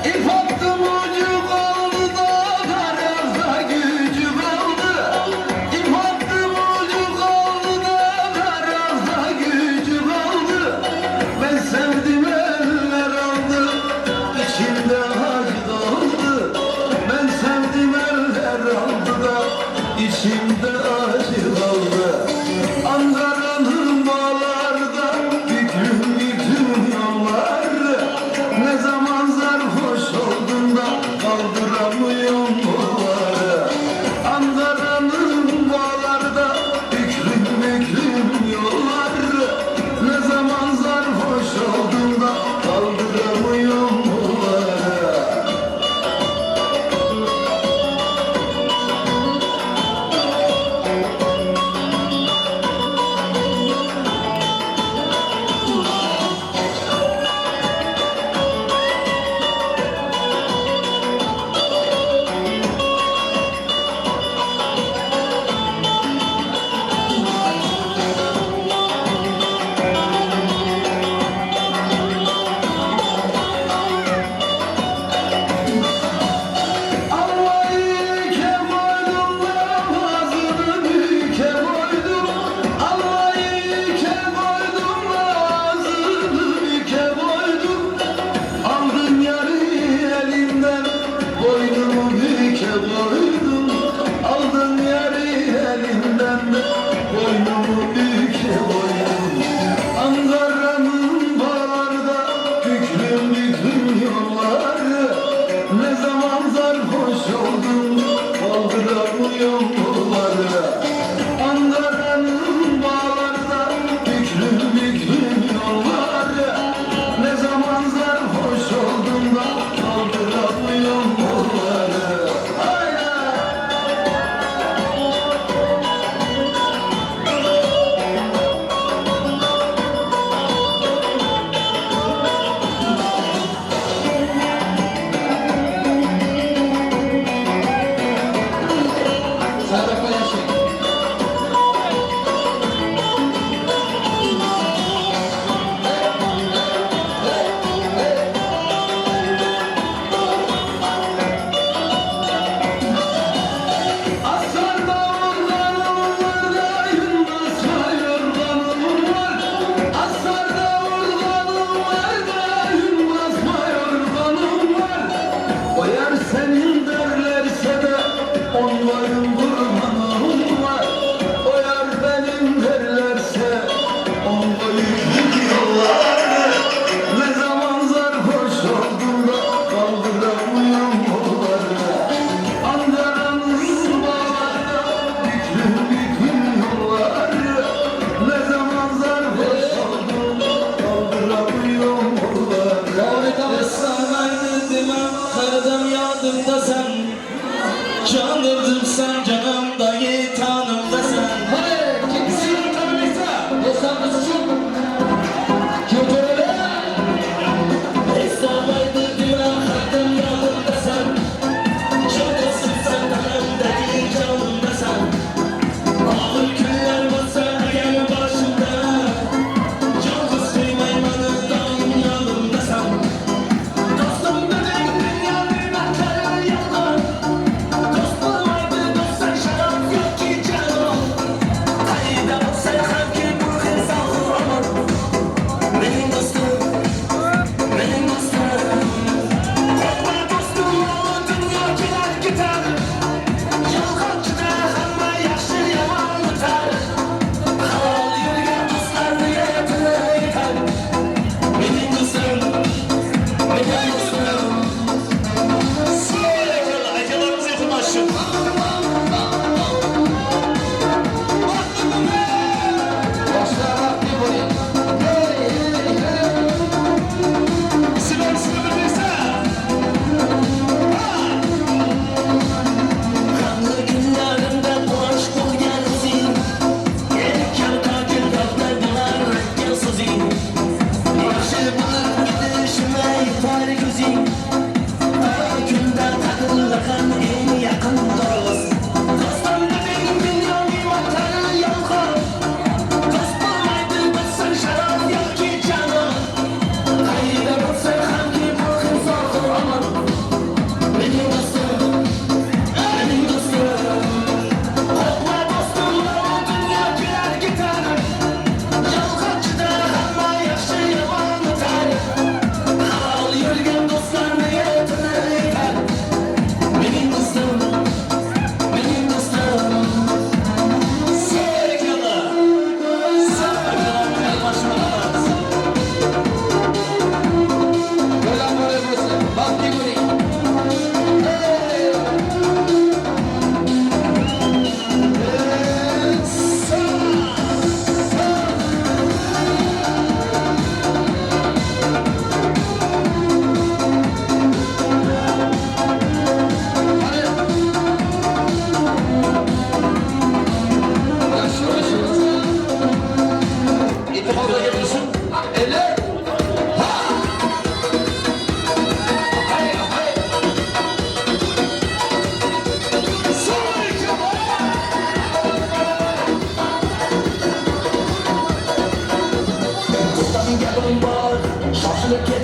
Speaker 1: İp attım ucu kaldı da kararda gücü kaldı. İp attım ucu kaldı da kararda gücü kaldı. Ben sevdim eller aldı, içimde acı doldu. Ben sevdim eller aldı da içimde acı kaldı. Ankara'nın bağlarda büklüm bütün yolları. Ne zaman sarhoş oldum da kaldıramıyorum bunları. Ankara'nın bağlarda büklüm büklüm yolları. Ne zaman sarhoş oldum da kaldıramıyorum bunları.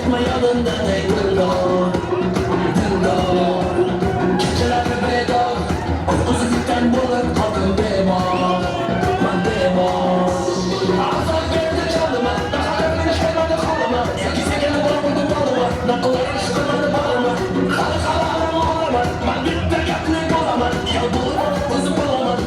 Speaker 1: Ketma yonimdan ey dildor, dildor. Kechalari bedor, uyqusizlikdan bo'lib qoldim bemor. Man bemor. Azor berdi jonima, naqadar kelmadi holima. Yoki sengani bormidi bormi? Naqadar ish qilmadi bormi? Hali hali alam olaman, man bitta gapli bo'laman. Yo bo'lib o'zim bo'laman.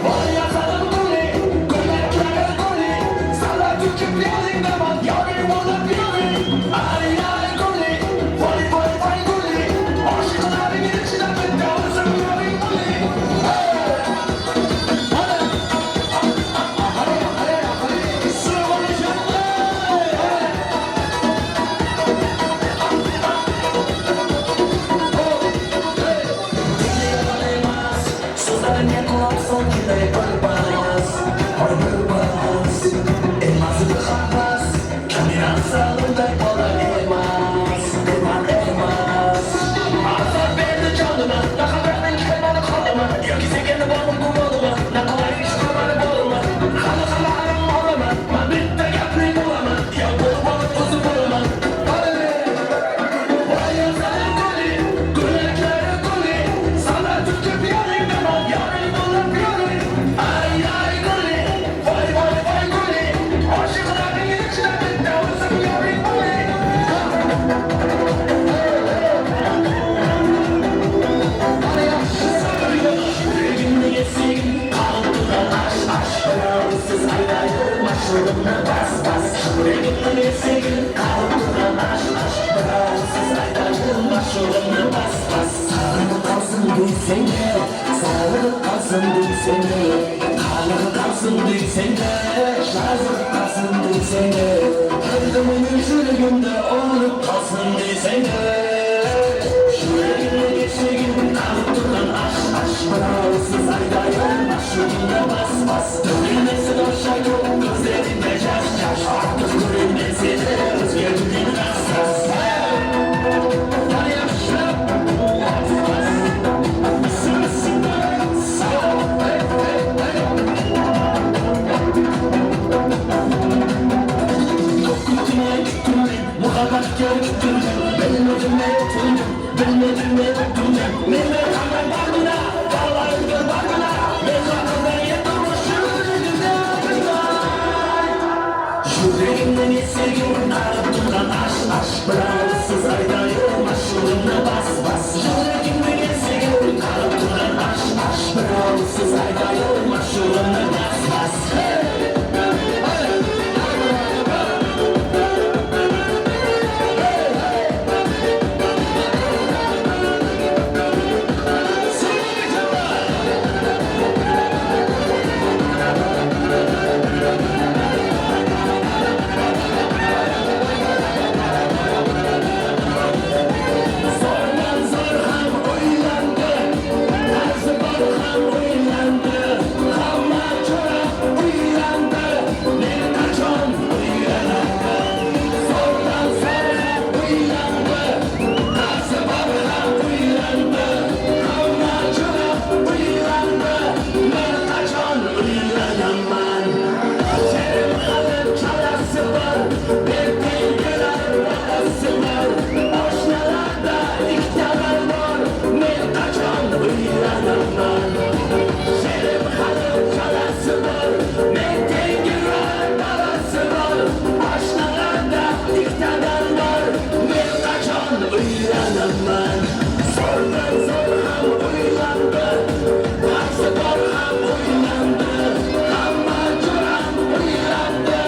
Speaker 1: Voy asalim guli, ko'ylaklari guli, salla tukib yoningdaman, yoring bo'lib yuring. Ay ay guli, voy voy voy guli, oshiqlaring ichida bitta o'zim yoring guli. So'zlarimga quloq solginday bir bas, oy bir bas. Emas edi havas, kamina salimday bola emas, emas, emas. Azor berdi jonima, naqadar kelmadi holima. Yoki sengani bormi gumonima, naqadar ish qilmadi bormi? Hali hali alam olaman, man bitta gapli bo'laman. Yo bo'lib olib o'zim bo'laman. Voy asalim guli, ko'ylaklari guli, salla tukib yoningdaman, yoring bo'lib yuring. Ay ay guli, voy voy voy guli, oshiqlaring ichida bitta o'zim yoring guli. Yuragimni yesing, qolib turgan ash ash, birovsiz aylaydi mashhurni bas bas. Yuragimni yesing, qolib turgan ash ash, birovsiz aylaydi mashhurni bas bas. Sog'inib qolsin desang, sog'inib qolsin desang, qolib qolsin desang, yozib qolsin desang, endi meni yuragimda o'lib qolsin desang. Yuragimni yesing, qolib turgan ash ash, birovsiz aylaydi mashhurni bas bas. Ko'rinmaysan o'sha ko'p ko'zlaringda yosh yosh, ortiq ko'rinmay seni o'zga dunyo ras ras. Muhabbatga kutdim, bilmadim ne yutundum, bilmadim ne yutundum. Meni qanday barguna, dog'larimga barguna, men haqimda yetim yuragimda bilmay. Yuragimdan esagim qarab turgan ash ash, birovsiz aydayin mashhurni bas bas. Yuragimdan esagim qarab turgan ash ash, birovsiz aydayin mashhurni bas bas. Zordan zor ham o'ylandi, qarzi bor ham o'ylandi, hamma cho'ra uylandi, men qachon uylanaman? Zordan zor ham o'ylandi, qarzi bor ham uylandi, hamma cho'ra uylandi, men qachon uylanaman? Sherim hali chalasi bor, bertengilar bolasi bor, oshnalarda ikkitalar bor, men qachon uylanaman? Sherim hali chalasi bor, men tengilar bolasi bor, oshnalarda ikkitalar bor, men qachon uylanaman? Zo'rdan zo'r ham uylandi, qarzi bor ham uylandi, hamma jo'ram uylandi,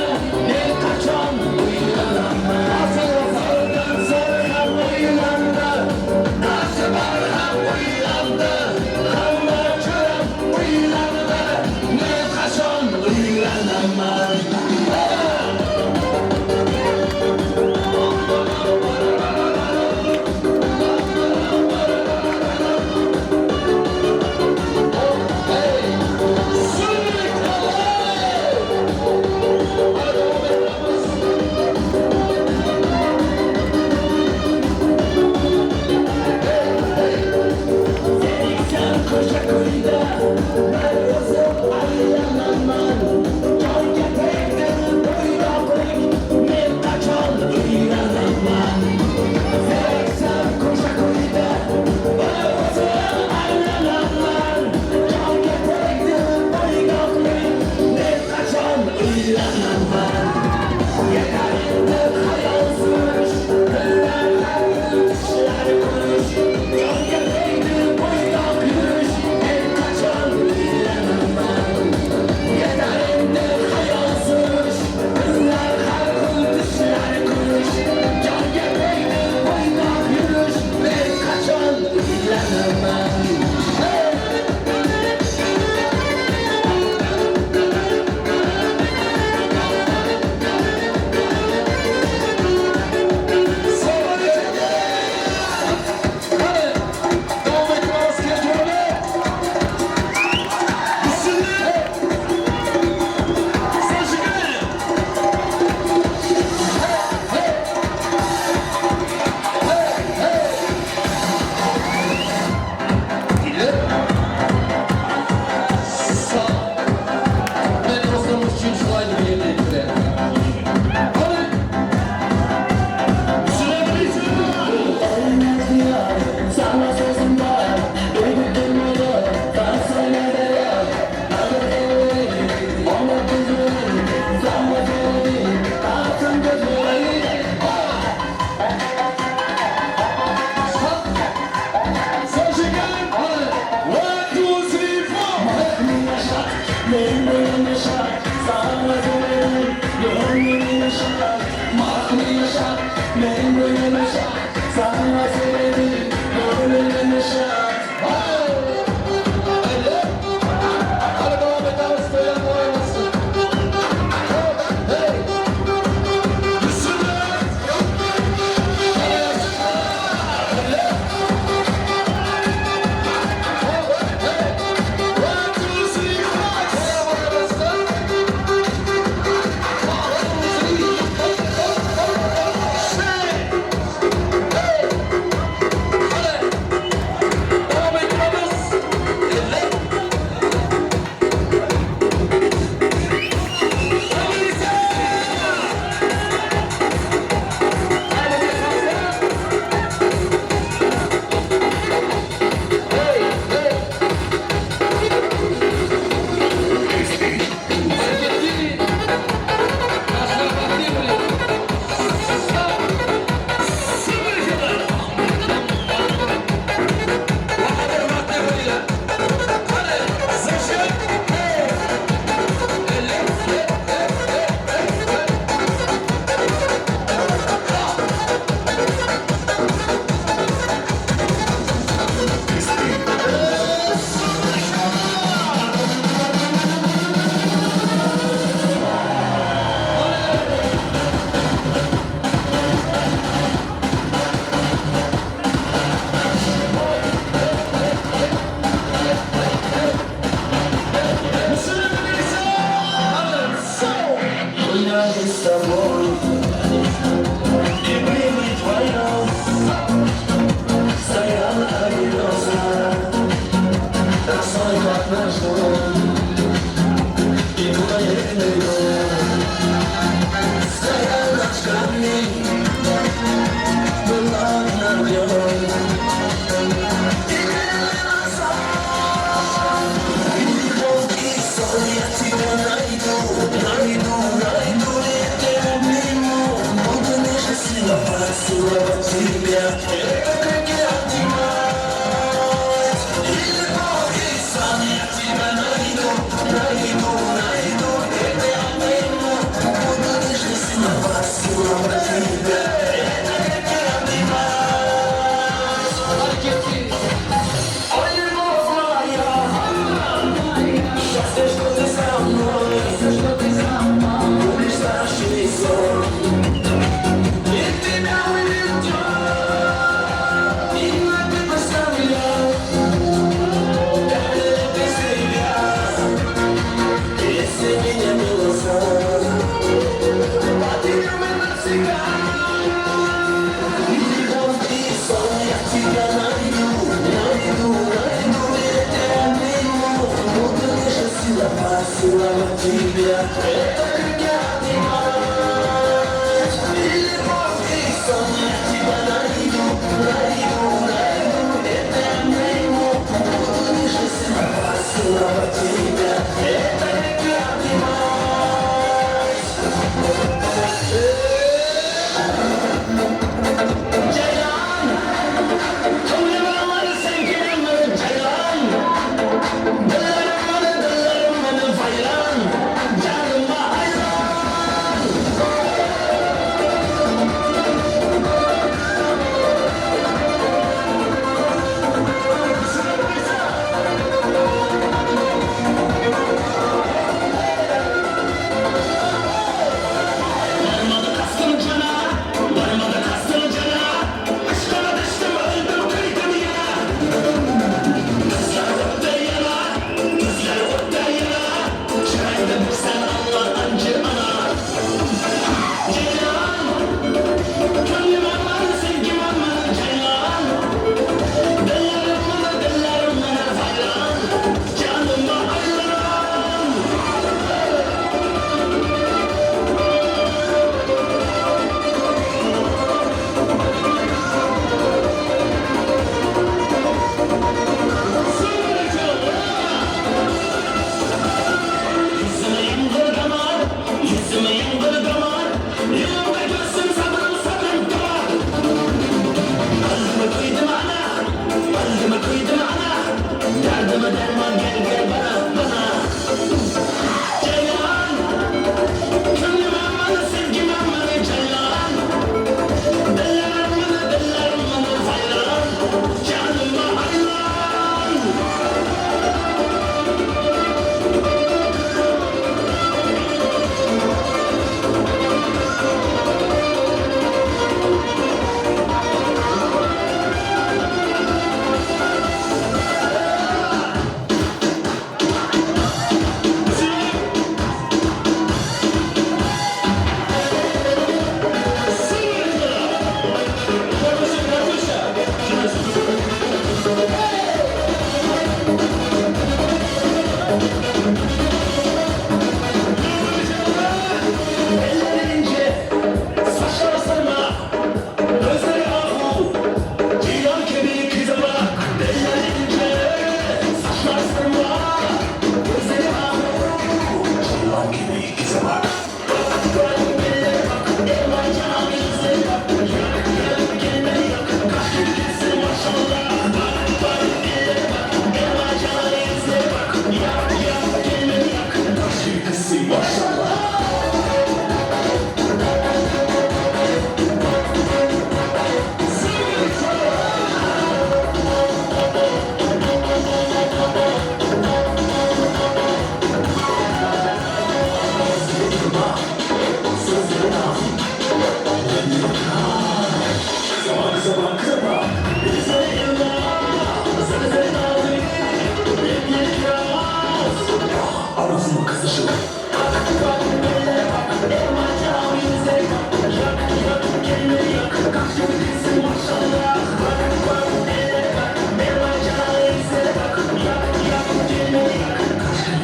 Speaker 1: men qachon uylanaman? Zo'rdan zo'r ham uylandi, qarzi bor ham uylandi, hamma jo'ram uylandi, men qachon uylanaman? Zeriksan ko'cha ko'yda, man o'zim aylanaman. Jonga tegdim bo'ydoqlik, men qachon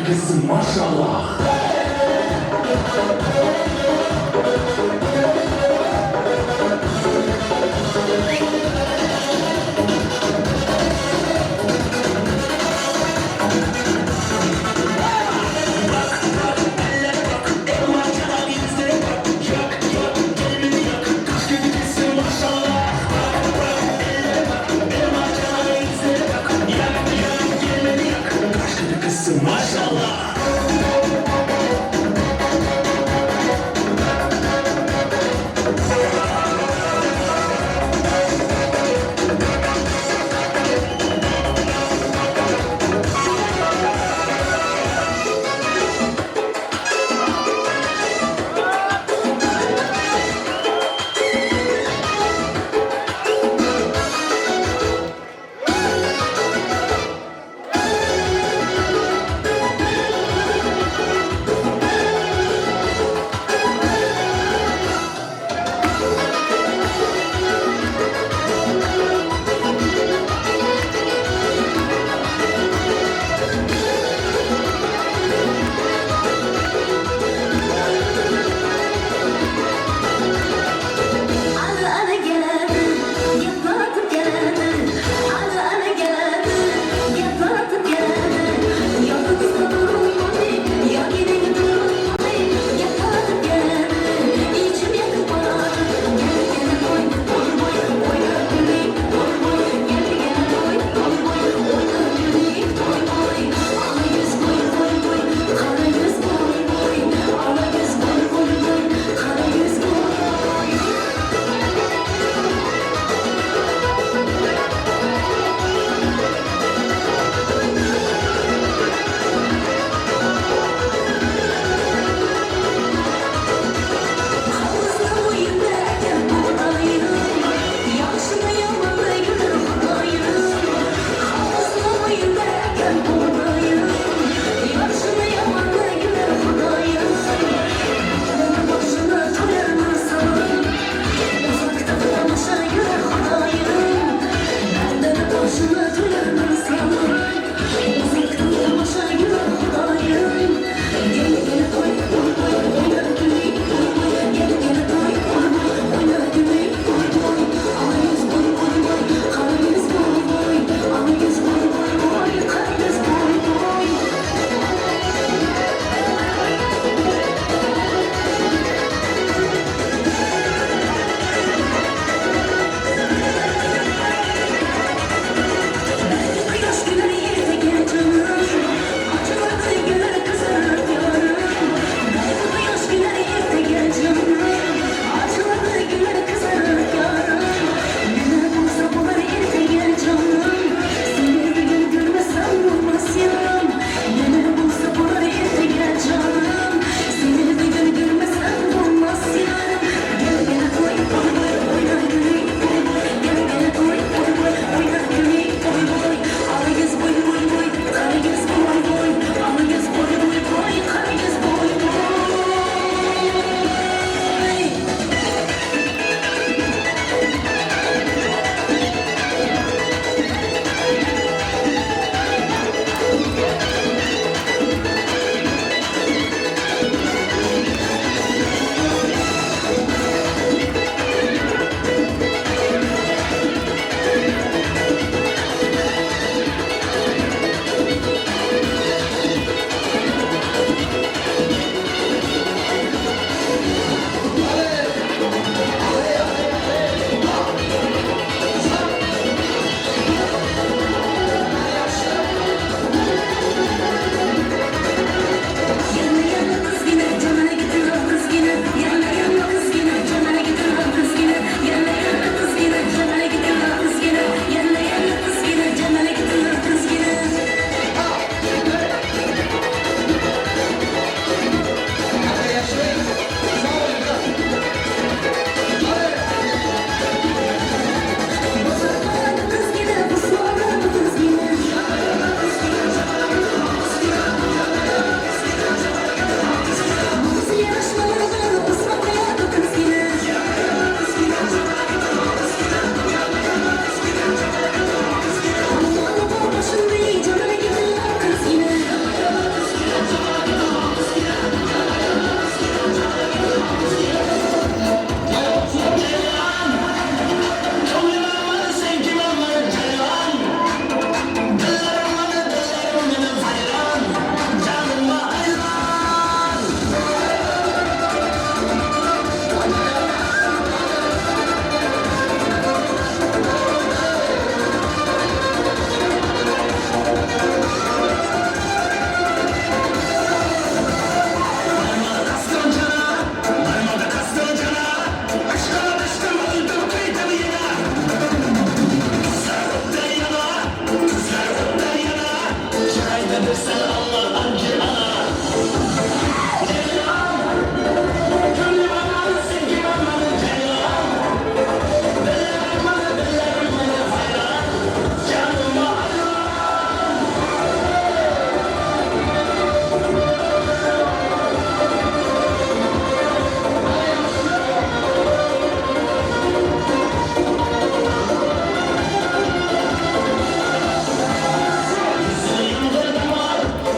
Speaker 1: Qizsin mashallah. Maşallah.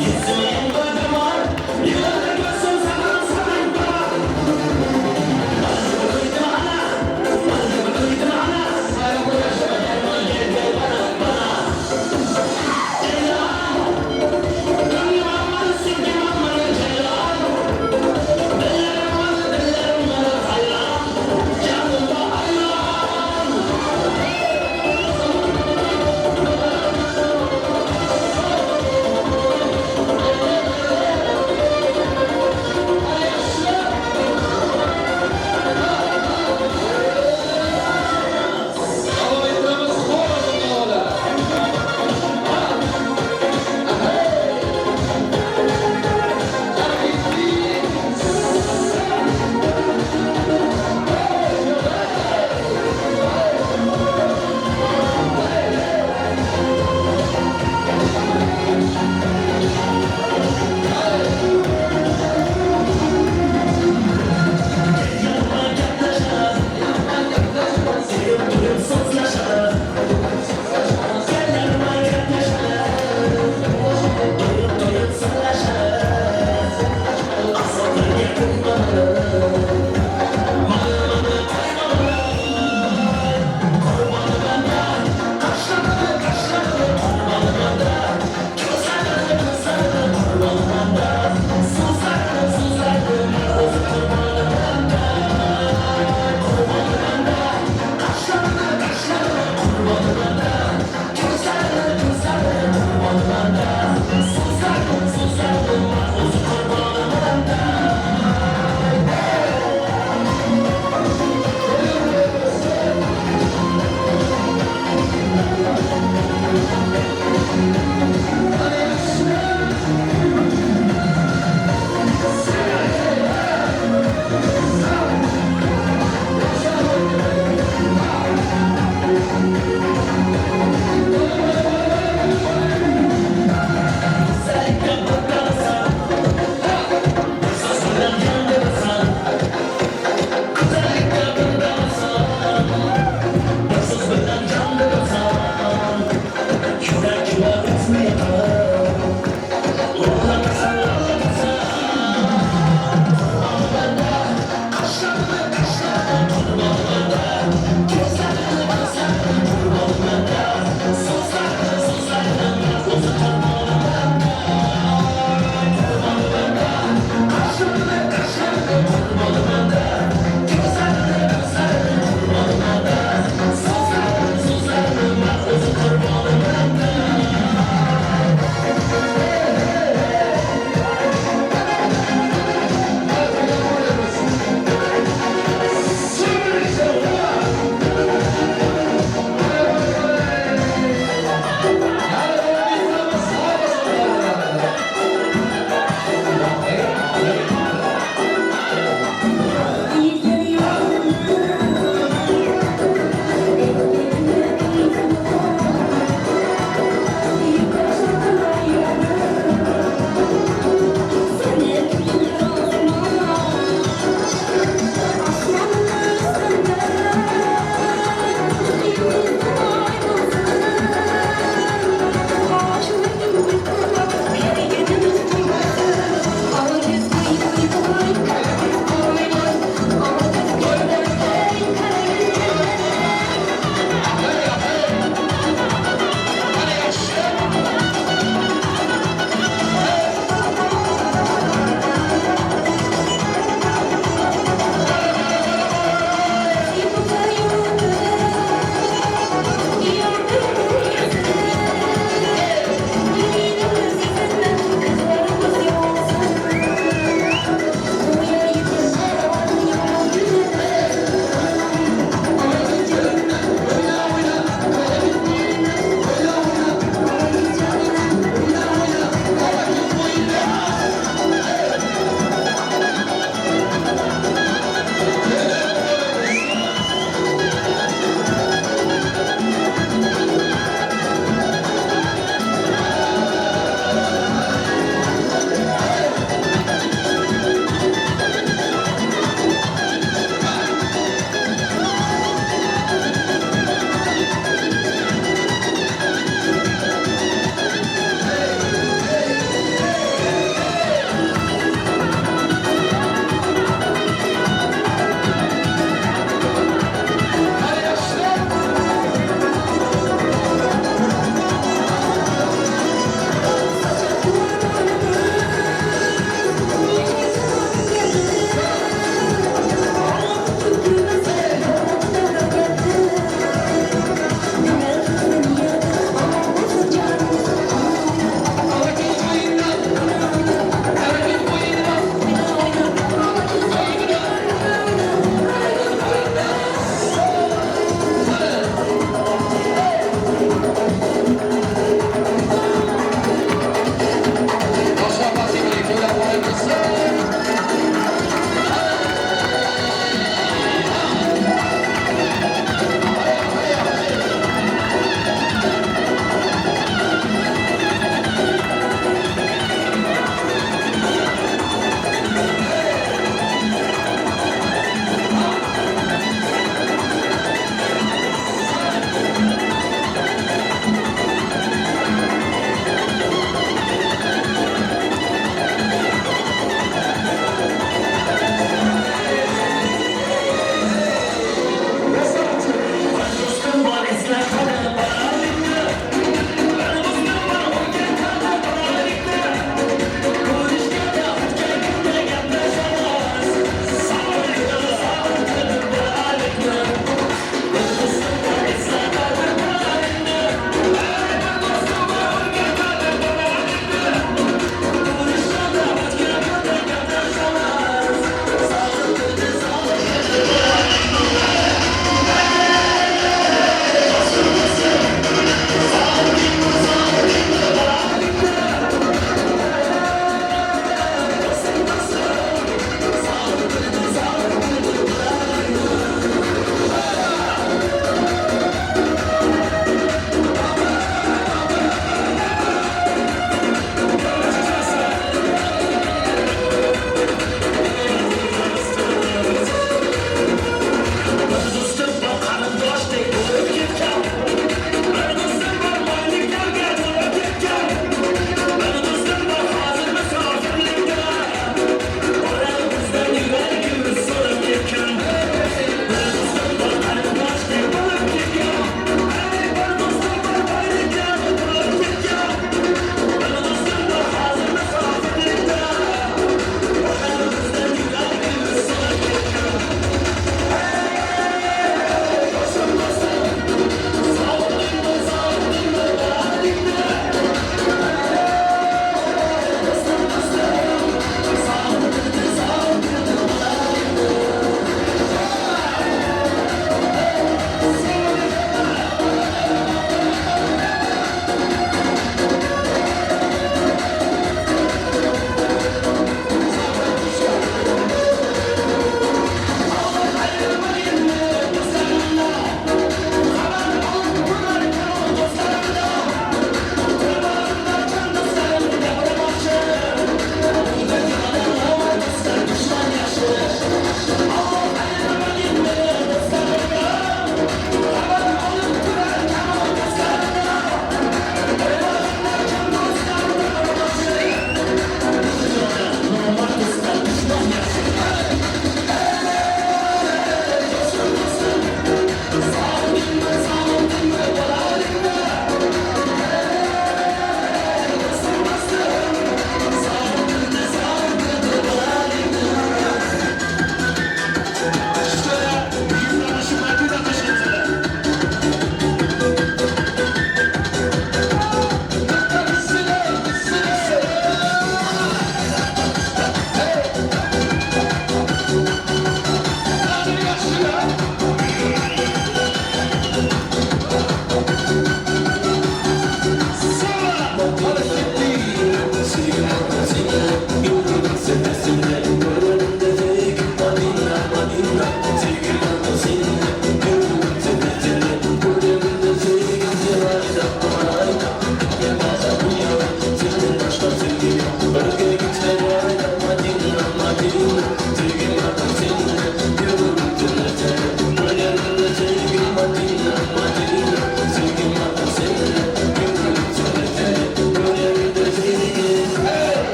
Speaker 1: Yüzüme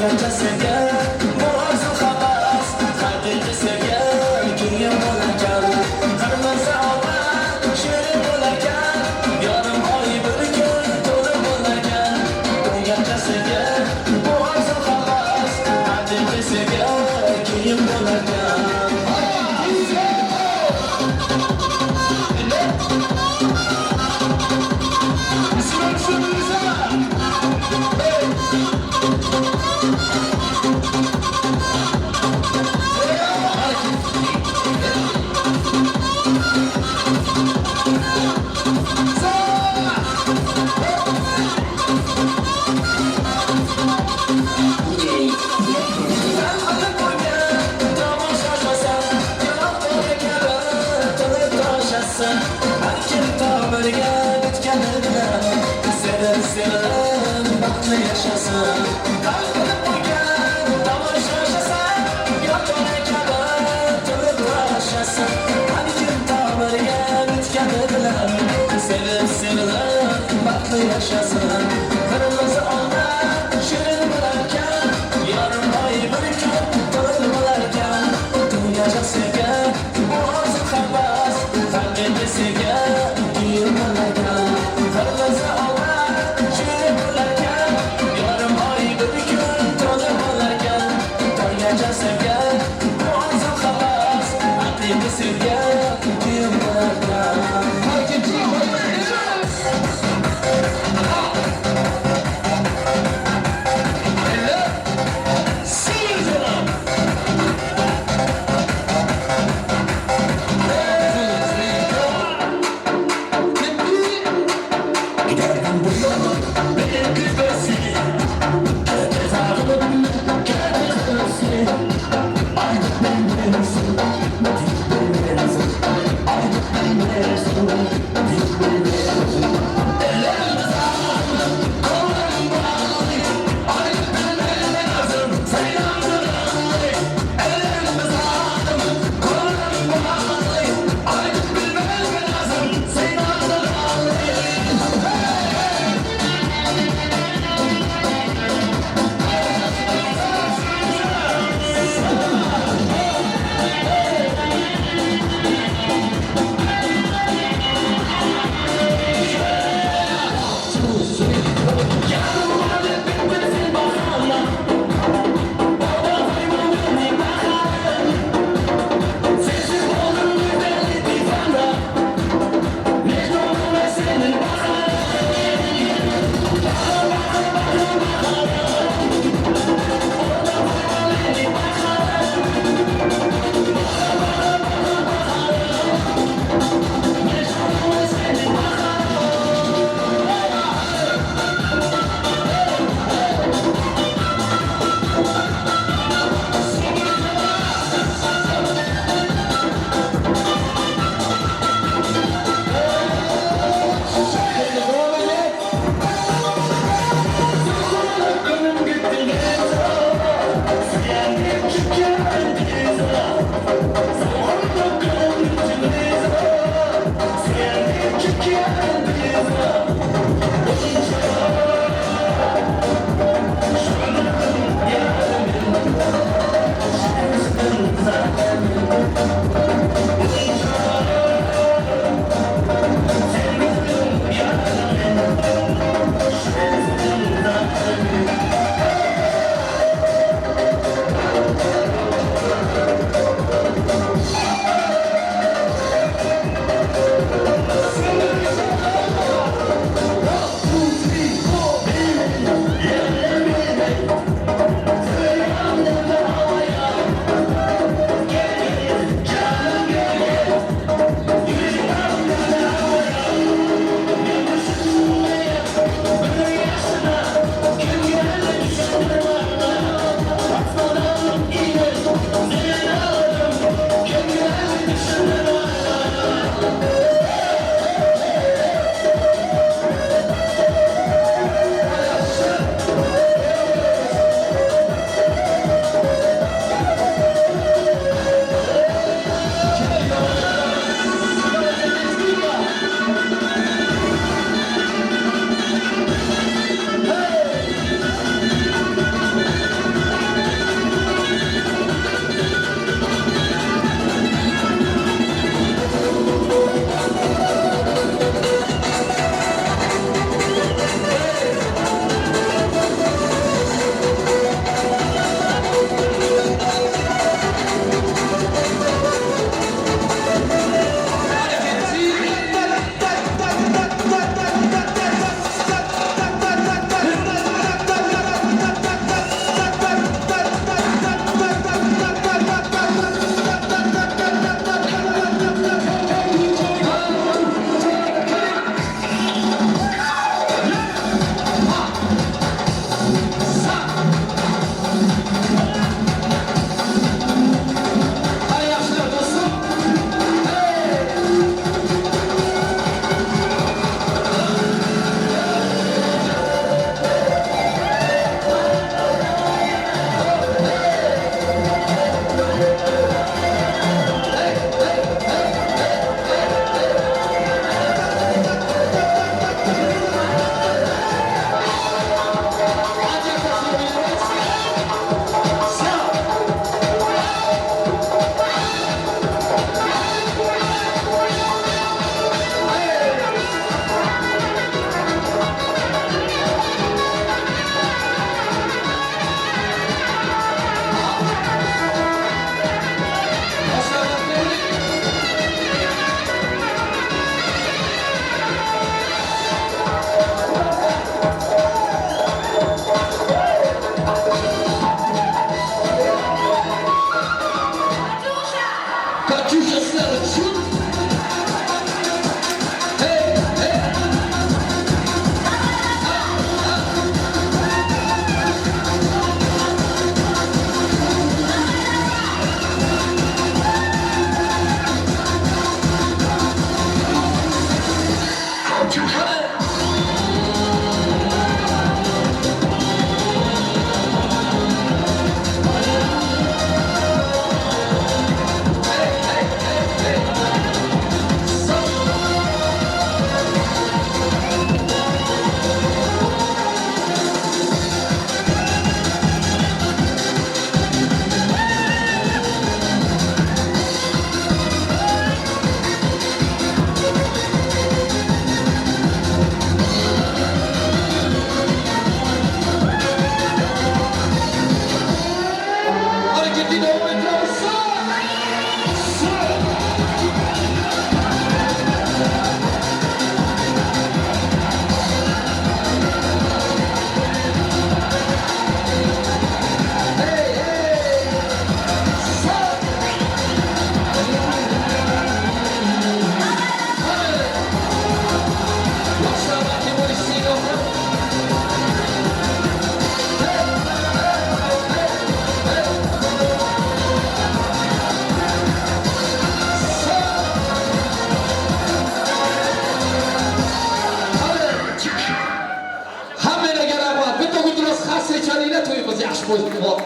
Speaker 1: O'yganchasiga bu orzu havas, haqiqiy sevgi keyin bo'larkan. Qirmizi olma shirin bo'larkan, yarim oy bir kun to'lib bo'larkan. O'yganchasiga bu orzu havas, haqiqiy sevgi keyin bo'larkan.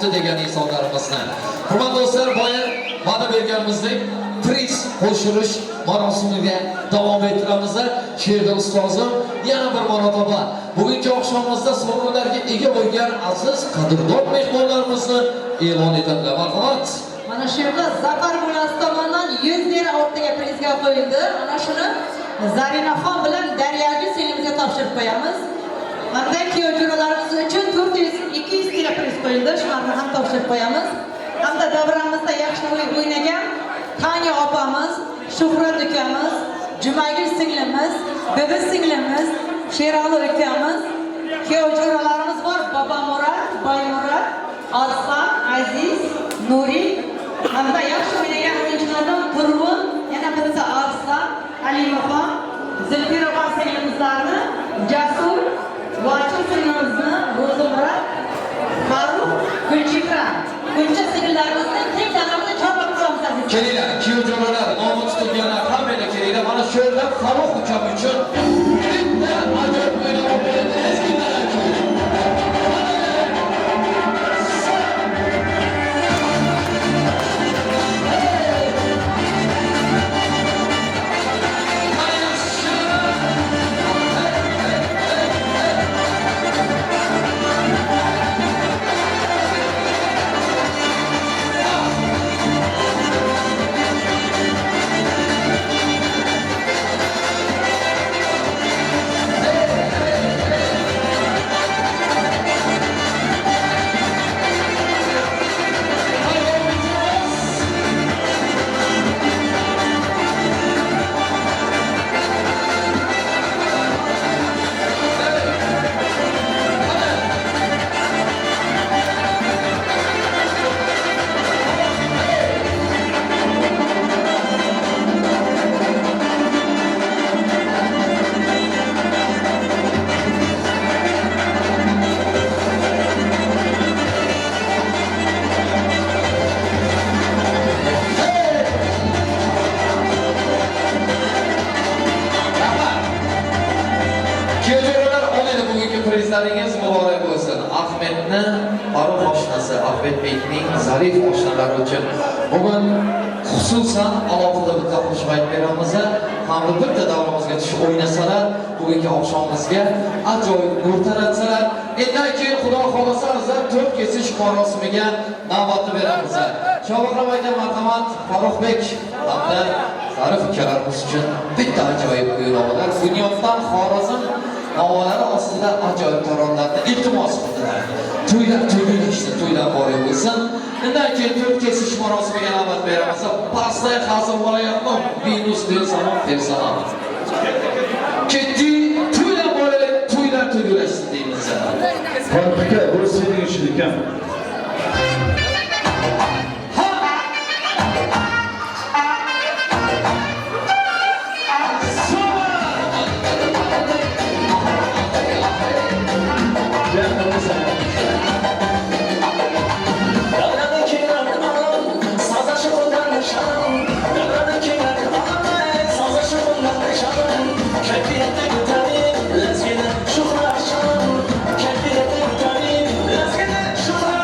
Speaker 14: topdi degan insonlarimizni. Hurmatli do'stlar, boya va'da berganimizdek priz qo'shilish marosimiga davom ettiramiz. Shu yerda ustozim yana bir marotaba bugungi oqshomimizda sovrinlarga ega bo'lgan aziz qadrdon mehmonlarimizni e'lon etadilar. Marhamat.
Speaker 15: Mana shu yerda Zafar bo'lasi tomonidan 100 lira o'rtaga prizga qo'yildi. Mana shuni Zarinaxon bilan Daryagul singlimizga topshirib qo'yamiz. Hamda kuyov jo'ralarimiz uchun 400-200 lira priz qo'yildi. Shularni ham topshirib qo'yamiz. Hamda davramizda yaxshi o'ynagan Tanya opamiz, Shuhrat ukamiz, Jumagul singlimiz, Bibi singlimiz, Sherali ukamiz, kuyov jo'ralarimiz bor, Bobomurod, Boymurod, Arslan, Aziz, Nuri, hamda yaxshi o'ynagan o'yinchilardan Turg'un, yana bitta Arslan, Alimaxon, Zulfiraxon singlimizlarni, Jasur, Lochin singlimizni, Ro'zimurod, Farruh, Gulchehra, Gulcha singillarimizni keng davramizni chorlab qo'yamiz aziz.
Speaker 14: Kelinglar, kuyov jo'ralar, nomi tutilganlar hammanglar kelinglar. Mana shu yerda Farruh ukam uchun bitta ajoyib o'ynab berdi. Ezgilar. Prizlaringiz muborak bo'lsin. Ahmedni Farruh oshnasi, Ahmedbekning zarif oshnalari uchun bugun xususan alohida bitta qo'shiq aytib beramiz. Hamda bitta davramizga tushib o'ynasalar, bugungi oqshomimizga ajoyib nur taratsalar. Undan keyin Xudo xolasa azizlar to'rt kesish marosimiga navbatni beramiz. Shohruh aka marhamat, Farruhbek hamda Zarif ukalarimiz uchun bitta ajoyib o'ylovlar. Bunyoddan Xorazm navolari ostida ajoyib taronalarni iltimos qildilar. To'ylar to'ylashdi, to'ylar bor bo'lsin. Undan keyin to'rt kesish marosimiga navbat beramiz. Pastay hazm bo'layapman, Venus Delsalom Personal. Ketdi, to'ylar bo'laylik, to'ylar to'ylashsin deymiz.
Speaker 16: Farruh aka, bu sening ishin ekan.
Speaker 1: Keyfiyete götüreyim, lezgide şuhra.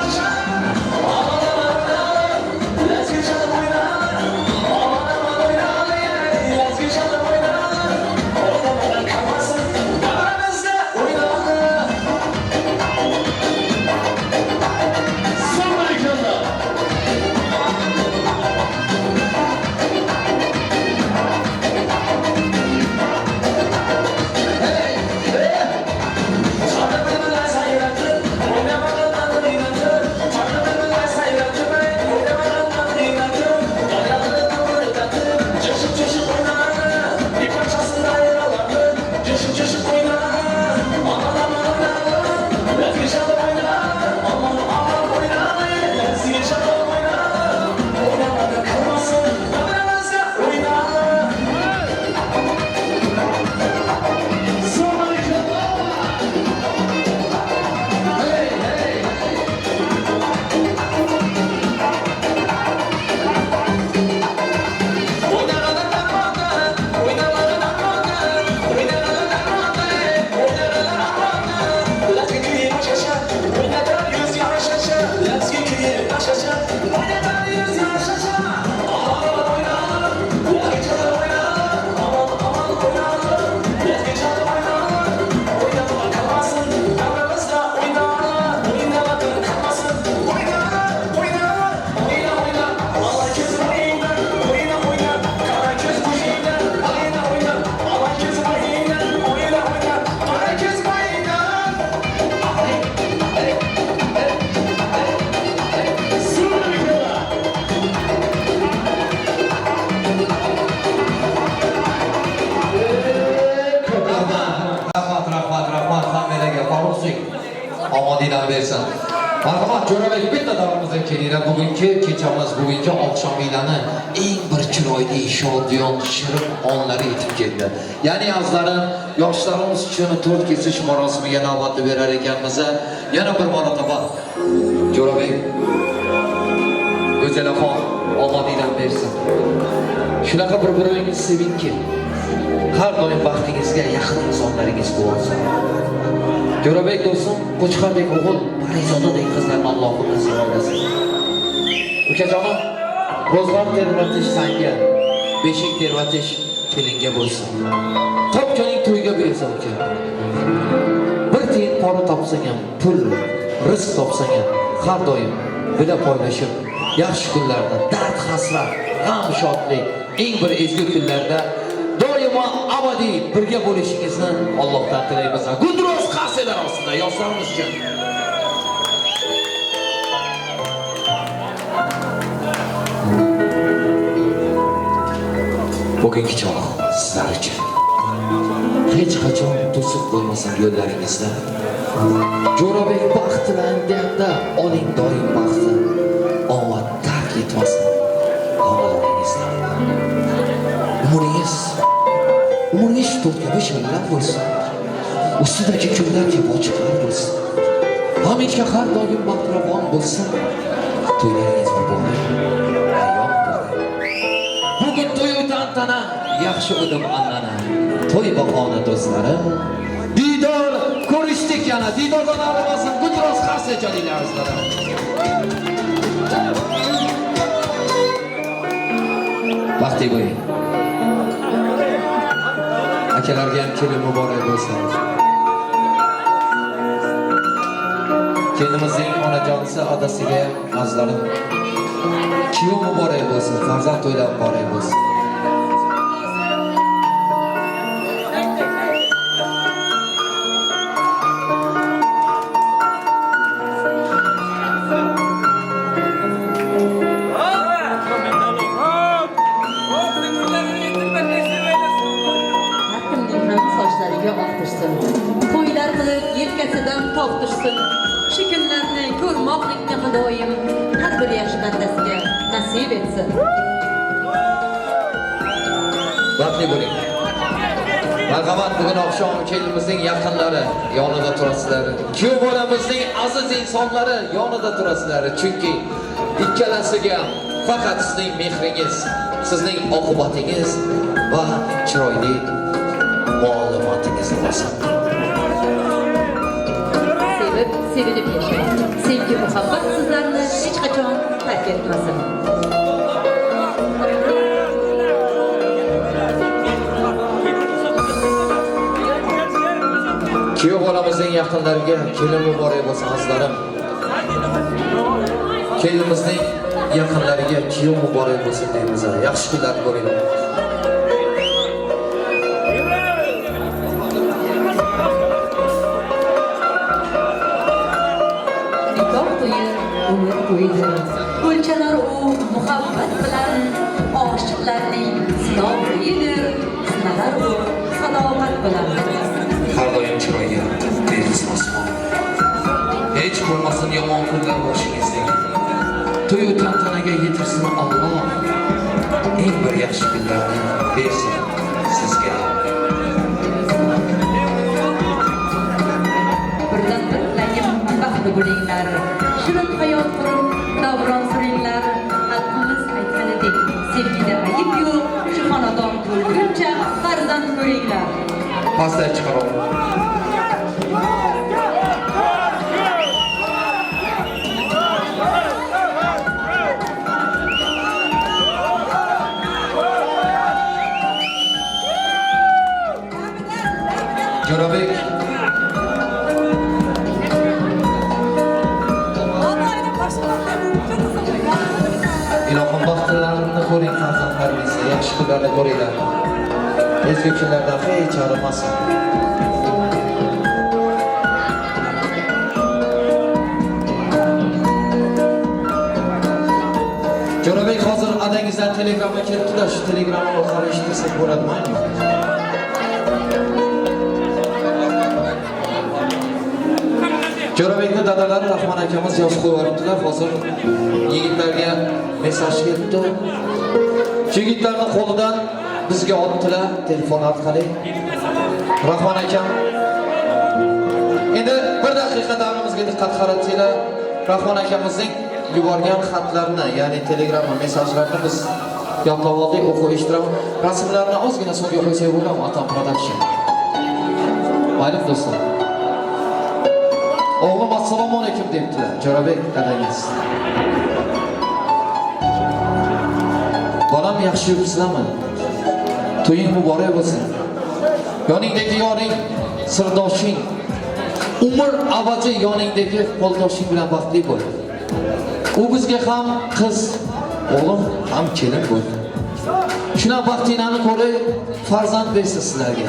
Speaker 14: bersin. Marhamat Jo'rabek, bitta davrimizga kelinglar. Bugungi kechamiz, bugungi oqshominglarni eng bir chiroyli, shodiyon, shirin onlari yetib keldi. Ya'ni azizlarim, yoshlarimiz uchun to'rt kesish marosimiga navbatni berar ekanmiz. Yana bir marotaba Jo'rabek Go'zalaxon omadingdan bersin. Shunaqa bir-biringizni sevingki, har doim baxtingizga yaqin insonlaringiz bo'lsin. Jo'rabek do'stim, Qo'chqordek o'g'il, Parizodadek qizlarni Allohim nasib aylasin. Ukajonim, ro'zg'or tervatish sanga, beshik tervatish kelinga bo'lsin. Topganing to'yga bersin uka. Bir tiyin pora topsang ham, pul, rizq topsang ham, har doim bila poylashib, yaxshi kunlarda, dard hasrat, g'am shodlik, eng bir ezgu kunlarda doimo abadiy birga bo'lishingizni Allohdan tilaymiz. Gulduros qarsalar ostida yoshlarimiz uchun. Bugungi chog' sizlar uchun. Hech qachon to'siq bo'lmasin yo'llaringizda. Jo'rabek baxt tilanganda oling doim baxtni. Omad tark etmasin xonadoningizda. Umringiz to'rt kabi shillab bo'lsin. Ustidagi kunlar kabi ochiqlar bo'lsin. Hamisha har doim baxtiravon bo'lsin. To'ylaringiz muborak, ayyom muborak. Bugun to'y tantana, yaxshi o'dim annana. To'y bahona do'stlarim. Diydor ko'rishdik yana. Diydordan ayrilmasin. Gulduros qarsak chalinglar azizlarim. Baxtli bo'ling. Akalarga ham kelin muborak bo'lsin. Kelinimizning onajonisi, adasiga ham azizlarim kuyov muborak bo'lsin, farzand to'ylari muborak bo'lsin.
Speaker 15: Har kimning ham sochlariga oq tushsin. To'ylar qilib yelkasidan tog' tushsin. Shu kunlarni ko'rmoqlikni Xudoyim har bir yaxshi bandasiga nasib etsin.
Speaker 14: Baxtli bo'ling. Marhamat, bugun oqshom kelinimizning yaqinlari yonida turasizlar. Kuyov bolamizning aziz insonlari yonida turasizlar. Chunki ikkalasiga faqat sizning mehringiz, sizning oqibatingiz va chiroyli muomalangiz lozim.
Speaker 15: Sevib, sevilib yashang. Sevgi, muhabbat sizlarni hech qachon tark etmasin.
Speaker 14: Kuyov bolamizning yaqinlariga kelin muborak bo'lsin azizlarim. Kelinimizning yaqinlariga kuyov muborak bo'lsin deymiz. Yaxshi kunlarni ko'ringlar.
Speaker 15: Nikoh to'yi umr to'yidir. O'lchanar u muhabbat bilan oshiqlarning sinov to'yidir. Sinalar u sadoqat bilan.
Speaker 14: Har doim chiroyga berilsin osmon. Hech bo'lmasin yomon kunlar boshingizning. To'yu tantanaga yetirsin Alloh. Eng bir yaxshi kunlarni bersin sizga.
Speaker 15: Birdan bir tilagim baxtli bo'linglar. Shirin hayot qurib, davron suringlar. Xalqimiz aytganidek, sevgida ayib yo'q. Shu xonadon to'lguncha farzand ko'ringlar.
Speaker 14: Pastdan chiqarib. Jo'rabek, ilohim baxtlarini ko'ring farzandlaringizni, yaxshi kunlarni ko'ringlar. Ezgu kunlardan hech ayrilmasin. Jo'rabek, hozir adangizdan telegramma kelibdi-da, shu telegramma orqali eshittirsak bo'ladi, maylimi? Jo'rabekni dadalari Rahmon akamiz yozib qo'yib, hozir yigitlarga mesaj kelibdi. Shu yigitlarni qo'lidan bizga oldilar telefon orqali. Rahmon akam. Endi bir daqiqa davrimizga diqqat qaratsanglar, Rahmon akamizning yuborgan xatlarini, ya'ni Telegram mesajlarini biz yodlab oldik, o'qib eshittiraman. Rasmlarni ozgina so'ngga qo'ysak bo'ladimi, Atam Production? Mayli do'stlar. O'g'lim assalomu alaykum debdilar. Jo'rabek dadangiz. Bolam yaxshi yuribsizlarmi? To'ying muborak bo'lsin. Yoningdagi yoring, sirdoshing, umr avvaji yoningdagi qo'ldoshing bilan baxtli bo'l. U bizga ham qiz, o'g'lim ham kelin bo'l. Shuna baxtinglarni ko'rib, farzand bersin sizlarga.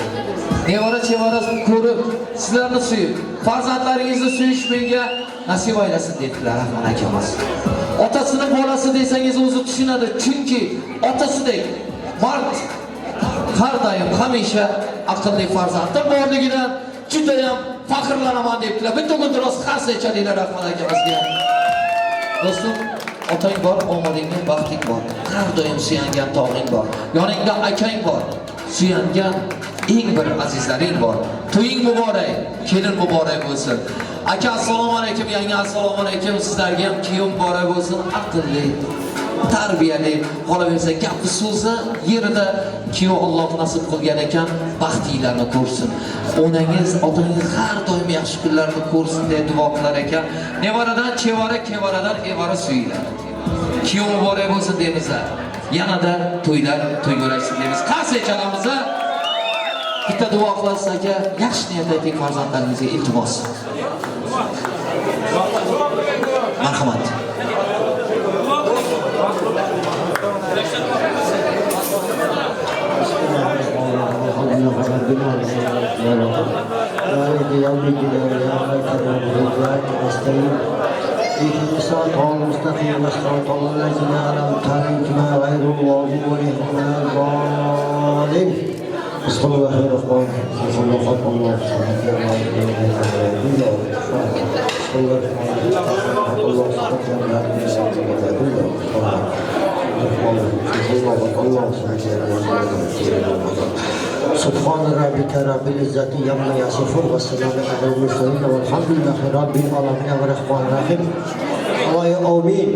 Speaker 14: Nevara chevara ko'rib, sizlarni suyib, farzandlaringizni suyish menga nasib aylasin dedilar Rahmon akamiz. Otasini bolasi desangiz o'zi tushunadi, chunki otasidek mard, har doim hamisha aqlli farzandi borligidan juda ham faxrlanaman debdilar. Bitta guldiroz qarsak chalinglar Rahmon akamizga. Do'stim, otang bor, omadingga baxting bor. Har doim suyangan tog'ing bor. Yoningda akang bor, suyangan eng bir azizlaring bor. To'ying muborak, kelin muborak bo'lsin. Aka assalomu alaykum, yanga assalomu alaykum. Sizlarga ham kuyov muborak bo'lsin. Aqlli, tarbiyali, qolaversa gapi so'zi yerida kuyov Alloh nasib qilgan ekan, baxtinglarni ko'rsin. Onangiz, otangiz har doim yaxshi kunlarni ko'rsin deya duo qilar ekan. Nevaradan chevara, kevaradan evara suyiladi. Kuyov muborak bo'lsin deymiz. Yanada to'ylar to'y bo'lsin deymiz. Qarsak chalamiz. Bitta duo qilasiz aka, yaxshi niyat ayting farzandlaringizga, iltimos. Marhamat.
Speaker 6: Subhan rabbika rabbil izzati amma yasifun va salamun alal mursalin valhamdulillahi rabbil alamin va rahmanir rahim. Allohu amin.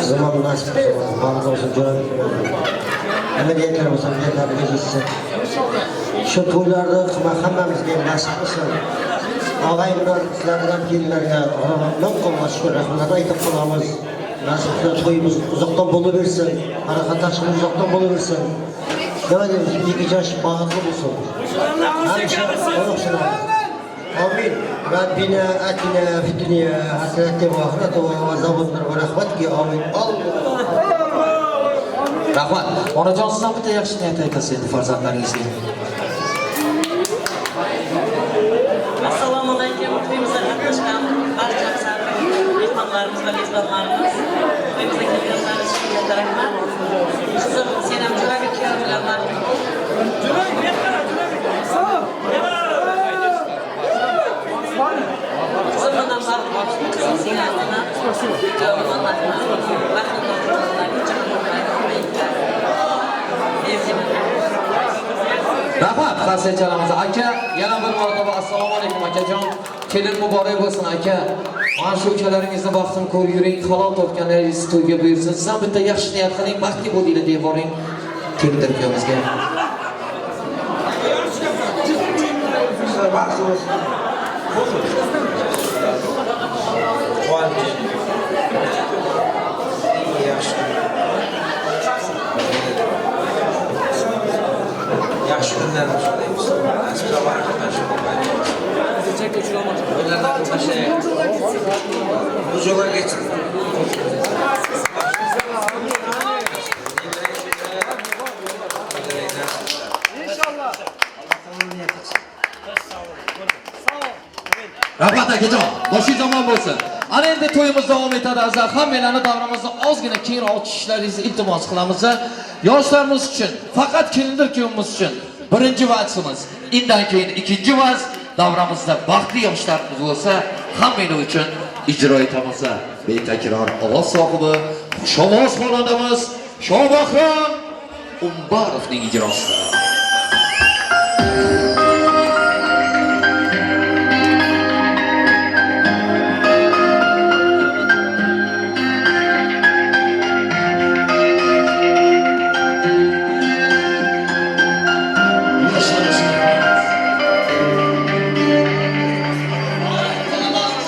Speaker 6: Zaman nasib qilsin, olsun jo'rab. Nima deyaplar bo'lsa, niyatlarga yetsin. Shu to'ylarni hammamizga nasib qilsin. Og'aynilar, sizlardan kelinlarga Allohga shukr, rahmat aytib qolamiz. Nasib qilsa to'yimiz uzoqdan bo'laversin, harakatlarimiz uzoqdan bo'laversin. Nima deymiz, ikki yosh baxtli bo'lsin. Hamisha o'xshasin. Amin. Rabbina atina fid dunya hasanatan va oxirati va azoban va rahmatga amin. Alloh.
Speaker 14: Rahmat. Onajon, siz ham bitta yaxshi niyat aytasiz endi farzandlaringizga.
Speaker 17: Assalomu alaykum. To'yimizda qatnashgan barcha mehmonlarimiz va mezbonlarimiz. To'yimizga kelganlaringiz uchun katta rahmat. Qizim, sen ham Jo'rabek kuyov bilan baxtli bo'l. Qizim bilan baxtli bo'lsin, qizim singlim bilan. Kuyovim Allohdan baxtli bo'lsin.
Speaker 14: Rahmat, qarsak chalamiz. Aka, yana bir marotaba assalomu alaykum akajon. Kelin muborak bo'lsin aka. Mana shu ukalaringizni baxtini ko'rib yuring, halol topganlaringiz to'yga buyursin. Siz ham bitta yaxshi niyat qiling, baxtli bo'linglar deb boring kelindir kuyovimizga.
Speaker 18: Yaxshi kunlarni so'raymiz. Nasib Bu yo'lga geçin.
Speaker 14: Rahmat akajon, boshingiz omon bo'lsin. Ana endi to'yimiz davom etadi azizlar. Hammanglarni davramizni ozgina kengroq tushishlaringizni iltimos qilamiz. Yoshlarimiz uchun, faqat kelindir kuyovimiz uchun birinchi valsimiz. Undan keyin ikkinchi vals davramizda baxtli yoshlarimiz bo'lsa, Hammanglar uchun ijro etamiz. Betakror ovoz sohibi, xushovoz xonandamiz Shobahram Umbarovning ijrosida.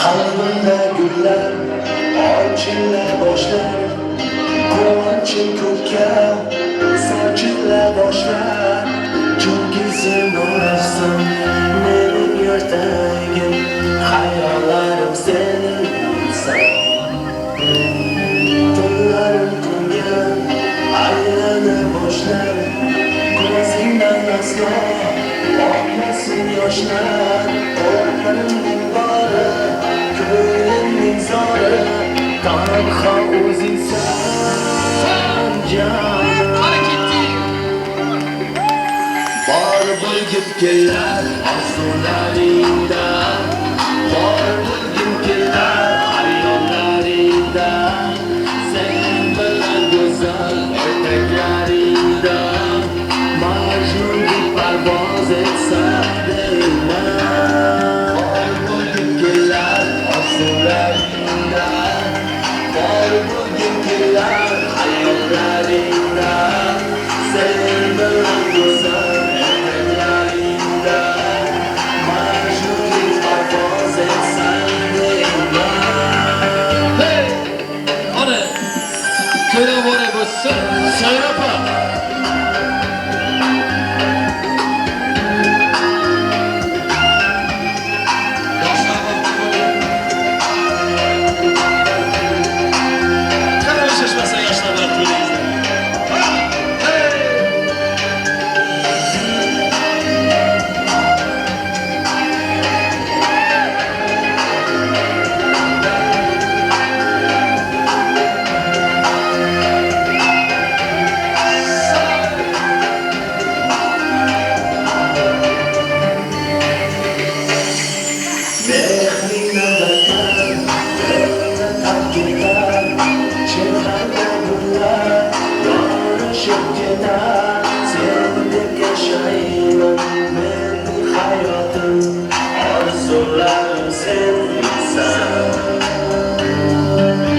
Speaker 1: Qalbimda gullar ochila boshlar, quvonchim ko'kka sochila boshlar. Chunki sen o'rasan mening yurtagim, xayollarim sensan. Tunlarim tunga aylana boshlar, ko'zingdan aslo oqmasin yoshlar. Umrimning bori, ko'nglimning zori, tanho o'zingsan jonim. Bor bo'lgim kelar orzularingda, bor bo'lgim kelar xayollaringda, sen bilan go'zal ertaklaringda Majnundek parvoz etsam deyman. Bor bo'lgim kelar orzularingda, bor bo'lgim kelar xayollaringda, sen bilan go'zal ertaklaringda Majnundek parvoz etsam deyman.
Speaker 14: Hey! Ana! To'ylar muborak bo'lsin. Sayra opa.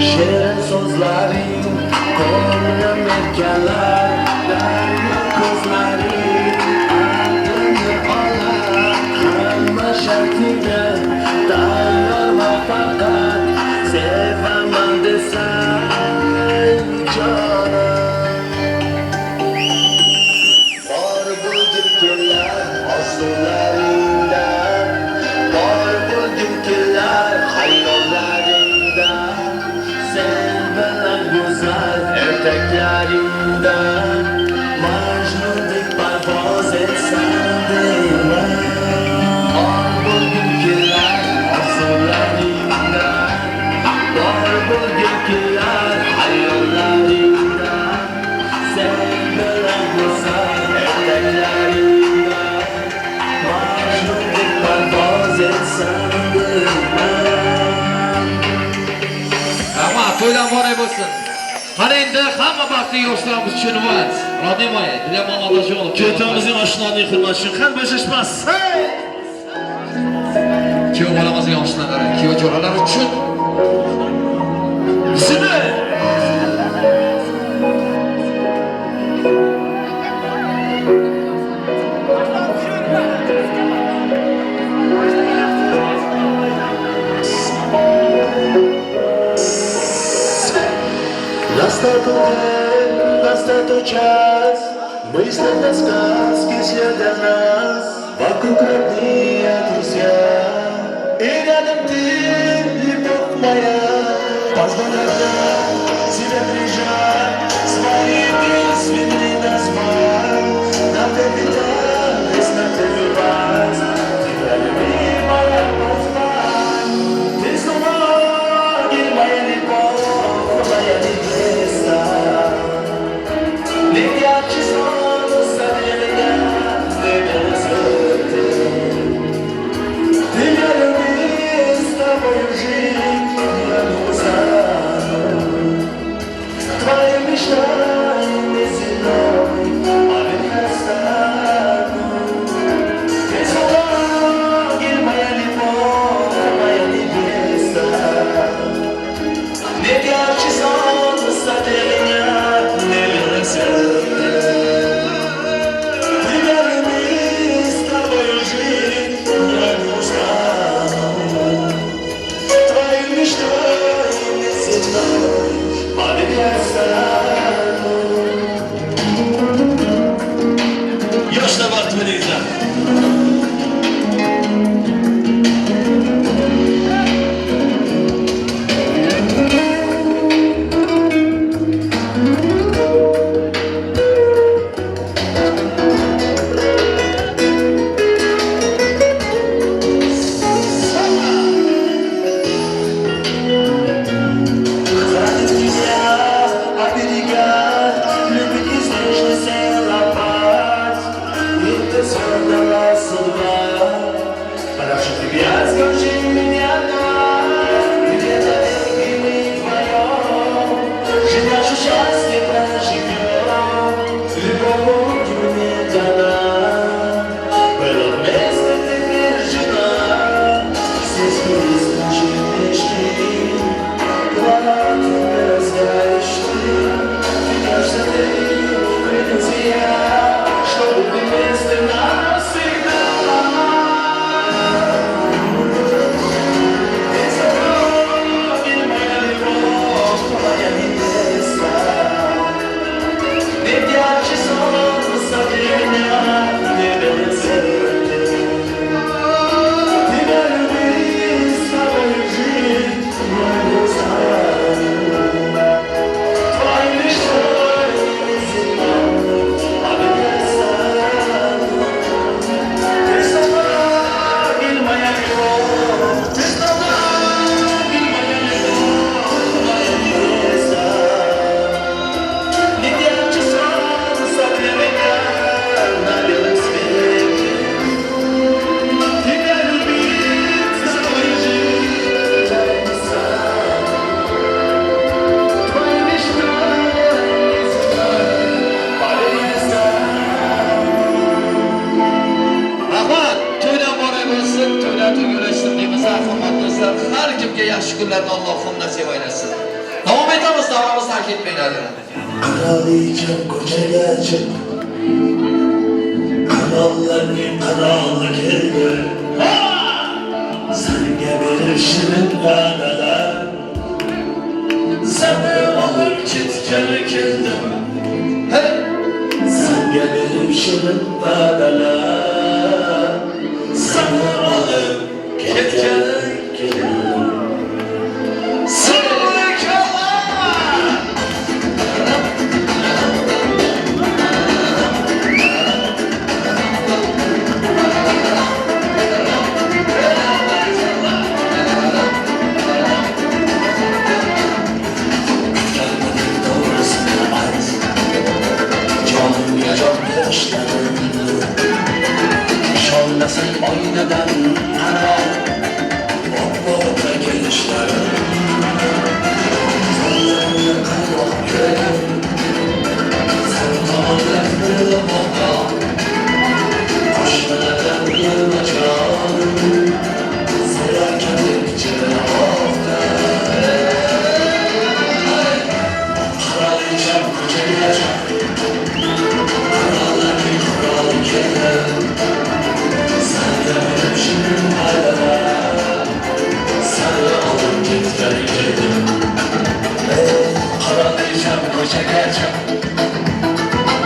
Speaker 1: Shirin so'zlaring ko'nglim erkalar, daryo ko'zlaring aqlimni olar. Hamma shartingga tayyorman, faqat sevaman desang jonim. Bor bo'lgim kelar orzularingda, bor bo'lgim kelar xayollaringda, sen bilan go'zal ertaklaringda Majnundek parvoz etsam deyman. Bor bo'lgim kelar orzularingda, bor bo'lgim kelar xayollaringda, sen bilan go'zal ertaklaringda Majnundek parvoz etsam deyman.
Speaker 14: Rahmat, to'ylar muborak bo'lsin. Qani endi hamma baxtli yoshlarimiz uchun vals. Rodimoy, Dilamon Otajonov.
Speaker 16: Ketamizning oshnani hurmat uchun qan bo'shashmas.
Speaker 14: Kuyov bolamizning oshnalari, kuyov jo'ralar uchun.
Speaker 16: Zina!
Speaker 1: Настал день, настал час, мысленно сказки следят нас. Вокруг родные друзья, и рядом ты, любовь моя. Позволяй себя прижать, свои песни назвать. Нам навевать, тебя любимая позвать. Ты снова моя любовь, моя невеста. Ведь ярче солнца для меня, для меня цветы. Ты меня люби, с тобой.
Speaker 14: Davramizni tark etmanglar.
Speaker 16: Qirolicham ko'chaga chiq, qirollarning qiroli keldi. Senga berib shirin va'dalar, seni olib ketgani keldim. Senga berib shirin va'dalar, seni olib ketgani keldim. Ishonmasang oynadan qara, obboda kelishlarim, qo'llarimni qandoq ko'radim, san tomonlab birlamoqqa, qo'shnilardan yig'machonim, serakalik chiroqda. Qirolicham ko'chaga chiq, qirollarning qiroli keldi. Senga berib shirin va'dalar, seni olib ketgani keldim. Qirolicham ko'chaga chiq,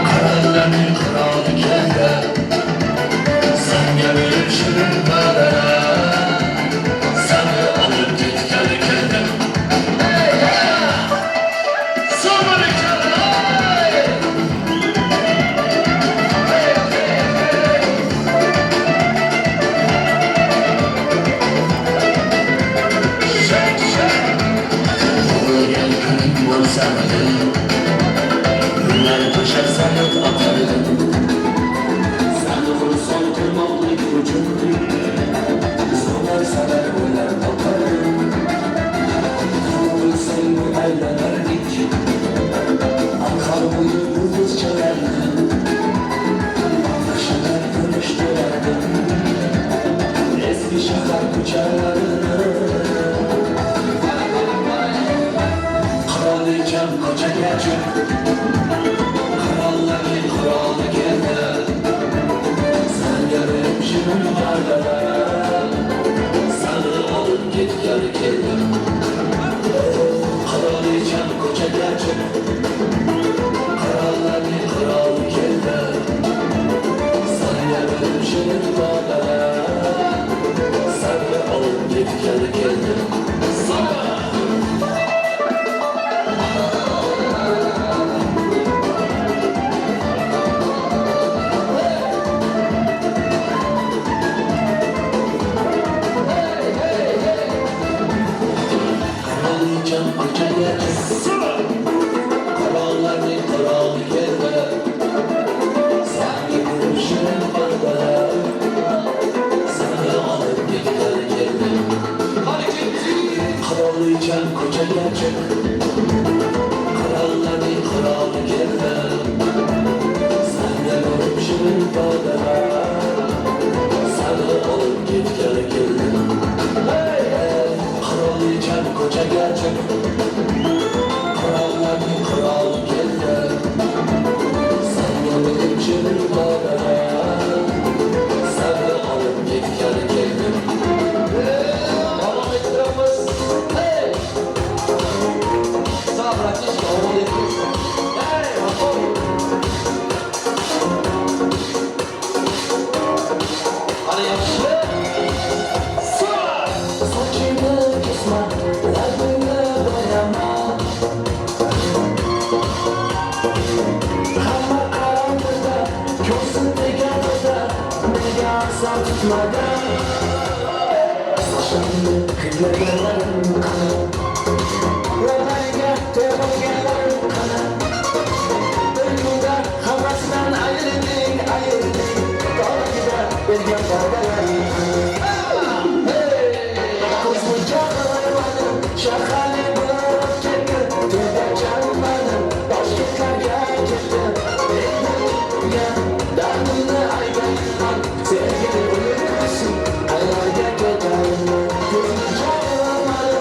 Speaker 16: qirollarning qiroli keldi. Senga berib shirin va'dalar, seni olib ketgani keldim. Gullar to'shab sanat otardim, sani xursand qilmoqlik uchun solar sanar o'ylar topardim. Bo'lsang bu aylanardik, anhor bo'yi yulduz chalardim, Qo'shiqlar ko'rishtirardim eski shahar ko'chalarini. Qirolicham ko'chaga chiq, qirollarning qiroli keldi. Senga berib shirin va'dalar, seni olib ketgani keldim. Qirolicham ko'chaga chiq, qirollarning qiroli keldi. Senga berib shirin va'dalar, seni olib ketgani keldim. Qirolicham ko'chaga chiq, qirollarning qiroli keldi. Senga berib shirin va'dalar, seni olib ketgani keldim. Qirolicham ko'chaga chiq, qirollarning qiroli keldi. Senga berib shirin va'dalar, seni olib ketgani keldim. Qirolicham ko'chaga chiq, qirollarning qiroli keldi. Senga berib shirin va'dalar, seni olib ketgani keldim.
Speaker 14: Davom ettiramiz. Hey! Sağ bratishka, ovoz ettirsin. Hey, Vafo! Hadi yaxshi.
Speaker 1: Sochingni kesma, labingni bo'yama, hamma qarang'ida ko'rsin deganida nega asar tutmading? Sochingni hidlaganlarim qani, labingga termaganlarim qani? Bir kunda hammasidan ayrilding, ayrilding, to'g'rida bergan va'dalaring qani? Shahali bo'lib ketdi, to'yda chalmadim, Toshkentlarga ketdi. Endi dardimni aytayman, sevgili uyqusi qayerga ketarman? Ko'zni chalmadim,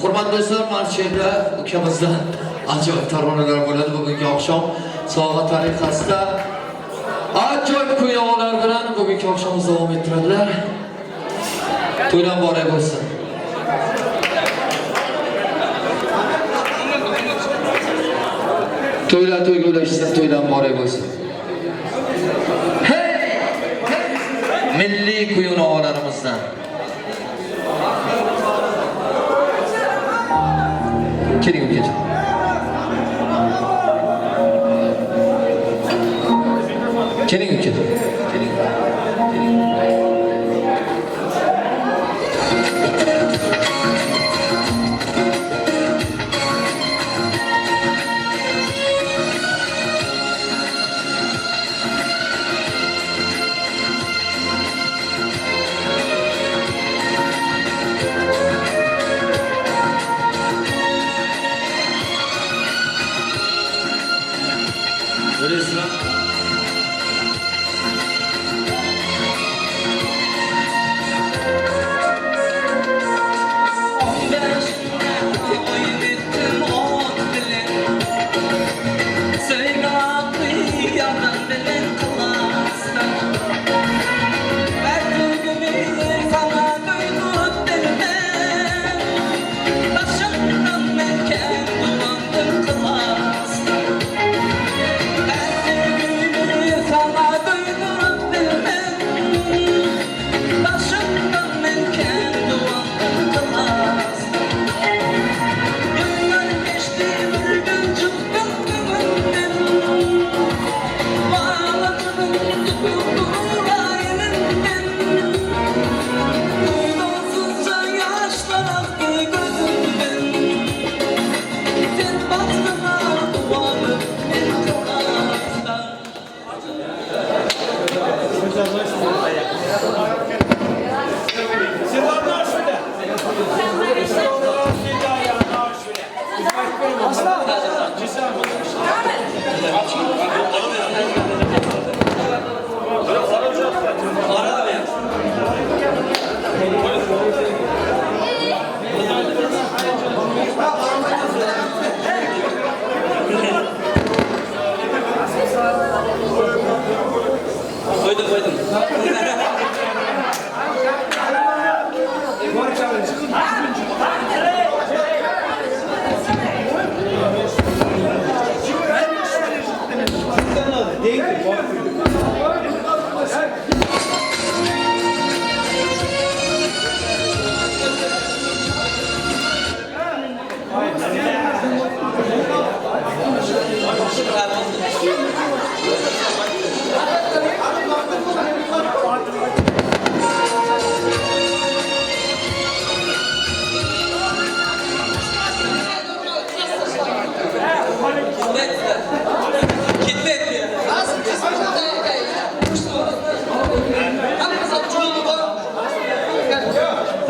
Speaker 14: Hurmatli do'stlar, mana shu yerda ukamizdan ajoyib taronalar bo'ladi bugungi oqshom sovg'a tariqasida. Ajoyib kuy-ovolar bilan bugungi oqshomimiz davom ettiradilar. To'ylar muborak bo'lsin. To'ylar to'yga ulashsin, to'ylar muborak bo'lsin. Hey! Milliy kuy-ovolarimizdan. Keling ukajon. Keling ukajon. Keling.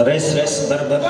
Speaker 18: Res res bir bir.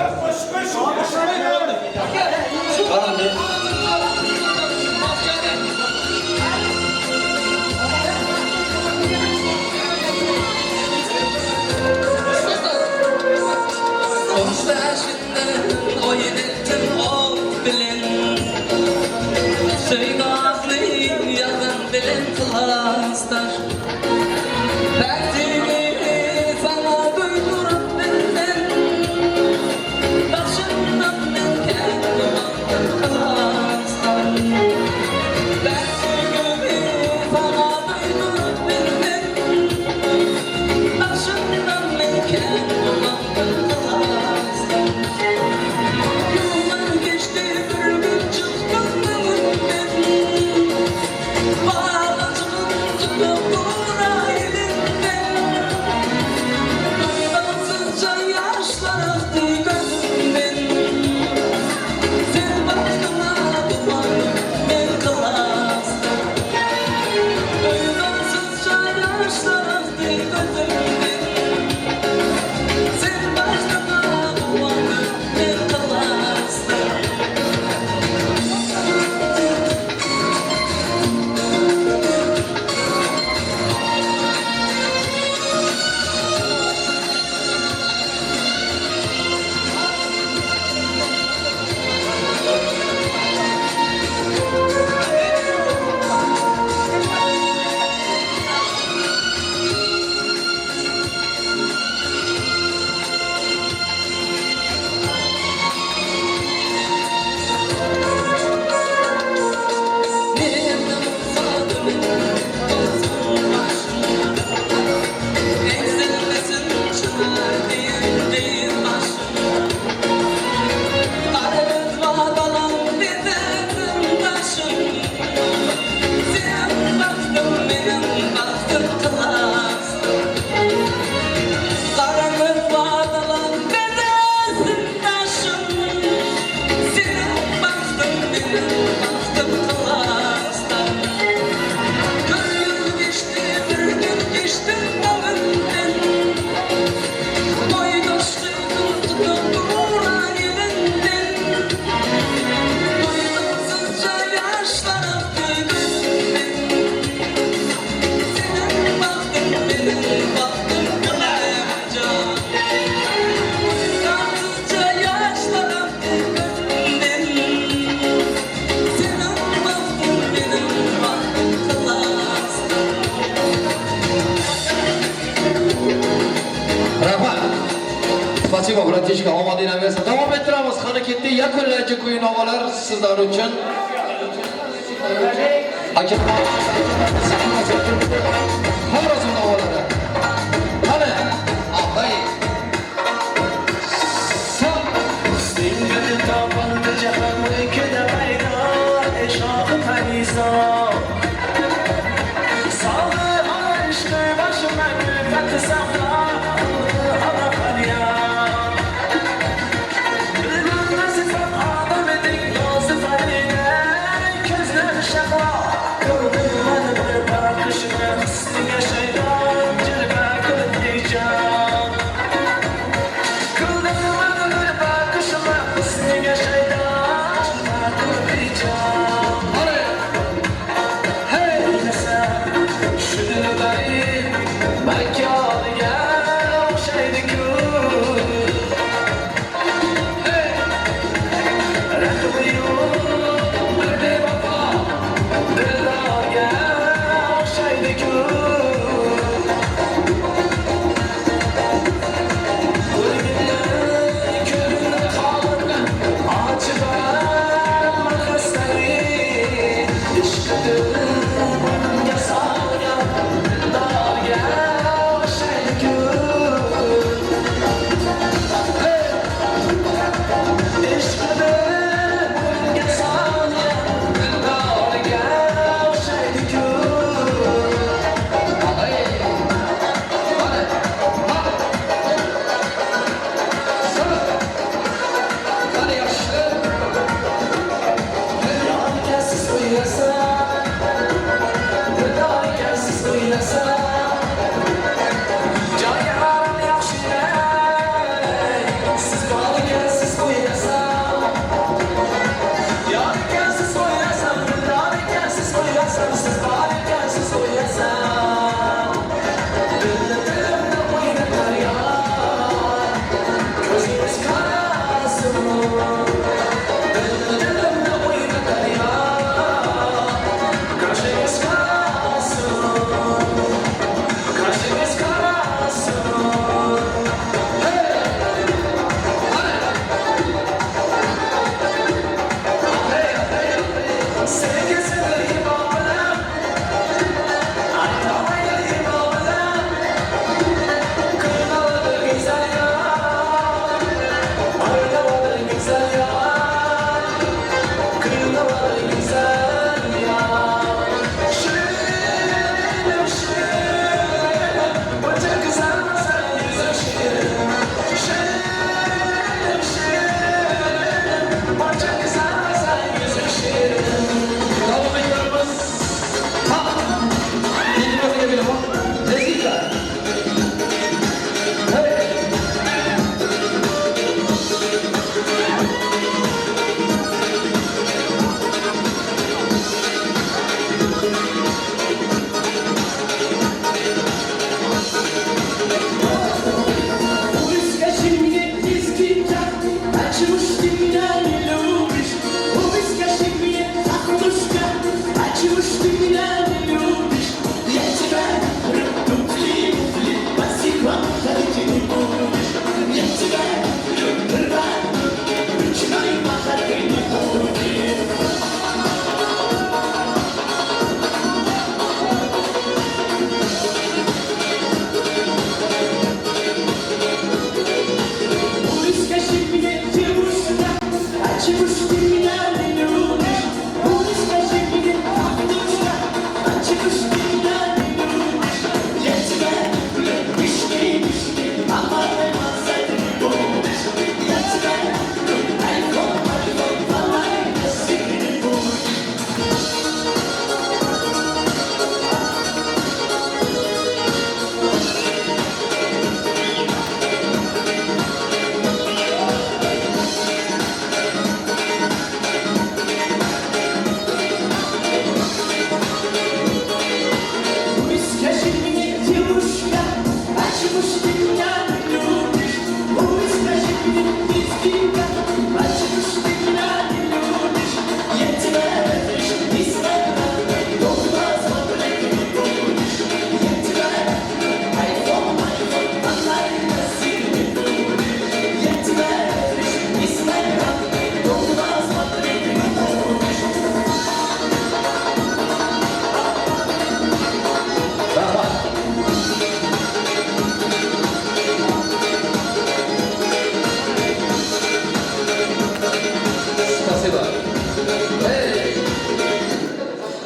Speaker 14: Спасибо, братишка, omadinglar bersin. Davom ettiramiz. Qani ketdi yakunlovchi kuy-navolar sizlar uchun. Aka, Xorazm navolari. Qani, ahey.
Speaker 1: Senga topildi jahon ikkida maydon, ey shohi parizo. Sog'i ishqi boshimga kulfat savdo, hava faryod. Bilmem sifat odam eding, nozi farida, ko'zlari shahlo. Ko'rdim mana bir parqishini, husniga shaydo.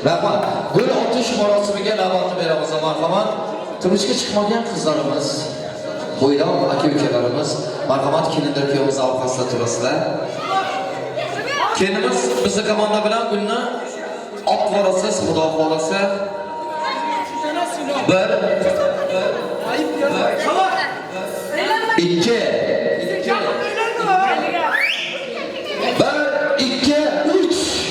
Speaker 14: Rahmat. Gul otish marosimiga navbatni beramiz, marhamat. Turmushga chiqmagan qizlarimiz, bo'ydoq aka-ukalarimiz, marhamat, kelinlar kuyovimiz orqasida turasizlar. Kelinimiz bizni komanda bilan gulni otib borasiz, Xudo xolasa. 1 2 1 2 3.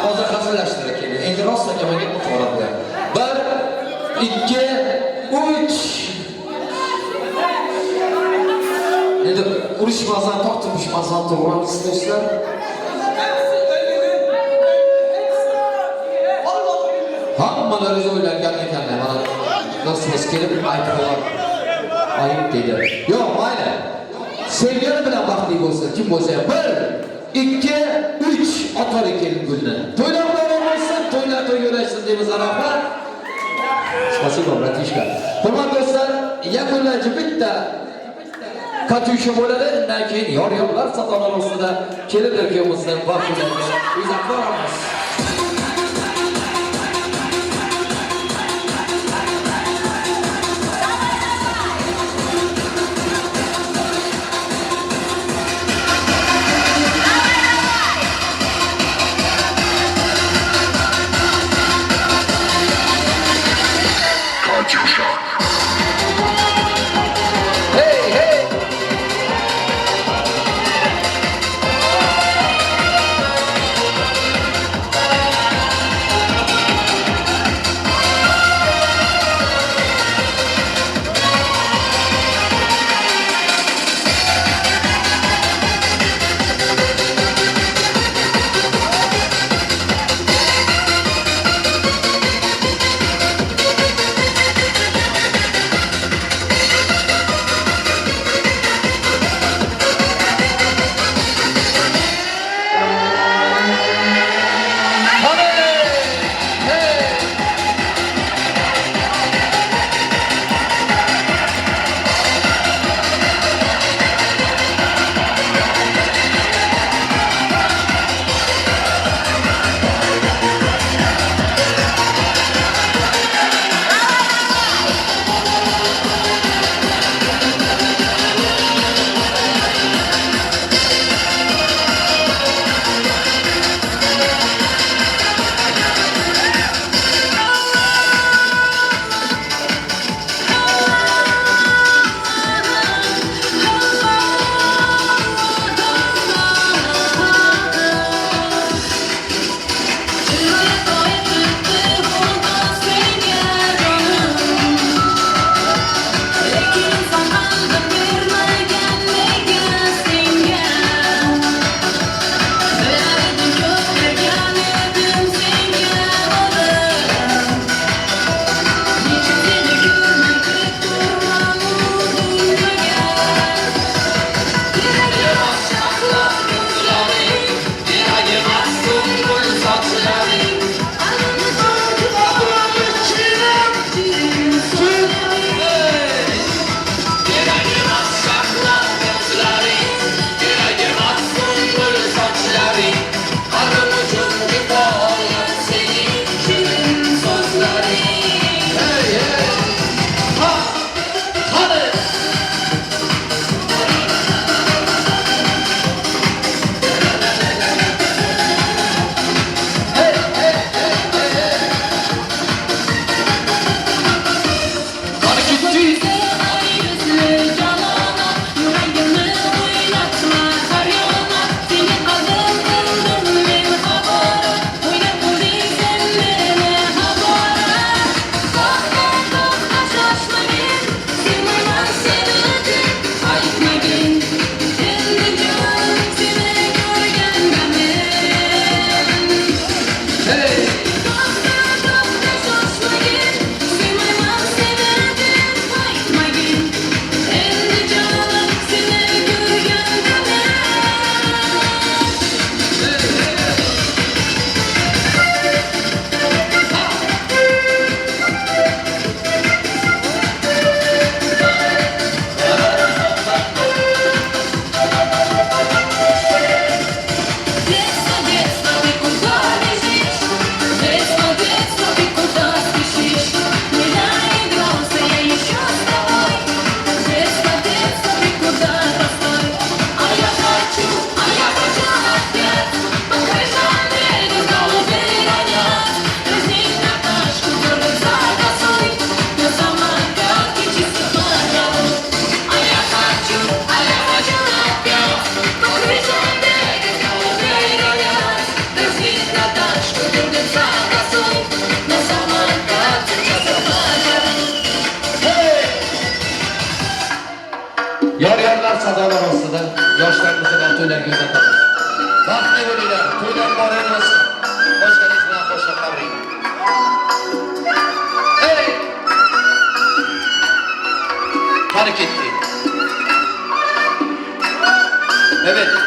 Speaker 14: Hozir hazillashtirar kelin. Endi rost akamaga o'tib boradilar. 1 2 3. Endi urushmasdan, tortishmasdan to'g'rimiz do'stlar. Hammalaringiz o'ylangan ekanlar. Mana do'stimiz kelib aytib ayib deydi. Yo'q, mayli. Sevgani bilan baxtli bo'lsin, kim bo'lsa ham. 1 2 3 otar kelin gulni. To'ylar muborak bo'lsin, to'ylar to'yga ulashsin deymiz, rahmat. Спасибо, братишка. Hurmatli do'stlar, yakunlaychi bitta Katyusha bo'ladi. Undan keyin yor-yorlar satolar ustida kelinlar kuyovimizdan baxtli uzatib boramiz. Hey, hey! Yoshlarimizni ham to'ylarga uzatamiz. Baxtli bo'linglar, to'ylar muborak bo'lsin. Qo'shganingiz bilan qo'shib qabring. Ey! Qani ketdik. Evet.